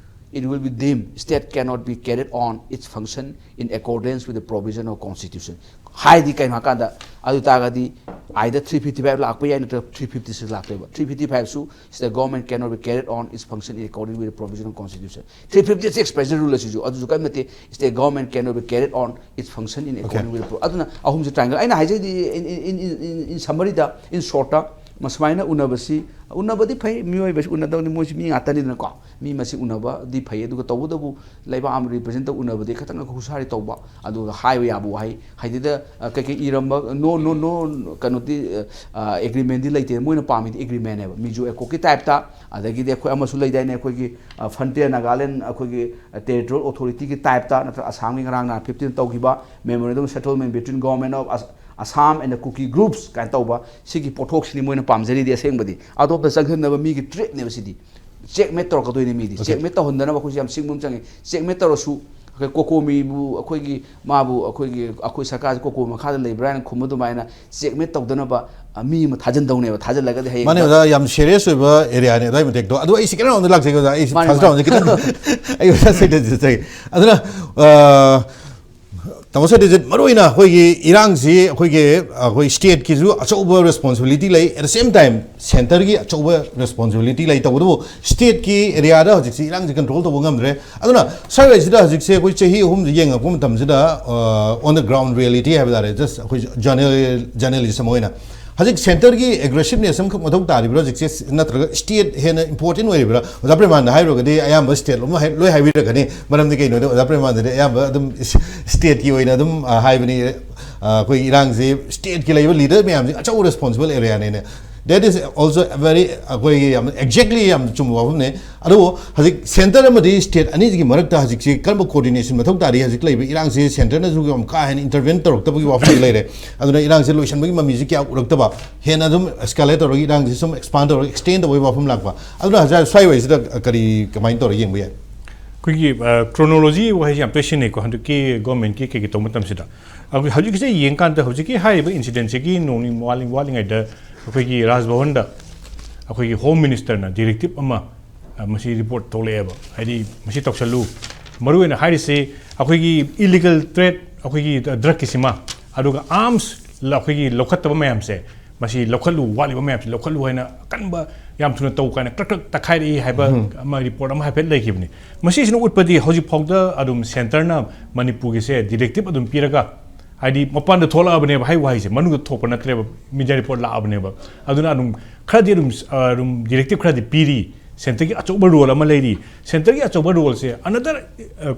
it will be deemed state cannot be carried on its function in accordance with the provision of constitution꯫ ꯍꯥꯏꯗꯤ ꯀꯩꯅꯣ ꯍꯥꯏꯀꯥꯟꯗ, ꯑꯗꯨ ꯇꯥꯔꯒꯗꯤ either three fifty five ꯂꯥꯛꯄ ꯌꯥꯏ, ꯅꯠꯇ꯭ꯔꯒ three fifty six ꯂꯥꯛꯇꯣꯏꯕ꯫ Three fifty five ꯁꯨ state government cannot be carried on its function in accordance with the provision of constitution꯫ Three fifty six president rule ꯑꯁꯤꯁꯨ ꯑꯗꯨꯁꯨ ꯀꯔꯤꯝ ꯅꯠꯇꯦ, state government cannot be carried on its function in accordance with the pro-, ꯑꯗꯨꯅ ꯑꯍꯨꯝꯁꯦ triangle꯫ ꯑꯩꯅ ꯍꯥꯏꯖꯩꯗꯤ in, in, in, in, in summaryꯗ, in shortꯇ, ꯃꯁꯨꯃꯥꯏꯅ ꯎꯅꯕꯁꯤ, ꯎꯅꯕꯗꯤ ꯐꯩ, ꯃꯤꯑꯣꯏꯕꯁꯤ ꯎꯅꯗꯧꯅꯤ, ꯃꯣꯏꯁꯤ ꯃꯤ ꯉꯥꯛꯇꯅꯤꯗꯅꯀꯣ꯫ ꯃꯤ ꯃꯁꯤ ꯎꯅꯕꯗꯤ ꯐꯩ, ꯑꯗꯨꯒ ꯇꯧꯕꯇꯕꯨ ꯂꯩꯕꯥꯛ ꯑꯃ represent ꯇꯧ ꯎꯅꯕꯗꯤ ꯈꯤꯇꯪ ꯍꯨꯁꯥꯔꯤ ꯇꯧꯕ, ꯑꯗꯨꯒ ꯍꯥꯏꯕ ꯌꯥꯕ ꯋꯥꯍꯩ ꯍꯥꯏꯗꯤꯗ, ꯑ, ꯀꯩꯀꯩ ꯏꯔꯝꯕ, no, no, no, ꯀꯩꯅꯣꯗꯤ, ꯑ, agreementꯗꯤ ꯂꯩꯇꯦ꯫ ꯃꯣꯏꯅ ꯄꯥꯝꯃꯤꯗꯤ agreementꯅꯦꯕ, Mizo Accordꯀꯤ typeꯇ꯫ ꯑꯗꯒꯤꯗꯤ ꯑꯩꯈꯣꯏ ꯑꯃꯁꯨ ꯂꯩꯗꯥꯏꯅꯦ, ꯑꯩꯈꯣꯏꯒꯤ, ꯑ, Frontier Nagaland, ꯑꯩꯈꯣꯏꯒꯤ, ꯑ, territorial authorityꯒꯤ typeꯇ, ꯅꯠꯇ꯭ꯔꯒ ꯑꯁꯥꯝꯒꯤ ꯉꯔꯥꯡ ꯅꯍꯥꯟ fifteen ꯇꯧꯈꯤꯕ memorandum settlement between government of As-, Assam and the Kuki groups ꯀꯥꯏꯅ ꯇꯧꯕ, ꯁꯤꯒꯤ ꯄꯣꯠꯊꯣꯛꯁꯤꯅꯤ ꯃꯣꯏꯅ ꯄꯥꯝꯖꯔꯤꯗꯤ꯫ ꯑꯁꯦꯡꯕꯗꯤ ꯑꯇꯣꯞꯄꯗ ꯆꯪꯁꯤꯟꯅꯕ ꯃꯤꯒꯤ tripꯅꯦꯕ ꯁꯤꯗꯤ꯫ Checkmate ꯇꯧꯔꯛꯀꯗꯣꯏꯅꯤ ꯃꯤꯗꯤ꯫ Checkmate ꯇꯧꯍꯟꯗꯅꯕ ꯑꯩꯈꯣꯏꯁꯨ ꯌꯥꯝ ꯁꯤꯡꯕ ꯑꯃ ꯆꯪꯉꯤ꯫ Checkmate ꯇꯧꯔꯁꯨ ꯑꯩꯈꯣꯏ COCOMIꯕꯨ, ꯑꯩꯈꯣꯏꯒꯤ, ꯃꯥꯕꯨ, ꯑꯩꯈꯣꯏꯒꯤ, ꯑꯩꯈꯣꯏ ꯁꯔꯀꯥꯔꯁꯤ COCOMI ꯃꯈꯥꯗ ꯂꯩꯕ꯭ꯔꯥ ꯍꯥꯏꯅ ꯈꯨꯝꯕ ꯑꯗꯨꯃꯥꯏꯅ checkmate ꯇꯧꯗꯅꯕ, ꯑ, ꯃꯤ ꯑꯃ ꯊꯥꯖꯤꯟꯗꯧꯅꯦꯕ꯫ ꯊꯥꯖꯤꯜꯂꯒꯗꯤ ꯍꯌꯦꯡ ꯃꯥꯅꯦ ꯑꯣꯖꯥ, ꯌꯥꯝ serious ꯑꯣꯏꯕ areaꯅꯦ ꯑꯗꯨꯋꯥꯏ ꯃꯇꯦꯛꯇꯣ꯫ ꯑꯗꯨ ꯑꯩ second roundꯗ ꯂꯥꯛꯆꯒꯦ ꯑꯣꯖꯥ꯫ ꯑꯩ ꯃꯥꯅꯦ, first ꯃꯥꯅꯦ꯫ Roundꯁꯦ ꯈꯤꯇꯪ ꯑꯩ ꯑꯣꯖꯥ ꯁꯤꯗ ꯆꯠꯆꯒꯦ꯫ ꯑꯗꯨꯅ, ꯑ, ꯇꯥꯃꯣ ꯁꯇꯤꯖꯤꯠ, ꯃꯔꯨꯑꯣꯏꯅ ꯑꯩꯈꯣꯏꯒꯤ ꯏꯔꯥꯡꯁꯤ ꯑꯩꯈꯣꯏꯒꯤ, ꯑꯩꯈꯣꯏ ꯁ꯭ꯇꯦꯠꯀꯤꯁꯨ ꯑꯆꯧꯕ ꯔꯦꯁꯄꯣꯟꯁꯤꯕꯤꯂꯤꯇꯤ ꯂꯩ, at the same time ꯁꯦꯟꯇꯔꯒꯤ ꯑꯆꯧꯕ ꯔꯦꯁꯄꯣꯟꯁꯤꯕꯤꯂꯤꯇꯤ ꯂꯩ꯫ ꯇꯧꯕꯇꯕꯨ ꯁ꯭ꯇꯦꯠꯀꯤ ꯑꯦꯔꯤꯌꯥꯗ ꯍꯧꯖꯤꯛꯁꯤ ꯏꯔꯥꯡꯁꯤ ꯀꯟꯇ꯭ꯔꯣꯜ ꯇꯧꯕ ꯉꯝꯗ꯭ꯔꯦ꯫ ꯑꯗꯨꯅ ꯁ꯭ꯋꯥꯏꯋꯥꯏꯁꯤꯗ ꯍꯧꯖꯤꯛꯁꯦ ꯑꯩꯈꯣꯏ ꯆꯍꯤ ꯑꯍꯨꯝꯁꯤ ꯌꯦꯡꯉꯛꯄ ꯃꯇꯝꯁꯤꯗ, on the ground reality ꯍꯥꯏꯕ ꯇꯥꯔꯦ, just ꯑꯩꯈꯣꯏ ꯖꯔꯅꯦꯂꯤꯁ ꯑꯃ ꯑꯣꯏꯅ ꯍꯧꯖꯤꯛ ꯁꯦꯟꯇꯔꯒꯤ ꯑꯦꯒ꯭ꯔꯦꯁꯤꯞꯅꯦꯁ ꯑꯃꯈꯛ ꯃꯊꯧ ꯇꯥꯔꯤꯕ꯭ꯔꯥ ꯍꯧꯖꯤꯛꯁꯦ, ꯅꯠꯇ꯭ꯔꯒ ꯁ꯭ꯇꯦꯠ ꯍꯦꯟꯅ ꯏꯝꯄꯣꯔꯇꯦꯟ ꯑꯣꯏꯔꯤꯕ꯭ꯔꯥ? ꯑꯣꯖꯥ ꯄ꯭ꯔꯦꯃꯥꯟꯗ ꯍꯥꯏꯔꯨꯔꯒꯗꯤ ꯑꯌꯥꯝꯕ ꯁ꯭ꯇꯦꯠ ꯂꯣꯏꯅꯃꯛ ꯍꯥꯏ-, ꯂꯣꯏ ꯍꯥꯏꯕꯤꯔꯛꯀꯅꯤ꯫ ꯃꯔꯝꯗꯤ ꯀꯩꯅꯣꯗ ꯑꯣꯖꯥ ꯄ꯭ꯔꯦꯃꯥꯟꯗꯗꯤ ꯑꯌꯥꯝꯕ ꯑꯗꯨꯝ ꯁ꯭ꯇꯦꯠꯀꯤ ꯑꯣꯏꯅ ꯑꯗꯨꯝ, ꯑ, ꯍꯥꯏꯕꯅꯤ꯫ ꯑ, ꯑꯩꯈꯣꯏ ꯏꯔꯥꯡꯁꯤ ꯁ꯭ꯇꯦꯠꯀꯤ ꯂꯩꯕ ꯂꯤꯗꯔ ꯃꯌꯥꯝꯁꯤ ꯑꯆꯧꯕ responsible ꯑꯦꯔꯤꯌꯥꯅꯦꯅ꯫ That is also a very, ꯑꯩꯈꯣꯏꯒꯤ ꯌꯥꯝ exactly ꯌꯥꯝ ꯆꯨꯝꯕ ꯋꯥꯐꯝꯅꯦ꯫ ꯑꯗꯨꯕꯨ ꯍꯧꯖꯤꯛ ꯁꯦꯟꯇꯔ ꯑꯃꯗꯤ ꯁ꯭ꯇꯦꯠ ꯑꯅꯤꯁꯤꯒꯤ ꯃꯔꯛꯇ ꯍꯧꯖꯤꯛꯁꯤ ꯀꯔꯝꯕ ꯀꯣꯑꯣꯔꯗꯤꯅꯦꯁꯟ ꯃꯊꯧ ꯇꯥꯔꯤ? ꯍꯧꯖꯤꯛ ꯂꯩꯕ ꯏꯔꯥꯡꯁꯤ ꯁꯦꯟꯇꯔꯅꯁꯨ ꯌꯥꯝ ꯀꯥ ꯍꯦꯟꯅ ꯏꯟꯇꯔꯚꯦꯟ ꯇꯧꯔꯛꯇꯕꯒꯤ ꯋꯥꯐꯝꯗꯤ ꯂꯩꯔꯦ꯫ ꯑꯗꯨꯅ ꯏꯔꯥꯡꯁꯤ ꯂꯣꯏꯁꯤꯟꯕꯒꯤ ꯃꯃꯤꯁꯤ ꯀꯌꯥ ꯎꯔꯛꯇꯕ, ꯍꯦꯟꯅ ꯑꯗꯨꯝ ꯑꯦꯁꯀꯥꯂꯦꯠ ꯇꯧꯔꯒ ꯏꯔꯥꯡꯁꯤ ꯁꯨꯝ ꯑꯦꯛꯁꯄꯥꯟ ꯇꯧꯔꯒ ꯑꯦꯛꯁꯇꯦꯟ ꯇꯧꯕꯒꯤ ꯋꯥꯐꯝ ꯂꯥꯛꯄ꯫ ꯑꯗꯨꯅ ꯍꯧꯖꯤꯛ ꯁ꯭ꯋꯥꯏꯋꯥꯏꯁꯤꯗ ꯀꯔꯤ, ꯀꯃꯥꯏꯅ ꯇꯧꯔꯒ ꯌꯦꯡꯕ ꯌꯥꯏ? ꯑꯩꯈꯣꯏꯒꯤ, ꯑ, ꯀ꯭ꯔꯣꯅꯣꯂꯣꯖꯤ ꯋꯥꯍꯩꯁꯦ ꯌꯥꯝ ꯇꯣꯏ ꯁꯤꯖꯤꯟꯅꯩꯀꯣ, ꯍꯟꯗꯛꯀꯤ ꯒꯣꯔꯃꯦꯟꯒꯤ ꯀꯩꯀꯩ ꯇꯧꯕ ꯃꯇꯝꯁꯤꯗ꯫ ꯑꯩꯈꯣꯏ ꯍꯧꯖꯤꯛꯀꯤꯁꯦ ꯌꯦꯡꯀꯥꯟꯗ ꯍꯧꯖꯤꯛꯀꯤ ꯍꯥꯏꯔꯤꯕ ꯏꯟꯁꯤꯗꯦꯟꯁꯤꯒꯤ ꯅꯣꯡꯅꯤ ꯋꯥꯠꯂꯤ-, ꯋꯥꯠꯂꯤꯉꯩꯗ ꯑꯩꯈꯣꯏꯒꯤ ꯔꯥꯖ ꯚꯋꯟꯗ ꯑꯩꯈꯣꯏꯒꯤ ꯍꯣꯝ ꯃꯤꯅꯤꯁꯇꯔꯅ ꯗꯤꯔꯦꯛꯇꯤꯞ ꯑꯃ, ꯑ, ꯃꯁꯤ ꯔꯤꯄꯣꯔꯠ ꯊꯣꯛꯂꯛꯑꯦꯕ꯫ ꯍꯥꯏꯗꯤ ꯃꯁꯤ ꯇꯧꯁꯜꯂꯨ꯫ ꯃꯔꯨꯑꯣꯏꯅ ꯍꯥꯏꯔꯤꯁꯤ ꯑꯩꯈꯣꯏꯒꯤ ꯏꯂꯤꯒꯦꯜ ꯇ꯭ꯔꯦꯠ, ꯑꯩꯈꯣꯏꯒꯤ ꯗ꯭ꯔꯒꯀꯤꯁꯤꯃ, ꯑꯗꯨꯒ ꯑꯥꯔꯝꯁ ꯑꯩꯈꯣꯏꯒꯤ ꯂꯧꯈꯠꯇꯕ ꯃꯌꯥꯝꯁꯦ, ꯃꯁꯤ ꯂꯧꯈꯠꯂꯨ, ꯋꯥꯠꯂꯤꯕ ꯃꯌꯥꯝꯁꯤ ꯂꯧꯈꯠꯂꯨ ꯍꯥꯏꯅ ꯑꯀꯟꯕ, ꯌꯥꯝ ꯊꯨꯅ ꯇꯧ ꯀꯥꯏꯅ ꯀ꯭ꯔꯛ ꯀ꯭ꯔꯛ ꯇꯛꯈꯥꯏꯔꯛꯏ ꯍꯥꯏꯕ ꯑꯃ ꯔꯤꯄꯣꯔꯠ ꯑꯃ ꯍꯥꯏꯐꯦꯠ ꯂꯩꯈꯤꯕꯅꯤ꯫ ꯃꯁꯤꯁꯤꯅ ꯎꯠꯄꯗꯤ ꯍꯧꯖꯤꯛ ꯐꯥꯎꯗ ꯑꯗꯨꯝ ꯁꯦꯟꯇꯔꯅ ꯃꯅꯤꯄꯨꯔꯒꯤꯁꯦ ꯗꯤꯔꯦꯛꯇꯤꯞ ꯑꯗꯨꯝ ꯄꯤꯔꯒ, ꯍꯥꯏꯗꯤ ꯃꯄꯥꯟꯗ ꯊꯣꯛꯂꯛꯑꯕꯅꯦꯕ, ꯍꯥꯏ ꯋꯥꯍꯩꯁꯦ ꯃꯅꯨꯡꯗ ꯊꯣꯛꯄ ꯅꯠꯇ꯭ꯔꯦꯕ, ꯃꯤꯗꯤꯌꯥ ꯔꯤꯄꯣꯔꯠ ꯂꯥꯛꯑꯕꯅꯦꯕ꯫ ꯑꯗꯨꯅ ꯑꯗꯨꯝ ꯈꯔꯗꯤ ꯑꯗꯨꯝ, ꯑ, ꯑꯗꯨꯝ ꯗꯤꯔꯦꯛꯇꯤꯞ ꯈꯔꯗꯤ ꯄꯤꯔꯤ, ꯁꯦꯟꯇꯔꯒꯤ ꯑꯆꯧꯕ ꯔꯣꯜ ꯑꯃ ꯂꯩꯔꯤ꯫ ꯁꯦꯟꯇꯔꯒꯤ ꯑꯆꯧꯕ ꯔꯣꯜꯁꯦ ꯑꯅꯗꯔ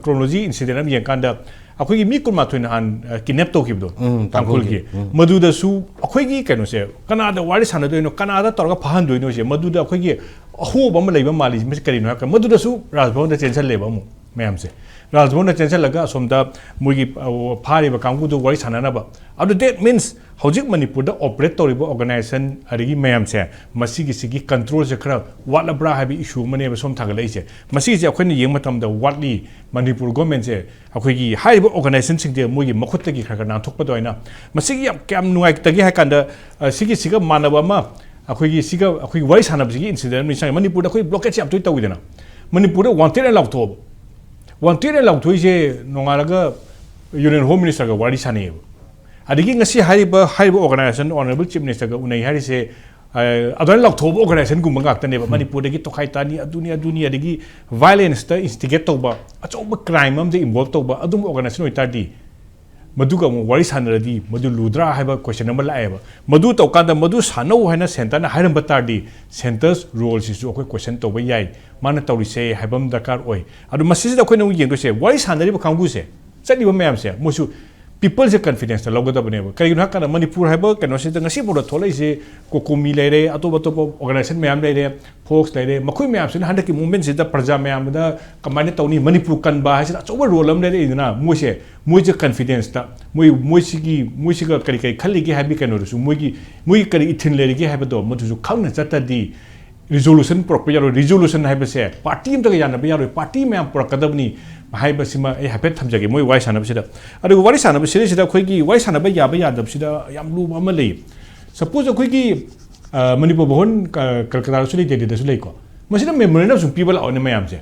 ꯀ꯭ꯔꯣꯅꯣꯂꯣꯖꯤ ꯏꯟꯁꯤꯗꯦꯟ ꯑꯃ ꯌꯦꯡꯀꯥꯟꯗ ꯑꯩꯈꯣꯏꯒꯤ ꯃꯤ ꯀꯨꯟꯃꯥꯊꯣꯏ ꯅꯍꯥꯟ ꯀꯤꯗꯅꯦꯞ ꯇꯧꯈꯤꯕꯗꯣ, ꯎꯝ, ꯇꯥꯡꯈꯨꯜꯒꯤ꯫ ꯇꯥꯡꯈꯨꯜꯒꯤ꯫ ꯎꯝ꯫ ꯃꯗꯨꯗꯁꯨ ꯑꯩꯈꯣꯏꯒꯤ ꯀꯩꯅꯣꯁꯦ, ꯀꯅꯥꯗ ꯋꯥꯔꯤ ꯁꯥꯟꯅꯗꯣꯏꯅꯣ, ꯀꯅꯥꯗ ꯇꯧꯔꯒ ꯐꯥꯍꯟꯗꯣꯏꯅꯣꯁꯦ, ꯃꯗꯨꯗ ꯑꯩꯈꯣꯏꯒꯤ ꯑꯍꯣꯕ ꯑꯃ ꯂꯩꯕ ꯃꯥꯜꯂꯤ꯫ ꯃꯁꯤ ꯀꯔꯤꯅꯣ ꯍꯥꯏꯔꯀꯥꯟꯗ ꯃꯗꯨꯗꯁꯨ ꯔꯥꯖꯚꯕꯟꯗ ꯆꯦꯟꯁꯤꯜꯂꯦꯕ ꯑꯃꯨꯛ ꯃꯌꯥꯝꯁꯦ꯫ ꯔꯥꯖꯚꯕꯟꯗ ꯆꯦꯟꯁꯤꯜꯂꯒ ꯑꯁꯣꯝꯗ ꯃꯣꯏꯒꯤ, ꯑ, ꯐꯥꯔꯤꯕ ꯀꯥꯡꯕꯨꯗꯨ ꯋꯥꯔꯤ ꯁꯥꯟꯅꯅꯕ꯫ ꯑꯗꯨ that means ꯍꯧꯖꯤꯛ ꯃꯅꯤꯄꯨꯔꯗ ꯑꯣꯄꯔꯦꯠ ꯇꯧꯔꯤꯕ ꯑꯣꯔꯒꯅꯥꯏꯖꯦꯁꯟ ꯑꯗꯒꯤ ꯃꯌꯥꯝꯁꯦ, ꯃꯁꯤꯒꯤꯁꯤꯒꯤ ꯀꯟꯇ꯭ꯔꯣꯜꯁꯦ ꯈꯔ ꯋꯥꯠꯂꯕ꯭ꯔꯥ ꯍꯥꯏꯕ ꯏꯁꯨ ꯑꯃꯅꯦꯕ ꯁꯣꯝ ꯊꯥꯡꯒꯠꯂꯛꯏꯁꯦ꯫ ꯃꯁꯤꯒꯤꯁꯦ ꯑꯩꯈꯣꯏꯅ ꯌꯦꯡꯕ ꯃꯇꯝꯗ ꯋꯥꯠꯂꯤ꯫ ꯃꯅꯤꯄꯨꯔ ꯒꯣꯔꯃꯦꯟꯁꯦ ꯑꯩꯈꯣꯏꯒꯤ ꯍꯥꯏꯔꯤꯕ ꯑꯣꯔꯒꯅꯥꯏꯖꯦꯁꯟꯁꯤꯡꯁꯦ ꯃꯣꯏꯒꯤ ꯃꯈꯨꯠꯇꯒꯤ ꯈꯔ ꯈꯔ ꯅꯥꯟꯊꯣꯛꯄ ꯑꯗꯨꯃꯥꯏꯅ꯫ ꯃꯁꯤꯒꯤ ꯌꯥꯝ ꯀꯌꯥꯝ ꯅꯨꯡꯉꯥꯏꯇꯒꯦ ꯍꯥꯏ ꯀꯥꯟꯗ, ꯑ, ꯁꯤꯒꯤꯁꯤꯒ ꯃꯥꯟꯅꯕ ꯑꯃ, ꯑꯩꯈꯣꯏꯒꯤ ꯁꯤꯒ ꯑꯩꯈꯣꯏꯒꯤ ꯋꯥꯔꯤ ꯁꯥꯟꯅꯕꯁꯤꯒꯤ ꯏꯟꯁꯤꯗꯦꯟ ꯑꯃ ꯅꯤꯡꯁꯤꯡꯉꯦ꯫ ꯃꯅꯤꯄꯨꯔꯗ ꯑꯩꯈꯣꯏ ꯕ꯭ꯂꯣꯀꯦꯠꯁꯦ ꯌꯥꯝ ꯇꯣꯏꯅ ꯇꯧꯋꯤꯗꯅ꯫ ꯃꯅꯤꯄꯨꯔꯗ ꯋꯥꯟꯇꯦꯠ ꯑꯅ ꯂꯥꯎꯊꯣꯛꯑꯕ꯫ ꯋꯥꯟꯇꯦꯠ ꯑꯅ ꯂꯥꯎꯊꯣꯛꯏꯁꯦ ꯅꯣꯡꯉꯥꯜꯂꯒ Union Home Minister ꯒ ꯋꯥꯔꯤ ꯁꯥꯟꯅꯩꯌꯦꯕ꯫ ꯑꯗꯒꯤ ꯉꯁꯤ ꯍꯥꯏꯔꯤꯕ ꯍꯥꯏꯔꯤꯕ organization Honourable Chief Minister ꯒ ꯎꯅꯩ ꯍꯥꯏꯔꯤꯁꯦ, ꯑ, ꯑꯗꯨꯃꯥꯏꯅ ꯂꯥꯎꯊꯣꯛꯑꯕ organization ꯒꯨꯝꯕ ꯉꯥꯛꯇꯅꯦꯕ꯫ ꯃꯅꯤꯄꯨꯔꯗꯒꯤ ꯇꯣꯈꯥꯏ ꯇꯥꯅꯤ, ꯑꯗꯨꯅꯤ ꯑꯗꯨꯅꯤ, ꯑꯗꯒꯤ violence ꯇ instigate ꯇꯧꯕ, ꯑꯆꯧꯕ crime ꯑꯃꯗ involve ꯇꯧꯕ ꯑꯗꯨꯝꯕ organization ꯑꯣꯏꯇꯥꯔꯗꯤ, ꯃꯗꯨꯒ ꯑꯃꯨꯛ ꯋꯥꯔꯤ ꯁꯥꯟꯅꯔꯗꯤ ꯃꯗꯨ ꯂꯨꯗ꯭ꯔꯥ ꯍꯥꯏꯕ question ꯑꯃ ꯂꯥꯛꯑꯦꯕ꯫ ꯃꯗꯨ ꯇꯧꯀꯥꯟꯗ ꯃꯗꯨ ꯁꯥꯟꯅꯧ ꯍꯥꯏꯅ centre ꯅ ꯍꯥꯏꯔꯝꯕ ꯇꯥꯔꯗꯤ, centre ꯔꯣꯜꯁꯤꯁꯨ ꯑꯩꯈꯣꯏ question ꯇꯧꯕ ꯌꯥꯏ, ꯃꯥꯅ ꯇꯧꯔꯤꯁꯦ ꯍꯥꯏꯕ ꯑꯃ ꯗꯔꯀꯥꯔ ꯑꯣꯏ꯫ ꯑꯗꯣ ꯃꯁꯤꯁꯤꯗ ꯑꯩꯈꯣꯏꯅ ꯑꯃꯨꯛ ꯌꯦꯡꯗꯣꯏꯁꯦ, ꯋꯥꯔꯤ ꯁꯥꯟꯅꯔꯤꯕ ꯀꯥꯡꯕꯨꯁꯦ, ꯆꯠꯂꯤꯕ ꯃꯌꯥꯝꯁꯦ, ꯃꯣꯏꯁꯨ people ꯁꯦ confidence ꯇ ꯂꯧꯒꯗꯕꯅꯦꯕ꯫ ꯀꯔꯤꯒꯤꯅꯣ ꯍꯥꯏꯀꯥꯟꯗ ꯃꯅꯤꯄꯨꯔ ꯍꯥꯏꯕ ꯀꯩꯅꯣꯁꯤꯗ ꯉꯁꯤ ꯐꯥꯎꯗ ꯊꯣꯛꯂꯛꯏꯁꯦ, COCOMI ꯂꯩꯔꯦ, ꯑꯇꯣꯞ ꯑꯇꯣꯞꯄ organization ꯃꯌꯥꯝ ꯂꯩꯔꯦ, Fox ꯂꯩꯔꯦ, ꯃꯈꯣꯏ ꯃꯌꯥꯝꯁꯤꯅ ꯍꯟꯗꯛꯀꯤ movement ꯁꯤꯗ ꯄ꯭ꯔꯖꯥ ꯃꯌꯥꯝꯗ ꯀꯃꯥꯏꯅ ꯇꯧꯅꯤ, ꯃꯅꯤꯄꯨꯔ ꯀꯟꯕ ꯍꯥꯏꯁꯤꯗ ꯑꯆꯧꯕ role ꯑꯃ ꯂꯩꯔꯛꯏꯗꯅ꯫ ꯃꯣꯏꯁꯦ, ꯃꯣꯏꯁꯦ confidence ꯇ, ꯃꯣꯏ, ꯃꯣꯏꯁꯤꯒꯤ, ꯃꯣꯏꯁꯤꯒ ꯀꯔꯤ ꯀꯔꯤ ꯈꯜꯂꯤꯒꯦ ꯍꯥꯏꯕꯒꯤ ꯀꯩꯅꯣꯗꯨꯁꯨ, ꯃꯣꯏꯒꯤ, ꯃꯣꯏꯒꯤ ꯀꯔꯤ ꯏꯊꯤꯜ ꯂꯩꯔꯤꯒꯦ ꯍꯥꯏꯕꯗꯣ ꯃꯗꯨꯁꯨ ꯈꯪꯅ ꯆꯠꯇ꯭ꯔꯗꯤ resolution ꯄꯨꯔꯛꯄ ꯌꯥꯔꯣꯏ꯫ Resolution ꯍꯥꯏꯕꯁꯦ party ꯑꯃꯠꯇꯒ ꯌꯥꯅꯕ ꯌꯥꯔꯣꯏ, party ꯃꯌꯥꯝ ꯄꯨꯔꯛꯀꯗꯕꯅꯤ ꯍꯥꯏꯕꯁꯤꯃ ꯑꯩ ꯍꯥꯏꯐꯦꯠ ꯊꯝꯖꯒꯦ ꯃꯣꯏ ꯋꯥꯔꯤ ꯁꯥꯟꯅꯕꯁꯤꯗ꯫ ꯑꯗꯨꯒ ꯋꯥꯔꯤ ꯁꯥꯟꯅꯕ ꯁꯤꯗꯩꯁꯤꯗ ꯑꯩꯈꯣꯏꯒꯤ ꯋꯥꯔꯤ ꯁꯥꯟꯅꯕ ꯌꯥꯕ ꯌꯥꯗꯕꯁꯤꯗ ꯌꯥꯝ ꯂꯨꯕ ꯑꯃ ꯂꯩ꯫ Suppose ꯑꯩꯈꯣꯏꯒꯤ, ꯑ, ꯃꯅꯤꯄꯨꯔ ꯚꯕꯟ, ꯑ, ꯀꯜꯀꯇꯥꯗꯁꯨ ꯂꯩ, ꯗꯦꯜꯂꯤꯗꯁꯨ ꯂꯩꯀꯣ꯫ ꯃꯁꯤꯗ memorandum ꯁꯨꯝ ꯄꯤꯕ ꯂꯥꯛꯑꯣꯅꯦ ꯃꯌꯥꯝꯁꯦ꯫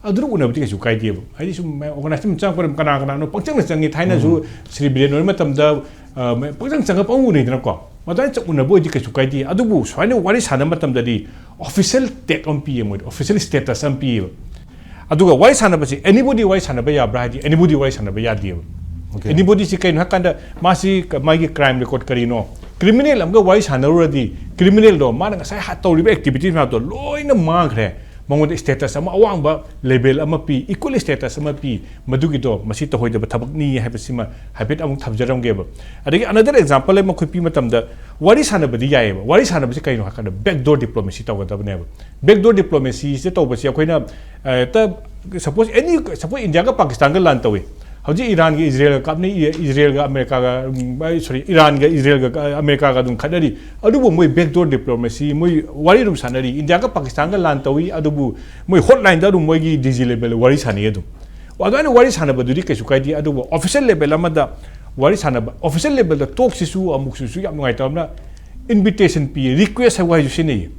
ꯑꯗꯨꯗ ꯎꯅꯕꯗꯤ ꯀꯩꯁꯨ ꯀꯥꯏꯗꯦꯕ꯫ ꯍꯥꯏꯗꯤ ꯁꯨꯝ organization ꯆꯪꯉꯛꯄꯗ ꯀꯅꯥ ꯀꯅꯥꯅꯣ ꯄꯪꯆꯪꯗ ꯆꯪꯉꯤ꯫ ꯊꯥꯏꯅꯁꯨ ꯁ꯭ꯔꯤ ꯕꯤꯔꯦꯟ ꯍꯣꯏ ꯃꯇꯝꯗ, ꯑ, ꯄꯪꯆꯪ ꯆꯪꯉ ꯄꯪꯎ ꯎꯅꯩꯗꯅꯀꯣ꯫ ꯃꯗꯨꯃꯥꯏꯅ ꯆꯪ ꯎꯅꯕ ꯑꯣꯏꯗꯤ ꯀꯩꯁꯨ ꯀꯥꯏꯗꯦ꯫ ꯑꯗꯨꯕꯨ ꯁꯨꯃꯥꯏꯅ ꯋꯥꯔꯤ ꯁꯥꯟꯅꯕ ꯃꯇꯝꯗꯗꯤ official tag ꯑꯃ ꯄꯤꯌꯦ ꯃꯣꯏꯗ, official status ꯑꯃ ꯄꯤꯌꯦꯕ꯫ ꯑꯗꯨꯒ ꯋꯥꯔꯤ ꯁꯥꯟꯅꯕꯁꯤ anybody ꯋꯥꯔꯤ ꯁꯥꯟꯅꯕ ꯌꯥꯕ꯭ꯔꯥ ꯍꯥꯏꯗꯤ anybody ꯋꯥꯔꯤ ꯁꯥꯟꯅꯕ ꯌꯥꯗꯦꯕ꯫ Okay. Anybody ꯁꯤ ꯀꯩꯅꯣ ꯍꯥꯏꯀꯥꯟꯗ ꯃꯥꯁꯤ ꯀ-, ꯃꯥꯒꯤ crime record ꯀꯔꯤꯅꯣ? Criminal ꯑꯃꯒ ꯋꯥꯔꯤ ꯁꯥꯟꯅꯔꯨꯔꯗꯤ criminal ꯗꯣ ꯃꯥꯅ ꯉꯁꯥꯏ ꯍꯥ-, ꯇꯧꯔꯤꯕ activity ꯃꯌꯥꯝꯗꯣ ꯂꯣꯏꯅ ꯃꯥꯡꯈ꯭ꯔꯦ꯫ ꯃꯉꯣꯟꯗ status ꯑꯃ ꯑꯋꯥꯡꯕ level ꯑꯃ ꯄꯤ, equal status ꯑꯃ ꯄꯤ꯫ ꯃꯗꯨꯒꯤꯗꯣ ꯃꯁꯤ ꯇꯧꯍꯣꯏꯗꯕ ꯊꯕꯛꯅꯤ ꯍꯥꯏꯕꯁꯤꯃ ꯍꯥꯏꯐꯦꯠ ꯑꯃꯨꯛ ꯊꯝꯖꯔꯝꯒꯦꯕ꯫ ꯑꯗꯒꯤ another example ꯑꯃ ꯑꯩꯈꯣꯏ ꯄꯤ ꯃꯇꯝꯗ ꯋꯥꯔꯤ ꯁꯥꯟꯅꯕꯗꯤ ꯌꯥꯏꯌꯦꯕ꯫ ꯋꯥꯔꯤ ꯁꯥꯟꯅꯕꯁꯤ ꯀꯩꯅꯣ ꯍꯥꯏꯀꯥꯟꯗ backdoor diplomacy ꯇꯧꯒꯗꯕꯅꯦꯕ꯫ Backdoor diplomacy ꯁꯦ ꯇꯧꯕꯁꯤ ꯑꯩꯈꯣꯏꯅ, ꯑ, ꯍꯦꯛꯇ suppose any, suppose ꯏꯟꯗꯤꯌꯥꯒ ꯄꯥꯀꯤꯁꯇꯥꯟꯒ ꯂꯥꯟ ꯇꯧꯏ꯫ ꯍꯧꯖꯤꯛ ꯏꯔꯥꯟꯒ ꯏꯖꯔꯦꯜꯒ ꯀꯥꯞꯅꯩ, ꯏ-, ꯏꯖꯔꯦꯜꯒ ꯑꯃꯦꯔꯤꯀꯥꯒ, ꯎꯝ, ꯑꯩ, sorry, ꯏꯔꯥꯟꯒ ꯏꯖꯔꯦꯜꯒ, ꯑ, ꯑꯃꯦꯔꯤꯀꯥꯒ ꯑꯗꯨꯝ ꯈꯠꯅꯔꯤ꯫ ꯑꯗꯨꯕꯨ ꯃꯣꯏ backdoor diplomacy, ꯃꯣꯏ ꯋꯥꯔꯤ ꯑꯗꯨꯝ ꯁꯥꯟꯅꯔꯤ꯫ ꯏꯟꯗꯤꯌꯥꯒ ꯄꯥꯀꯤꯁꯇꯥꯟꯒ ꯂꯥꯟ ꯇꯧꯏ, ꯑꯗꯨꯕꯨ ꯃꯣꯏ hotline ꯗ ꯑꯗꯨꯝ ꯃꯣꯏꯒꯤ D G level ꯋꯥꯔꯤ ꯁꯥꯟꯅꯩ ꯑꯗꯨꯝ꯫ ꯑꯗꯨꯃꯥꯏꯅ ꯋꯥꯔꯤ ꯁꯥꯟꯅꯕꯗꯨꯗꯤ ꯀꯩꯁꯨ ꯀꯥꯏꯗꯦ꯫ ꯑꯗꯨꯕꯨ official level ꯑꯃꯗ ꯋꯥꯔꯤ ꯁꯥꯟꯅꯕ, official level ꯗ talk ꯁꯤꯁꯨ ꯑꯃꯨꯛꯁꯨ ꯌꯥꯝ ꯅꯨꯡꯉꯥꯏꯇꯕ ꯑꯃꯅ invitation ꯄꯤꯌꯦ, request ꯍꯥꯏꯕ ꯋꯥꯍꯩꯁꯨ ꯁꯤꯖꯤꯟꯅꯩꯌꯦ꯫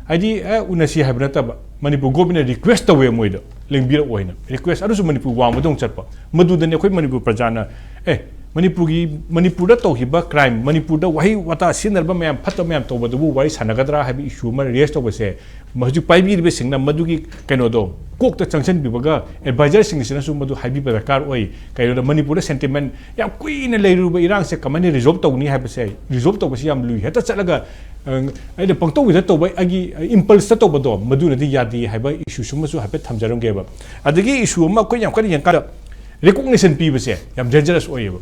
ꯍꯥꯏꯗꯤ, ꯑꯦ, ꯎꯅꯁꯤ ꯍꯥꯏꯕ ꯅꯠꯇꯕ, ꯃꯅꯤꯄꯨꯔ government ꯅ request ꯇꯧꯋꯦ ꯃꯣꯏꯗ꯫ ꯂꯦꯡꯕꯤꯔꯛꯑꯣ ꯍꯥꯏꯅ ꯔꯤꯀ꯭ꯋꯦꯁ, ꯑꯗꯨꯁꯨ ꯃꯅꯤꯄꯨꯔ ꯋꯥꯡꯃꯗ ꯑꯃꯨꯛ ꯆꯠꯄ꯫ ꯃꯗꯨꯗꯅꯤ ꯑꯩꯈꯣꯏ ꯃꯅꯤꯄꯨꯔ ꯄ꯭ꯔꯖꯥꯅ, ꯑꯦ, ꯃꯅꯤꯄꯨꯔꯒꯤ, ꯃꯅꯤꯄꯨꯔꯗ ꯇꯧꯈꯤꯕ ꯀ꯭ꯔꯥꯏꯝ, ꯃꯅꯤꯄꯨꯔꯗ ꯋꯥꯍꯩ ꯋꯥꯇꯥ ꯁꯤꯖꯤꯟꯅꯔꯕ ꯃꯌꯥꯝ, ꯐꯠꯇꯕ ꯃꯌꯥꯝ ꯇꯧꯕꯗꯨꯕꯨ ꯋꯥꯔꯤ ꯁꯥꯟꯅꯒꯗ꯭ꯔꯥ ꯍꯥꯏꯕ ꯏꯁꯨ ꯑꯃ ꯔꯦꯖ ꯇꯧꯕꯁꯦ, ꯍꯧꯖꯤꯛ ꯄꯥꯏꯕꯤꯔꯤꯕꯁꯤꯡꯅ ꯃꯗꯨꯒꯤ ꯀꯩꯅꯣꯗꯣ ꯀꯣꯛꯇ ꯆꯪꯁꯤꯟꯕꯤꯕꯒ ꯑꯦꯗꯚꯥꯏꯖꯔꯁꯤꯡꯁꯤꯅꯁꯨ ꯃꯗꯨ ꯍꯥꯏꯕꯤꯕ ꯗꯔꯀꯥꯔ ꯑꯣꯏ꯫ ꯀꯩꯅꯣꯗ ꯃꯅꯤꯄꯨꯔꯗ ꯁꯦꯟꯇꯤꯃꯦꯟ ꯌꯥꯝ ꯀꯨꯏꯅ ꯂꯩꯔꯨꯕ ꯏꯔꯥꯡꯁꯦ ꯀꯃꯥꯏꯅ ꯔꯤꯖꯣꯜꯕ ꯇꯧꯅꯤ ꯍꯥꯏꯕꯁꯦ, ꯔꯤꯖꯣꯜꯕ ꯇꯧꯕꯁꯤ ꯌꯥꯝ ꯂꯨꯏ꯫ ꯍꯦꯛꯇ ꯆꯠꯂꯒ, ꯑ, ꯑꯩꯅ ꯄꯪꯇꯧꯗ ꯇꯧꯕ, ꯑꯩꯒꯤ ꯏꯝꯄꯜꯁꯇ ꯇꯧꯕꯗꯣ ꯃꯗꯨꯅꯗꯤ ꯌꯥꯗꯦ ꯍꯥꯏꯕ ꯏꯁꯨ ꯁꯨꯝꯕꯁꯨ ꯍꯥꯏꯐꯦꯠ ꯊꯝꯖꯔꯝꯒꯦꯕ꯫ ꯑꯗꯒꯤ ꯏꯁꯨ ꯑꯃ ꯑꯩꯈꯣꯏ ꯌꯥꯝ ꯀꯟꯅ ꯌꯦꯡꯀꯥꯟꯗ ꯔꯤꯀꯣꯛꯅꯤꯁꯟ ꯄꯤꯕꯁꯦ ꯌꯥꯝ ꯗꯦꯟꯖꯔꯁ ꯑꯣꯏꯌꯦꯕ꯫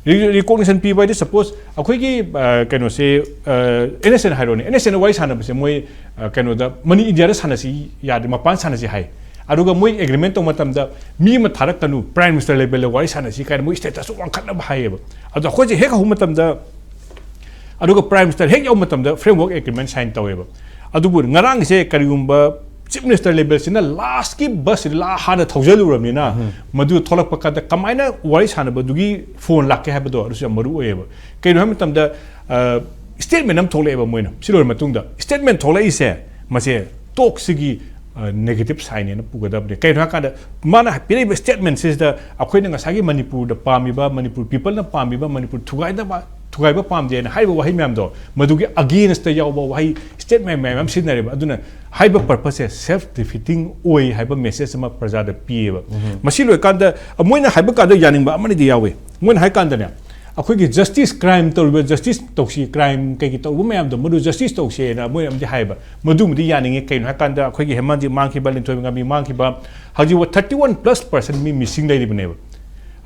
ꯔꯤꯀꯣꯛꯅꯤꯁꯟ ꯄꯤꯕ ꯍꯥꯏꯗꯤ, ꯁꯄꯣꯁ ꯑꯩꯈꯣꯏꯒꯤ, ꯑ, ꯀꯩꯅꯣꯁꯦ, ꯑꯦꯟ ꯑꯦꯁ ꯑꯦꯟ ꯍꯥꯏꯔꯣꯅꯦ, ꯑꯦꯟ ꯑꯦꯁ ꯑꯦꯟ ꯋꯥꯔꯤ ꯁꯥꯟꯅꯕꯁꯦ ꯃꯣꯏ, ꯑ, ꯀꯩꯅꯣꯗ, ꯃꯅꯤ ꯏꯟꯗꯤꯌꯥꯗ ꯁꯥꯟꯅꯁꯤ ꯌꯥꯗꯦ, ꯃꯄꯥꯟ ꯁꯥꯟꯅꯁꯤ ꯍꯥꯏ꯫ ꯑꯗꯨꯒ ꯃꯣꯏ ꯑꯦꯒ꯭ꯔꯤꯃꯦꯟ ꯇꯧꯕ ꯃꯇꯝꯗ ꯃꯤ ꯑꯃ ꯊꯥꯔꯛꯀꯅꯨ, ꯄ꯭ꯔꯥꯏꯝ ꯃꯤꯅꯤꯁꯇꯔ ꯂꯦꯚꯦꯜꯗ ꯋꯥꯔꯤ ꯁꯥꯟꯅꯁꯤ ꯀꯥꯏꯅ ꯃꯣꯏ ꯁ꯭ꯇꯦꯇꯁꯁꯨ ꯋꯥꯡꯈꯠꯅꯕ ꯍꯥꯏꯌꯦꯕ꯫ ꯑꯗꯣ ꯑꯩꯈꯣꯏꯁꯦ ꯍꯦꯛ ꯍꯧꯕ ꯃꯇꯝꯗ, ꯑꯗꯨꯒ ꯄ꯭ꯔꯥꯏꯝ ꯃꯤꯅꯤꯁꯇꯔ ꯍꯦꯛ ꯌꯧꯕ ꯃꯇꯝꯗ ꯐ꯭ꯔꯦꯝꯋꯔꯛ ꯑꯦꯒ꯭ꯔꯤꯃꯦꯟ ꯁꯥꯏꯟ ꯇꯧꯋꯦꯕ꯫ ꯑꯗꯨꯕꯨ ꯉꯔꯥꯡꯒꯤꯁꯦ ꯀꯔꯤꯒꯨꯝꯕ ꯆꯤꯐ ꯃꯤꯅꯤꯁꯇꯔ ꯂꯦꯚꯦꯜꯁꯤꯅ ꯂꯥꯁꯀꯤ ꯕꯁꯁꯤꯗ ꯂꯥ ꯍꯥꯟꯅ ꯊꯧꯖꯜꯂꯨꯔꯕꯅꯤꯅ, ꯃꯗꯨ ꯊꯣꯛꯂꯛꯄ ꯀꯥꯟꯗ ꯀꯃꯥꯏꯅ ꯋꯥꯔꯤ ꯁꯥꯟꯅꯕꯗꯨꯒꯤ ꯐꯣꯟ ꯂꯥꯛꯀꯦ ꯍꯥꯏꯕꯗꯣ ꯑꯗꯨꯁꯨ ꯌꯥꯝ ꯃꯔꯨ ꯑꯣꯏꯌꯦꯕ꯫ ꯀꯩꯅꯣ ꯍꯥꯏꯕ ꯃꯇꯝꯗ, ꯁ꯭ꯇꯦꯠꯃꯦꯟ ꯑꯃ ꯊꯣꯛꯂꯛꯑꯦꯕ ꯃꯣꯏꯅ ꯁꯤ ꯂꯣꯏꯔ ꯃꯇꯨꯡꯗ꯫ ꯁ꯭ꯇꯦꯠꯃꯦꯟ ꯊꯣꯛꯂꯛꯏꯁꯦ ꯃꯁꯦ ꯇꯣꯛꯁꯤꯒꯤ ꯅꯦꯒꯦꯇꯤꯞ ꯁꯥꯏꯟꯅꯦꯅ ꯄꯨꯒꯗꯕꯅꯤ꯫ ꯀꯩꯅꯣ ꯍꯥꯏꯀꯥꯟꯗ ꯃꯥꯅ ꯄꯤꯔꯛꯏꯕ ꯁ꯭ꯇꯦꯠꯃꯦꯟꯁꯤꯗ ꯑꯩꯈꯣꯏꯅ ꯉꯁꯥꯏꯒꯤ ꯃꯅꯤꯄꯨꯔꯗ ꯄꯥꯝꯃꯤꯕ, ꯃꯅꯤꯄꯨꯔ ꯄꯤꯄꯜꯅ ꯄꯥꯝꯃꯤꯕ, ꯃꯅꯤꯄꯨꯔ ꯊꯨꯒꯥꯏꯅꯕ, ꯊꯨꯒꯥꯏꯕ ꯄꯥꯝꯗꯦꯅ ꯍꯥꯏꯔꯤꯕ ꯋꯥꯍꯩ ꯃꯌꯥꯝꯗꯣ, ꯃꯗꯨꯒꯤ ꯑꯒꯦꯟꯁꯇ ꯌꯥꯎꯕ ꯋꯥꯍꯩ, ꯁ꯭ꯇꯦꯠꯃꯦꯟ ꯃꯌꯥꯝ ꯑꯃ ꯁꯤꯖꯤꯟꯅꯔꯦꯕ꯫ ꯑꯗꯨꯅ ꯍꯥꯏꯕ ꯄꯔꯄꯁꯁꯦ ꯁꯦꯜꯐ ꯗꯤꯐꯤꯇꯤꯡ ꯑꯣꯏ ꯍꯥꯏꯕ ꯃꯦꯁꯦꯖ ꯑꯃ ꯄ꯭ꯔꯖꯥꯗ ꯄꯤꯌꯦꯕ꯫ ꯃꯁꯤ ꯂꯣꯏꯀꯥꯟꯗ ꯃꯣꯏꯅ ꯍꯥꯏꯕ ꯀꯥꯟꯗ ꯌꯥꯅꯤꯡꯕ ꯑꯃꯅꯗꯤ ꯌꯥꯎꯋꯦ꯫ ꯃꯣꯏꯅ ꯍꯥꯏ ꯀꯥꯟꯗꯅꯦ, ꯑꯩꯈꯣꯏꯒꯤ ꯖꯁꯇꯤꯁ, ꯀ꯭ꯔꯥꯏꯝ ꯇꯧꯔꯤꯕ ꯖꯁꯇꯤꯁ ꯇꯧꯁꯤ, ꯀ꯭ꯔꯥꯏꯝ ꯀꯩꯀꯩ ꯇꯧꯕ ꯃꯌꯥꯝꯗꯣ ꯃꯗꯨ ꯖꯁꯇꯤꯁ ꯇꯧꯁꯦꯅ ꯃꯣꯏꯅ ꯑꯃꯗꯤ ꯍꯥꯏꯌꯦꯕ꯫ ꯃꯗꯨꯃꯗꯤ ꯌꯥꯅꯤꯡꯉꯤ꯫ ꯀꯩꯅꯣ ꯍꯥꯏꯀꯥꯟꯗ ꯑꯩꯈꯣꯏꯒꯤ ꯍꯦꯃꯟꯖꯤꯠ ꯃꯥꯡꯈꯤꯕ, ꯂꯤꯟꯊꯣꯏꯕ ꯉꯥꯝꯕꯤ ꯃꯥꯡꯈꯤꯕ, ꯍꯧꯖꯤꯛ ꯐꯥꯎ ꯊꯥꯔꯇꯤ ꯋꯥꯟ ꯄ꯭ꯂꯁ ꯄꯥꯔꯁꯦꯟ ꯃꯤ ꯃꯤꯁꯤꯡ ꯂꯩꯔꯤꯕꯅꯦꯕ꯫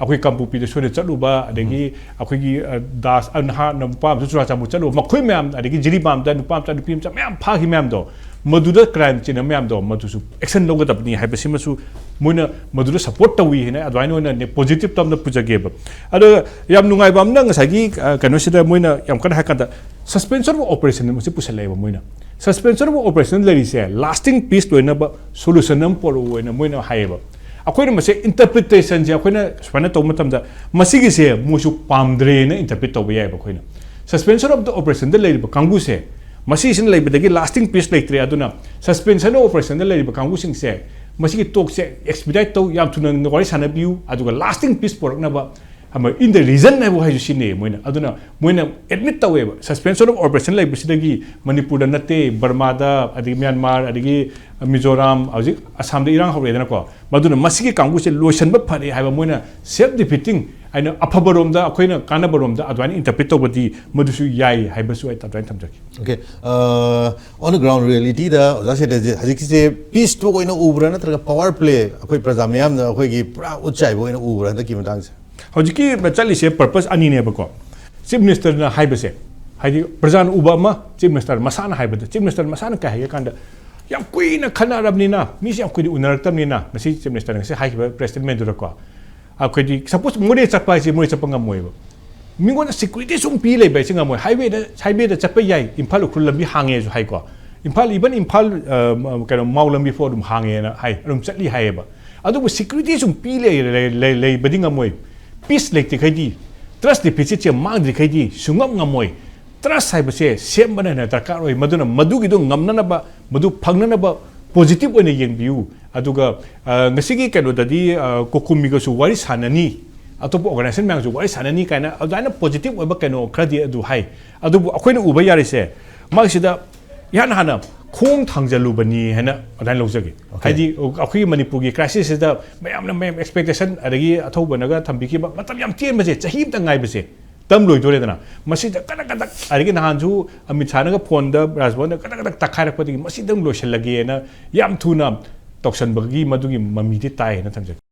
ꯑꯩꯈꯣꯏ ꯀꯥꯡꯄꯣꯛꯄꯤꯗ ꯁꯣꯏꯅ ꯆꯠꯂꯨꯕ, ꯑꯗꯒꯤ ꯑꯩꯈꯣꯏꯒꯤ, ꯑ, ꯗꯥꯁ, ꯑ, ꯅꯍꯥ ꯅꯨꯄꯥ ꯑꯃꯁꯨ ꯆꯨꯔꯥꯆꯥꯟꯄꯨꯔ ꯆꯠꯂꯨꯕ, ꯃꯈꯣꯏ ꯃꯌꯥꯝ, ꯑꯗꯒꯤ ꯖꯤꯔꯤꯕꯥꯝꯗ ꯅꯨꯄꯥ ꯃꯆꯥ, ꯅꯨꯄꯤ ꯃꯆꯥ ꯃꯌꯥꯝ ꯐꯥꯈꯤ ꯃꯌꯥꯝꯗꯣ, ꯃꯗꯨꯗ ꯀ꯭ꯔꯥꯏꯝ ꯆꯦꯟꯅꯕ ꯃꯌꯥꯝꯗꯣ ꯃꯗꯨꯁꯨ ꯑꯦꯛꯁꯟ ꯂꯧꯒꯗꯕꯅꯤ ꯍꯥꯏꯕꯁꯤꯃꯁꯨ ꯃꯣꯏꯅ ꯃꯗꯨꯗ ꯁꯞꯄꯣꯔꯠ ꯇꯧꯏ ꯍꯥꯏꯅ ꯑꯗꯨꯃꯥꯏꯅ ꯑꯣꯏꯅ ꯄꯣꯖꯤꯇꯤꯞꯇ ꯑꯃꯅ ꯄꯨꯖꯒꯦꯕ꯫ ꯑꯗꯣ ꯌꯥꯝ ꯅꯨꯡꯉꯥꯏꯕ ꯑꯃꯅ ꯉꯁꯥꯏꯒꯤ, ꯑ, ꯀꯩꯅꯣꯁꯤꯗ ꯃꯣꯏꯅ ꯌꯥꯝ ꯀꯟꯅ ꯍꯥꯏ ꯀꯥꯟꯗ ꯁꯁꯄꯦꯟꯁꯟ ꯑꯣꯐ ꯑꯣꯄꯔꯦꯁꯟ ꯑꯃꯁꯨ ꯄꯨꯁꯜꯂꯛꯑꯦꯕ ꯃꯣꯏꯅ꯫ ꯁꯁꯄꯦꯟꯁꯟ ꯑꯣꯐ ꯑꯣꯄꯔꯦꯁꯟ ꯂꯩꯔꯤꯁꯦ ꯂꯥꯁꯇꯤꯡ ꯄꯤꯁ ꯂꯣꯏꯅꯕ ꯁꯣꯂꯨꯁꯟ ꯑꯃ ꯄꯣꯔꯛꯎ ꯍꯥꯏꯅ ꯃꯣꯏꯅ ꯍꯥꯏꯌꯦꯕ꯫ ꯑꯩꯈꯣꯏꯅ ꯃꯁꯦ ꯏꯟꯇꯔꯄ꯭ꯔꯤꯇꯦꯁꯟꯁꯦ ꯑꯩꯈꯣꯏꯅ ꯁꯨꯃꯥꯏꯅ ꯇꯧꯕ ꯃꯇꯝꯗ ꯃꯁꯤꯒꯤꯁꯦ ꯃꯣꯏꯁꯨ ꯄꯥꯝꯗ꯭ꯔꯦꯅ ꯏꯟꯇꯔꯄ꯭ꯔꯤꯠ ꯇꯧꯕ ꯌꯥꯏꯑꯕ ꯑꯩꯈꯣꯏꯅ꯫ ꯁꯁꯄꯦꯟꯁꯟ ꯑꯣꯐ ꯗ ꯑꯣꯄꯔꯦꯁꯟꯗ ꯂꯩꯔꯤꯕ ꯀꯥꯡꯕꯨꯁꯦ ꯃꯁꯤꯁꯤꯅ ꯂꯩꯕꯗꯒꯤ ꯂꯥꯁꯇꯤꯡ ꯄꯤꯁ ꯂꯩꯇ꯭ꯔꯦ꯫ ꯑꯗꯨꯅ ꯁꯁꯄꯦꯟꯁꯟ ꯑꯣꯐ ꯑꯣꯄꯔꯦꯁꯟꯗ ꯂꯩꯔꯤꯕ ꯀꯥꯡꯕꯨꯁꯤꯡꯁꯦ ꯃꯁꯤꯒꯤ ꯇꯣꯛꯁꯦ ꯑꯦꯛꯁꯄꯤꯗꯥꯏꯠ ꯇꯧ, ꯌꯥꯝ ꯊꯨꯅ ꯋꯥꯔꯤ ꯁꯥꯟꯅꯕꯤꯌꯨ, ꯑꯗꯨꯒ ꯂꯥꯁꯇꯤꯡ ꯄꯤꯁ ꯄꯣꯔꯛꯅꯕ ꯑꯃ in the region ꯍꯥꯏꯕ ꯋꯥꯍꯩꯁꯨ ꯁꯤꯖꯤꯟꯅꯩ ꯃꯣꯏꯅ꯫ ꯑꯗꯨꯅ ꯃꯣꯏꯅ ꯑꯦꯗꯃꯤꯠ ꯇꯧꯋꯦꯕ, suspension of operation ꯂꯩꯕꯁꯤꯗꯒꯤ ꯃꯅꯤꯄꯨꯔꯗ ꯅꯠꯇꯦ, ꯕꯔꯃꯥꯗ, ꯑꯗꯒꯤ ꯃ꯭ꯌꯥꯟꯃꯥꯔ, ꯑꯗꯒꯤ ꯃꯤꯖꯣꯔꯥꯝ, ꯍꯧꯖꯤꯛ ꯑꯁꯥꯝꯗ ꯏꯔꯥꯡ ꯍꯧꯔꯛꯑꯦꯗꯅꯀꯣ꯫ ꯃꯗꯨꯅ ꯃꯁꯤꯒꯤ ꯀꯥꯡꯕꯨꯁꯦ ꯂꯣꯏꯁꯤꯟꯕ ꯐꯔꯦ ꯍꯥꯏꯕ ꯃꯣꯏꯅ self defeating ꯍꯥꯏꯅ ꯑꯐꯕꯔꯣꯝꯗ, ꯑꯩꯈꯣꯏꯅ ꯀꯥꯟꯅꯕꯔꯣꯝꯗ ꯑꯗꯨꯃꯥꯏꯅ interpret ꯇꯧꯕꯗꯤ ꯃꯗꯨꯁꯨ ꯌꯥꯏ ꯍꯥꯏꯕꯁꯨ ꯑꯩ ꯑꯗꯨꯃꯥꯏꯅ ꯊꯝꯖꯒꯦ꯫ Okay, on the ground reality ꯗ ꯑꯣꯖꯥ ꯁꯦꯇꯔꯖꯤꯠ, ꯍꯧꯖꯤꯛꯀꯤꯁꯦ ꯄꯤꯁ ꯇꯣꯛ ꯑꯣꯏꯅ ꯎꯕ꯭ꯔꯥ, ꯅꯠꯇ꯭ꯔꯒ power play, ꯑꯩꯈꯣꯏ ꯄ꯭ꯔꯖꯥ ꯃꯤꯌꯥꯝꯅ ꯑꯩꯈꯣꯏꯒꯤ ꯄꯨꯔꯥ ꯎꯠ ꯆꯥꯏꯕ ꯑꯣꯏꯅ ꯎꯕ꯭ꯔꯥ ꯍꯟꯗꯛꯀꯤ ꯃꯇꯥꯡꯁꯦ? ꯍꯧꯖꯤꯛꯀꯤ ꯆꯠꯂꯤꯁꯦ purpose ꯑꯅꯤꯅꯦꯕꯀꯣ꯫ Chief Minister ꯅ ꯍꯥꯏꯕꯁꯦ, ꯍꯥꯏꯗꯤ ꯄ꯭ꯔꯖꯥꯅ ꯎꯕ ꯑꯃ, Chief Minister ꯃꯁꯥꯅ ꯍꯥꯏꯕꯗ, Chief Minister ꯃꯁꯥꯅ ꯀꯩ ꯍꯥꯏꯒꯦ ꯀꯥꯟꯗ, ꯌꯥꯝ ꯀꯨꯏꯅ ꯈꯟꯅꯔꯕꯅꯤꯅ, ꯃꯤꯁꯦ ꯌꯥꯝ ꯀꯨꯏꯅ ꯎꯅꯔꯛꯇꯕꯅꯤꯅ, ꯉꯁꯤ Chief Minister ꯅ ꯉꯁꯤ ꯍꯥꯏꯈꯤꯕ press statement ꯗꯨꯗꯀꯣ, ꯑꯩꯈꯣꯏꯗꯤ suppose ꯃꯣꯔꯦ ꯆꯠꯄ ꯍꯥꯏꯁꯦ ꯃꯣꯔꯦ ꯆꯠꯄ ꯉꯝꯃꯣꯏꯕ꯫ ꯃꯤꯉꯣꯟꯗ security ꯁꯨꯝ ꯄꯤ ꯂꯩꯕ ꯍꯥꯏꯁꯦ ꯉꯝꯃꯣꯏ꯫ Highway ꯗ, highway ꯗ ꯆꯠꯄ ꯌꯥꯏ, ꯏꯝꯐꯥꯜ ꯎꯈ꯭ꯔꯨꯜ ꯂꯝꯕꯤ ꯍꯥꯡꯉꯦꯁꯨ ꯍꯥꯏꯀꯣ, ꯏꯝꯐꯥꯜ, even ꯏꯝꯐꯥꯜ, ꯑ, ꯀꯩꯅꯣ, ꯃꯥꯎ ꯂꯝꯕꯤ ꯐꯥꯎ ꯑꯗꯨꯝ ꯍꯥꯡꯉꯦꯅ ꯍꯥꯏ, ꯑꯗꯨꯝ ꯆꯠꯂꯤ ꯍꯥꯏꯌꯦꯕ꯫ ꯑꯗꯨꯕꯨ security ꯁꯨꯝ ꯄꯤ ꯂꯩ-, ꯂꯩ-, ꯂꯩ-, ꯂꯩꯕꯗꯤ ꯉꯝꯃꯣꯏ꯫ Peace ꯂꯩꯇ꯭ꯔꯤꯈꯩꯗꯤ, trust deficit ꯁꯦ ꯃꯥꯡꯗ꯭ꯔꯤꯈꯩꯗꯤ ꯁꯨꯡꯉꯝ ꯉꯝꯃꯣꯏ꯫ Trust ꯍꯥꯏꯕꯁꯦ ꯁꯦꯝꯕꯅ ꯍꯦꯟꯅ ꯗꯔꯀꯥꯔ ꯑꯣꯏ꯫ ꯃꯗꯨꯅ ꯃꯗꯨꯒꯤꯗꯣ ꯉꯝꯅꯅꯕ, ꯃꯗꯨ ꯐꯪꯅꯅꯕ positive ꯑꯣꯏꯅ ꯌꯦꯡꯕꯤꯌꯨ꯫ ꯑꯗꯨꯒ, ꯑ, ꯉꯁꯤꯒꯤ ꯀꯩꯅꯣꯗꯗꯤ, ꯑ, COCOMI ꯒꯁꯨ ꯋꯥꯔꯤ ꯁꯥꯟꯅꯅꯤ, ꯑꯇꯣꯞꯄ organization ꯃꯌꯥꯝꯁꯨ ꯋꯥꯔꯤ ꯁꯥꯟꯅꯅꯤ ꯀꯥꯏꯅ ꯑꯗꯨꯃꯥꯏꯅ positive ꯑꯣꯏꯕ ꯀꯩꯅꯣ ꯈꯔꯗꯤ ꯑꯗꯨ ꯍꯥꯏ꯫ ꯑꯗꯨꯕꯨ ꯑꯩꯈꯣꯏꯅ ꯎꯕ ꯌꯥꯔꯤꯁꯦ, ꯃꯥꯒꯤꯁꯤꯗ ꯏꯍꯥꯟ ꯍꯥꯟꯅ ꯈꯣꯡ ꯊꯥꯡꯖꯜꯂꯨꯕꯅꯤ ꯍꯥꯏꯅ ꯑꯗꯨꯃꯥꯏꯅ ꯂꯧꯖꯒꯦ꯫ Okay. ꯍꯥꯏꯗꯤ ꯑꯩꯈꯣꯏꯒꯤ ꯃꯅꯤꯄꯨꯔꯒꯤ crisis ꯁꯤꯗ ꯃꯌꯥꯝꯅ, ꯃꯌꯥꯝ expectation, ꯑꯗꯒꯤ ꯑꯊꯧꯕꯅꯒ ꯊꯝꯕꯤꯈꯤꯕ ꯃꯇꯝ ꯌꯥꯝ ꯇꯦꯟꯕꯁꯦ, ꯆꯍꯤ ꯑꯃꯇ ꯉꯥꯏꯕꯁꯦ, term ꯂꯣꯏꯗꯣꯔꯦꯗꯅ, ꯃꯁꯤꯗ ꯀꯗꯛ ꯀꯗꯛ, ꯑꯗꯒꯤ ꯅꯍꯥꯟꯁꯨ ꯑꯃꯤꯠ ꯁꯥꯍꯅꯒ phone ꯗ ꯔꯥꯖꯚꯕꯟꯗ ꯀꯗꯛ ꯀꯗꯛ ꯇꯛꯈꯥꯏꯔꯛꯄꯗꯒꯤ ꯃꯁꯤꯗꯪ ꯂꯣꯏꯁꯤꯜꯂꯒꯦꯅ ꯌꯥꯝ ꯊꯨꯅ ꯇꯧꯁꯟꯕꯒꯤ ꯃꯗꯨꯒꯤ ꯃꯃꯤꯗꯤ ꯇꯥꯏ ꯍꯥꯏꯅ ꯊꯝꯖꯒꯦ꯫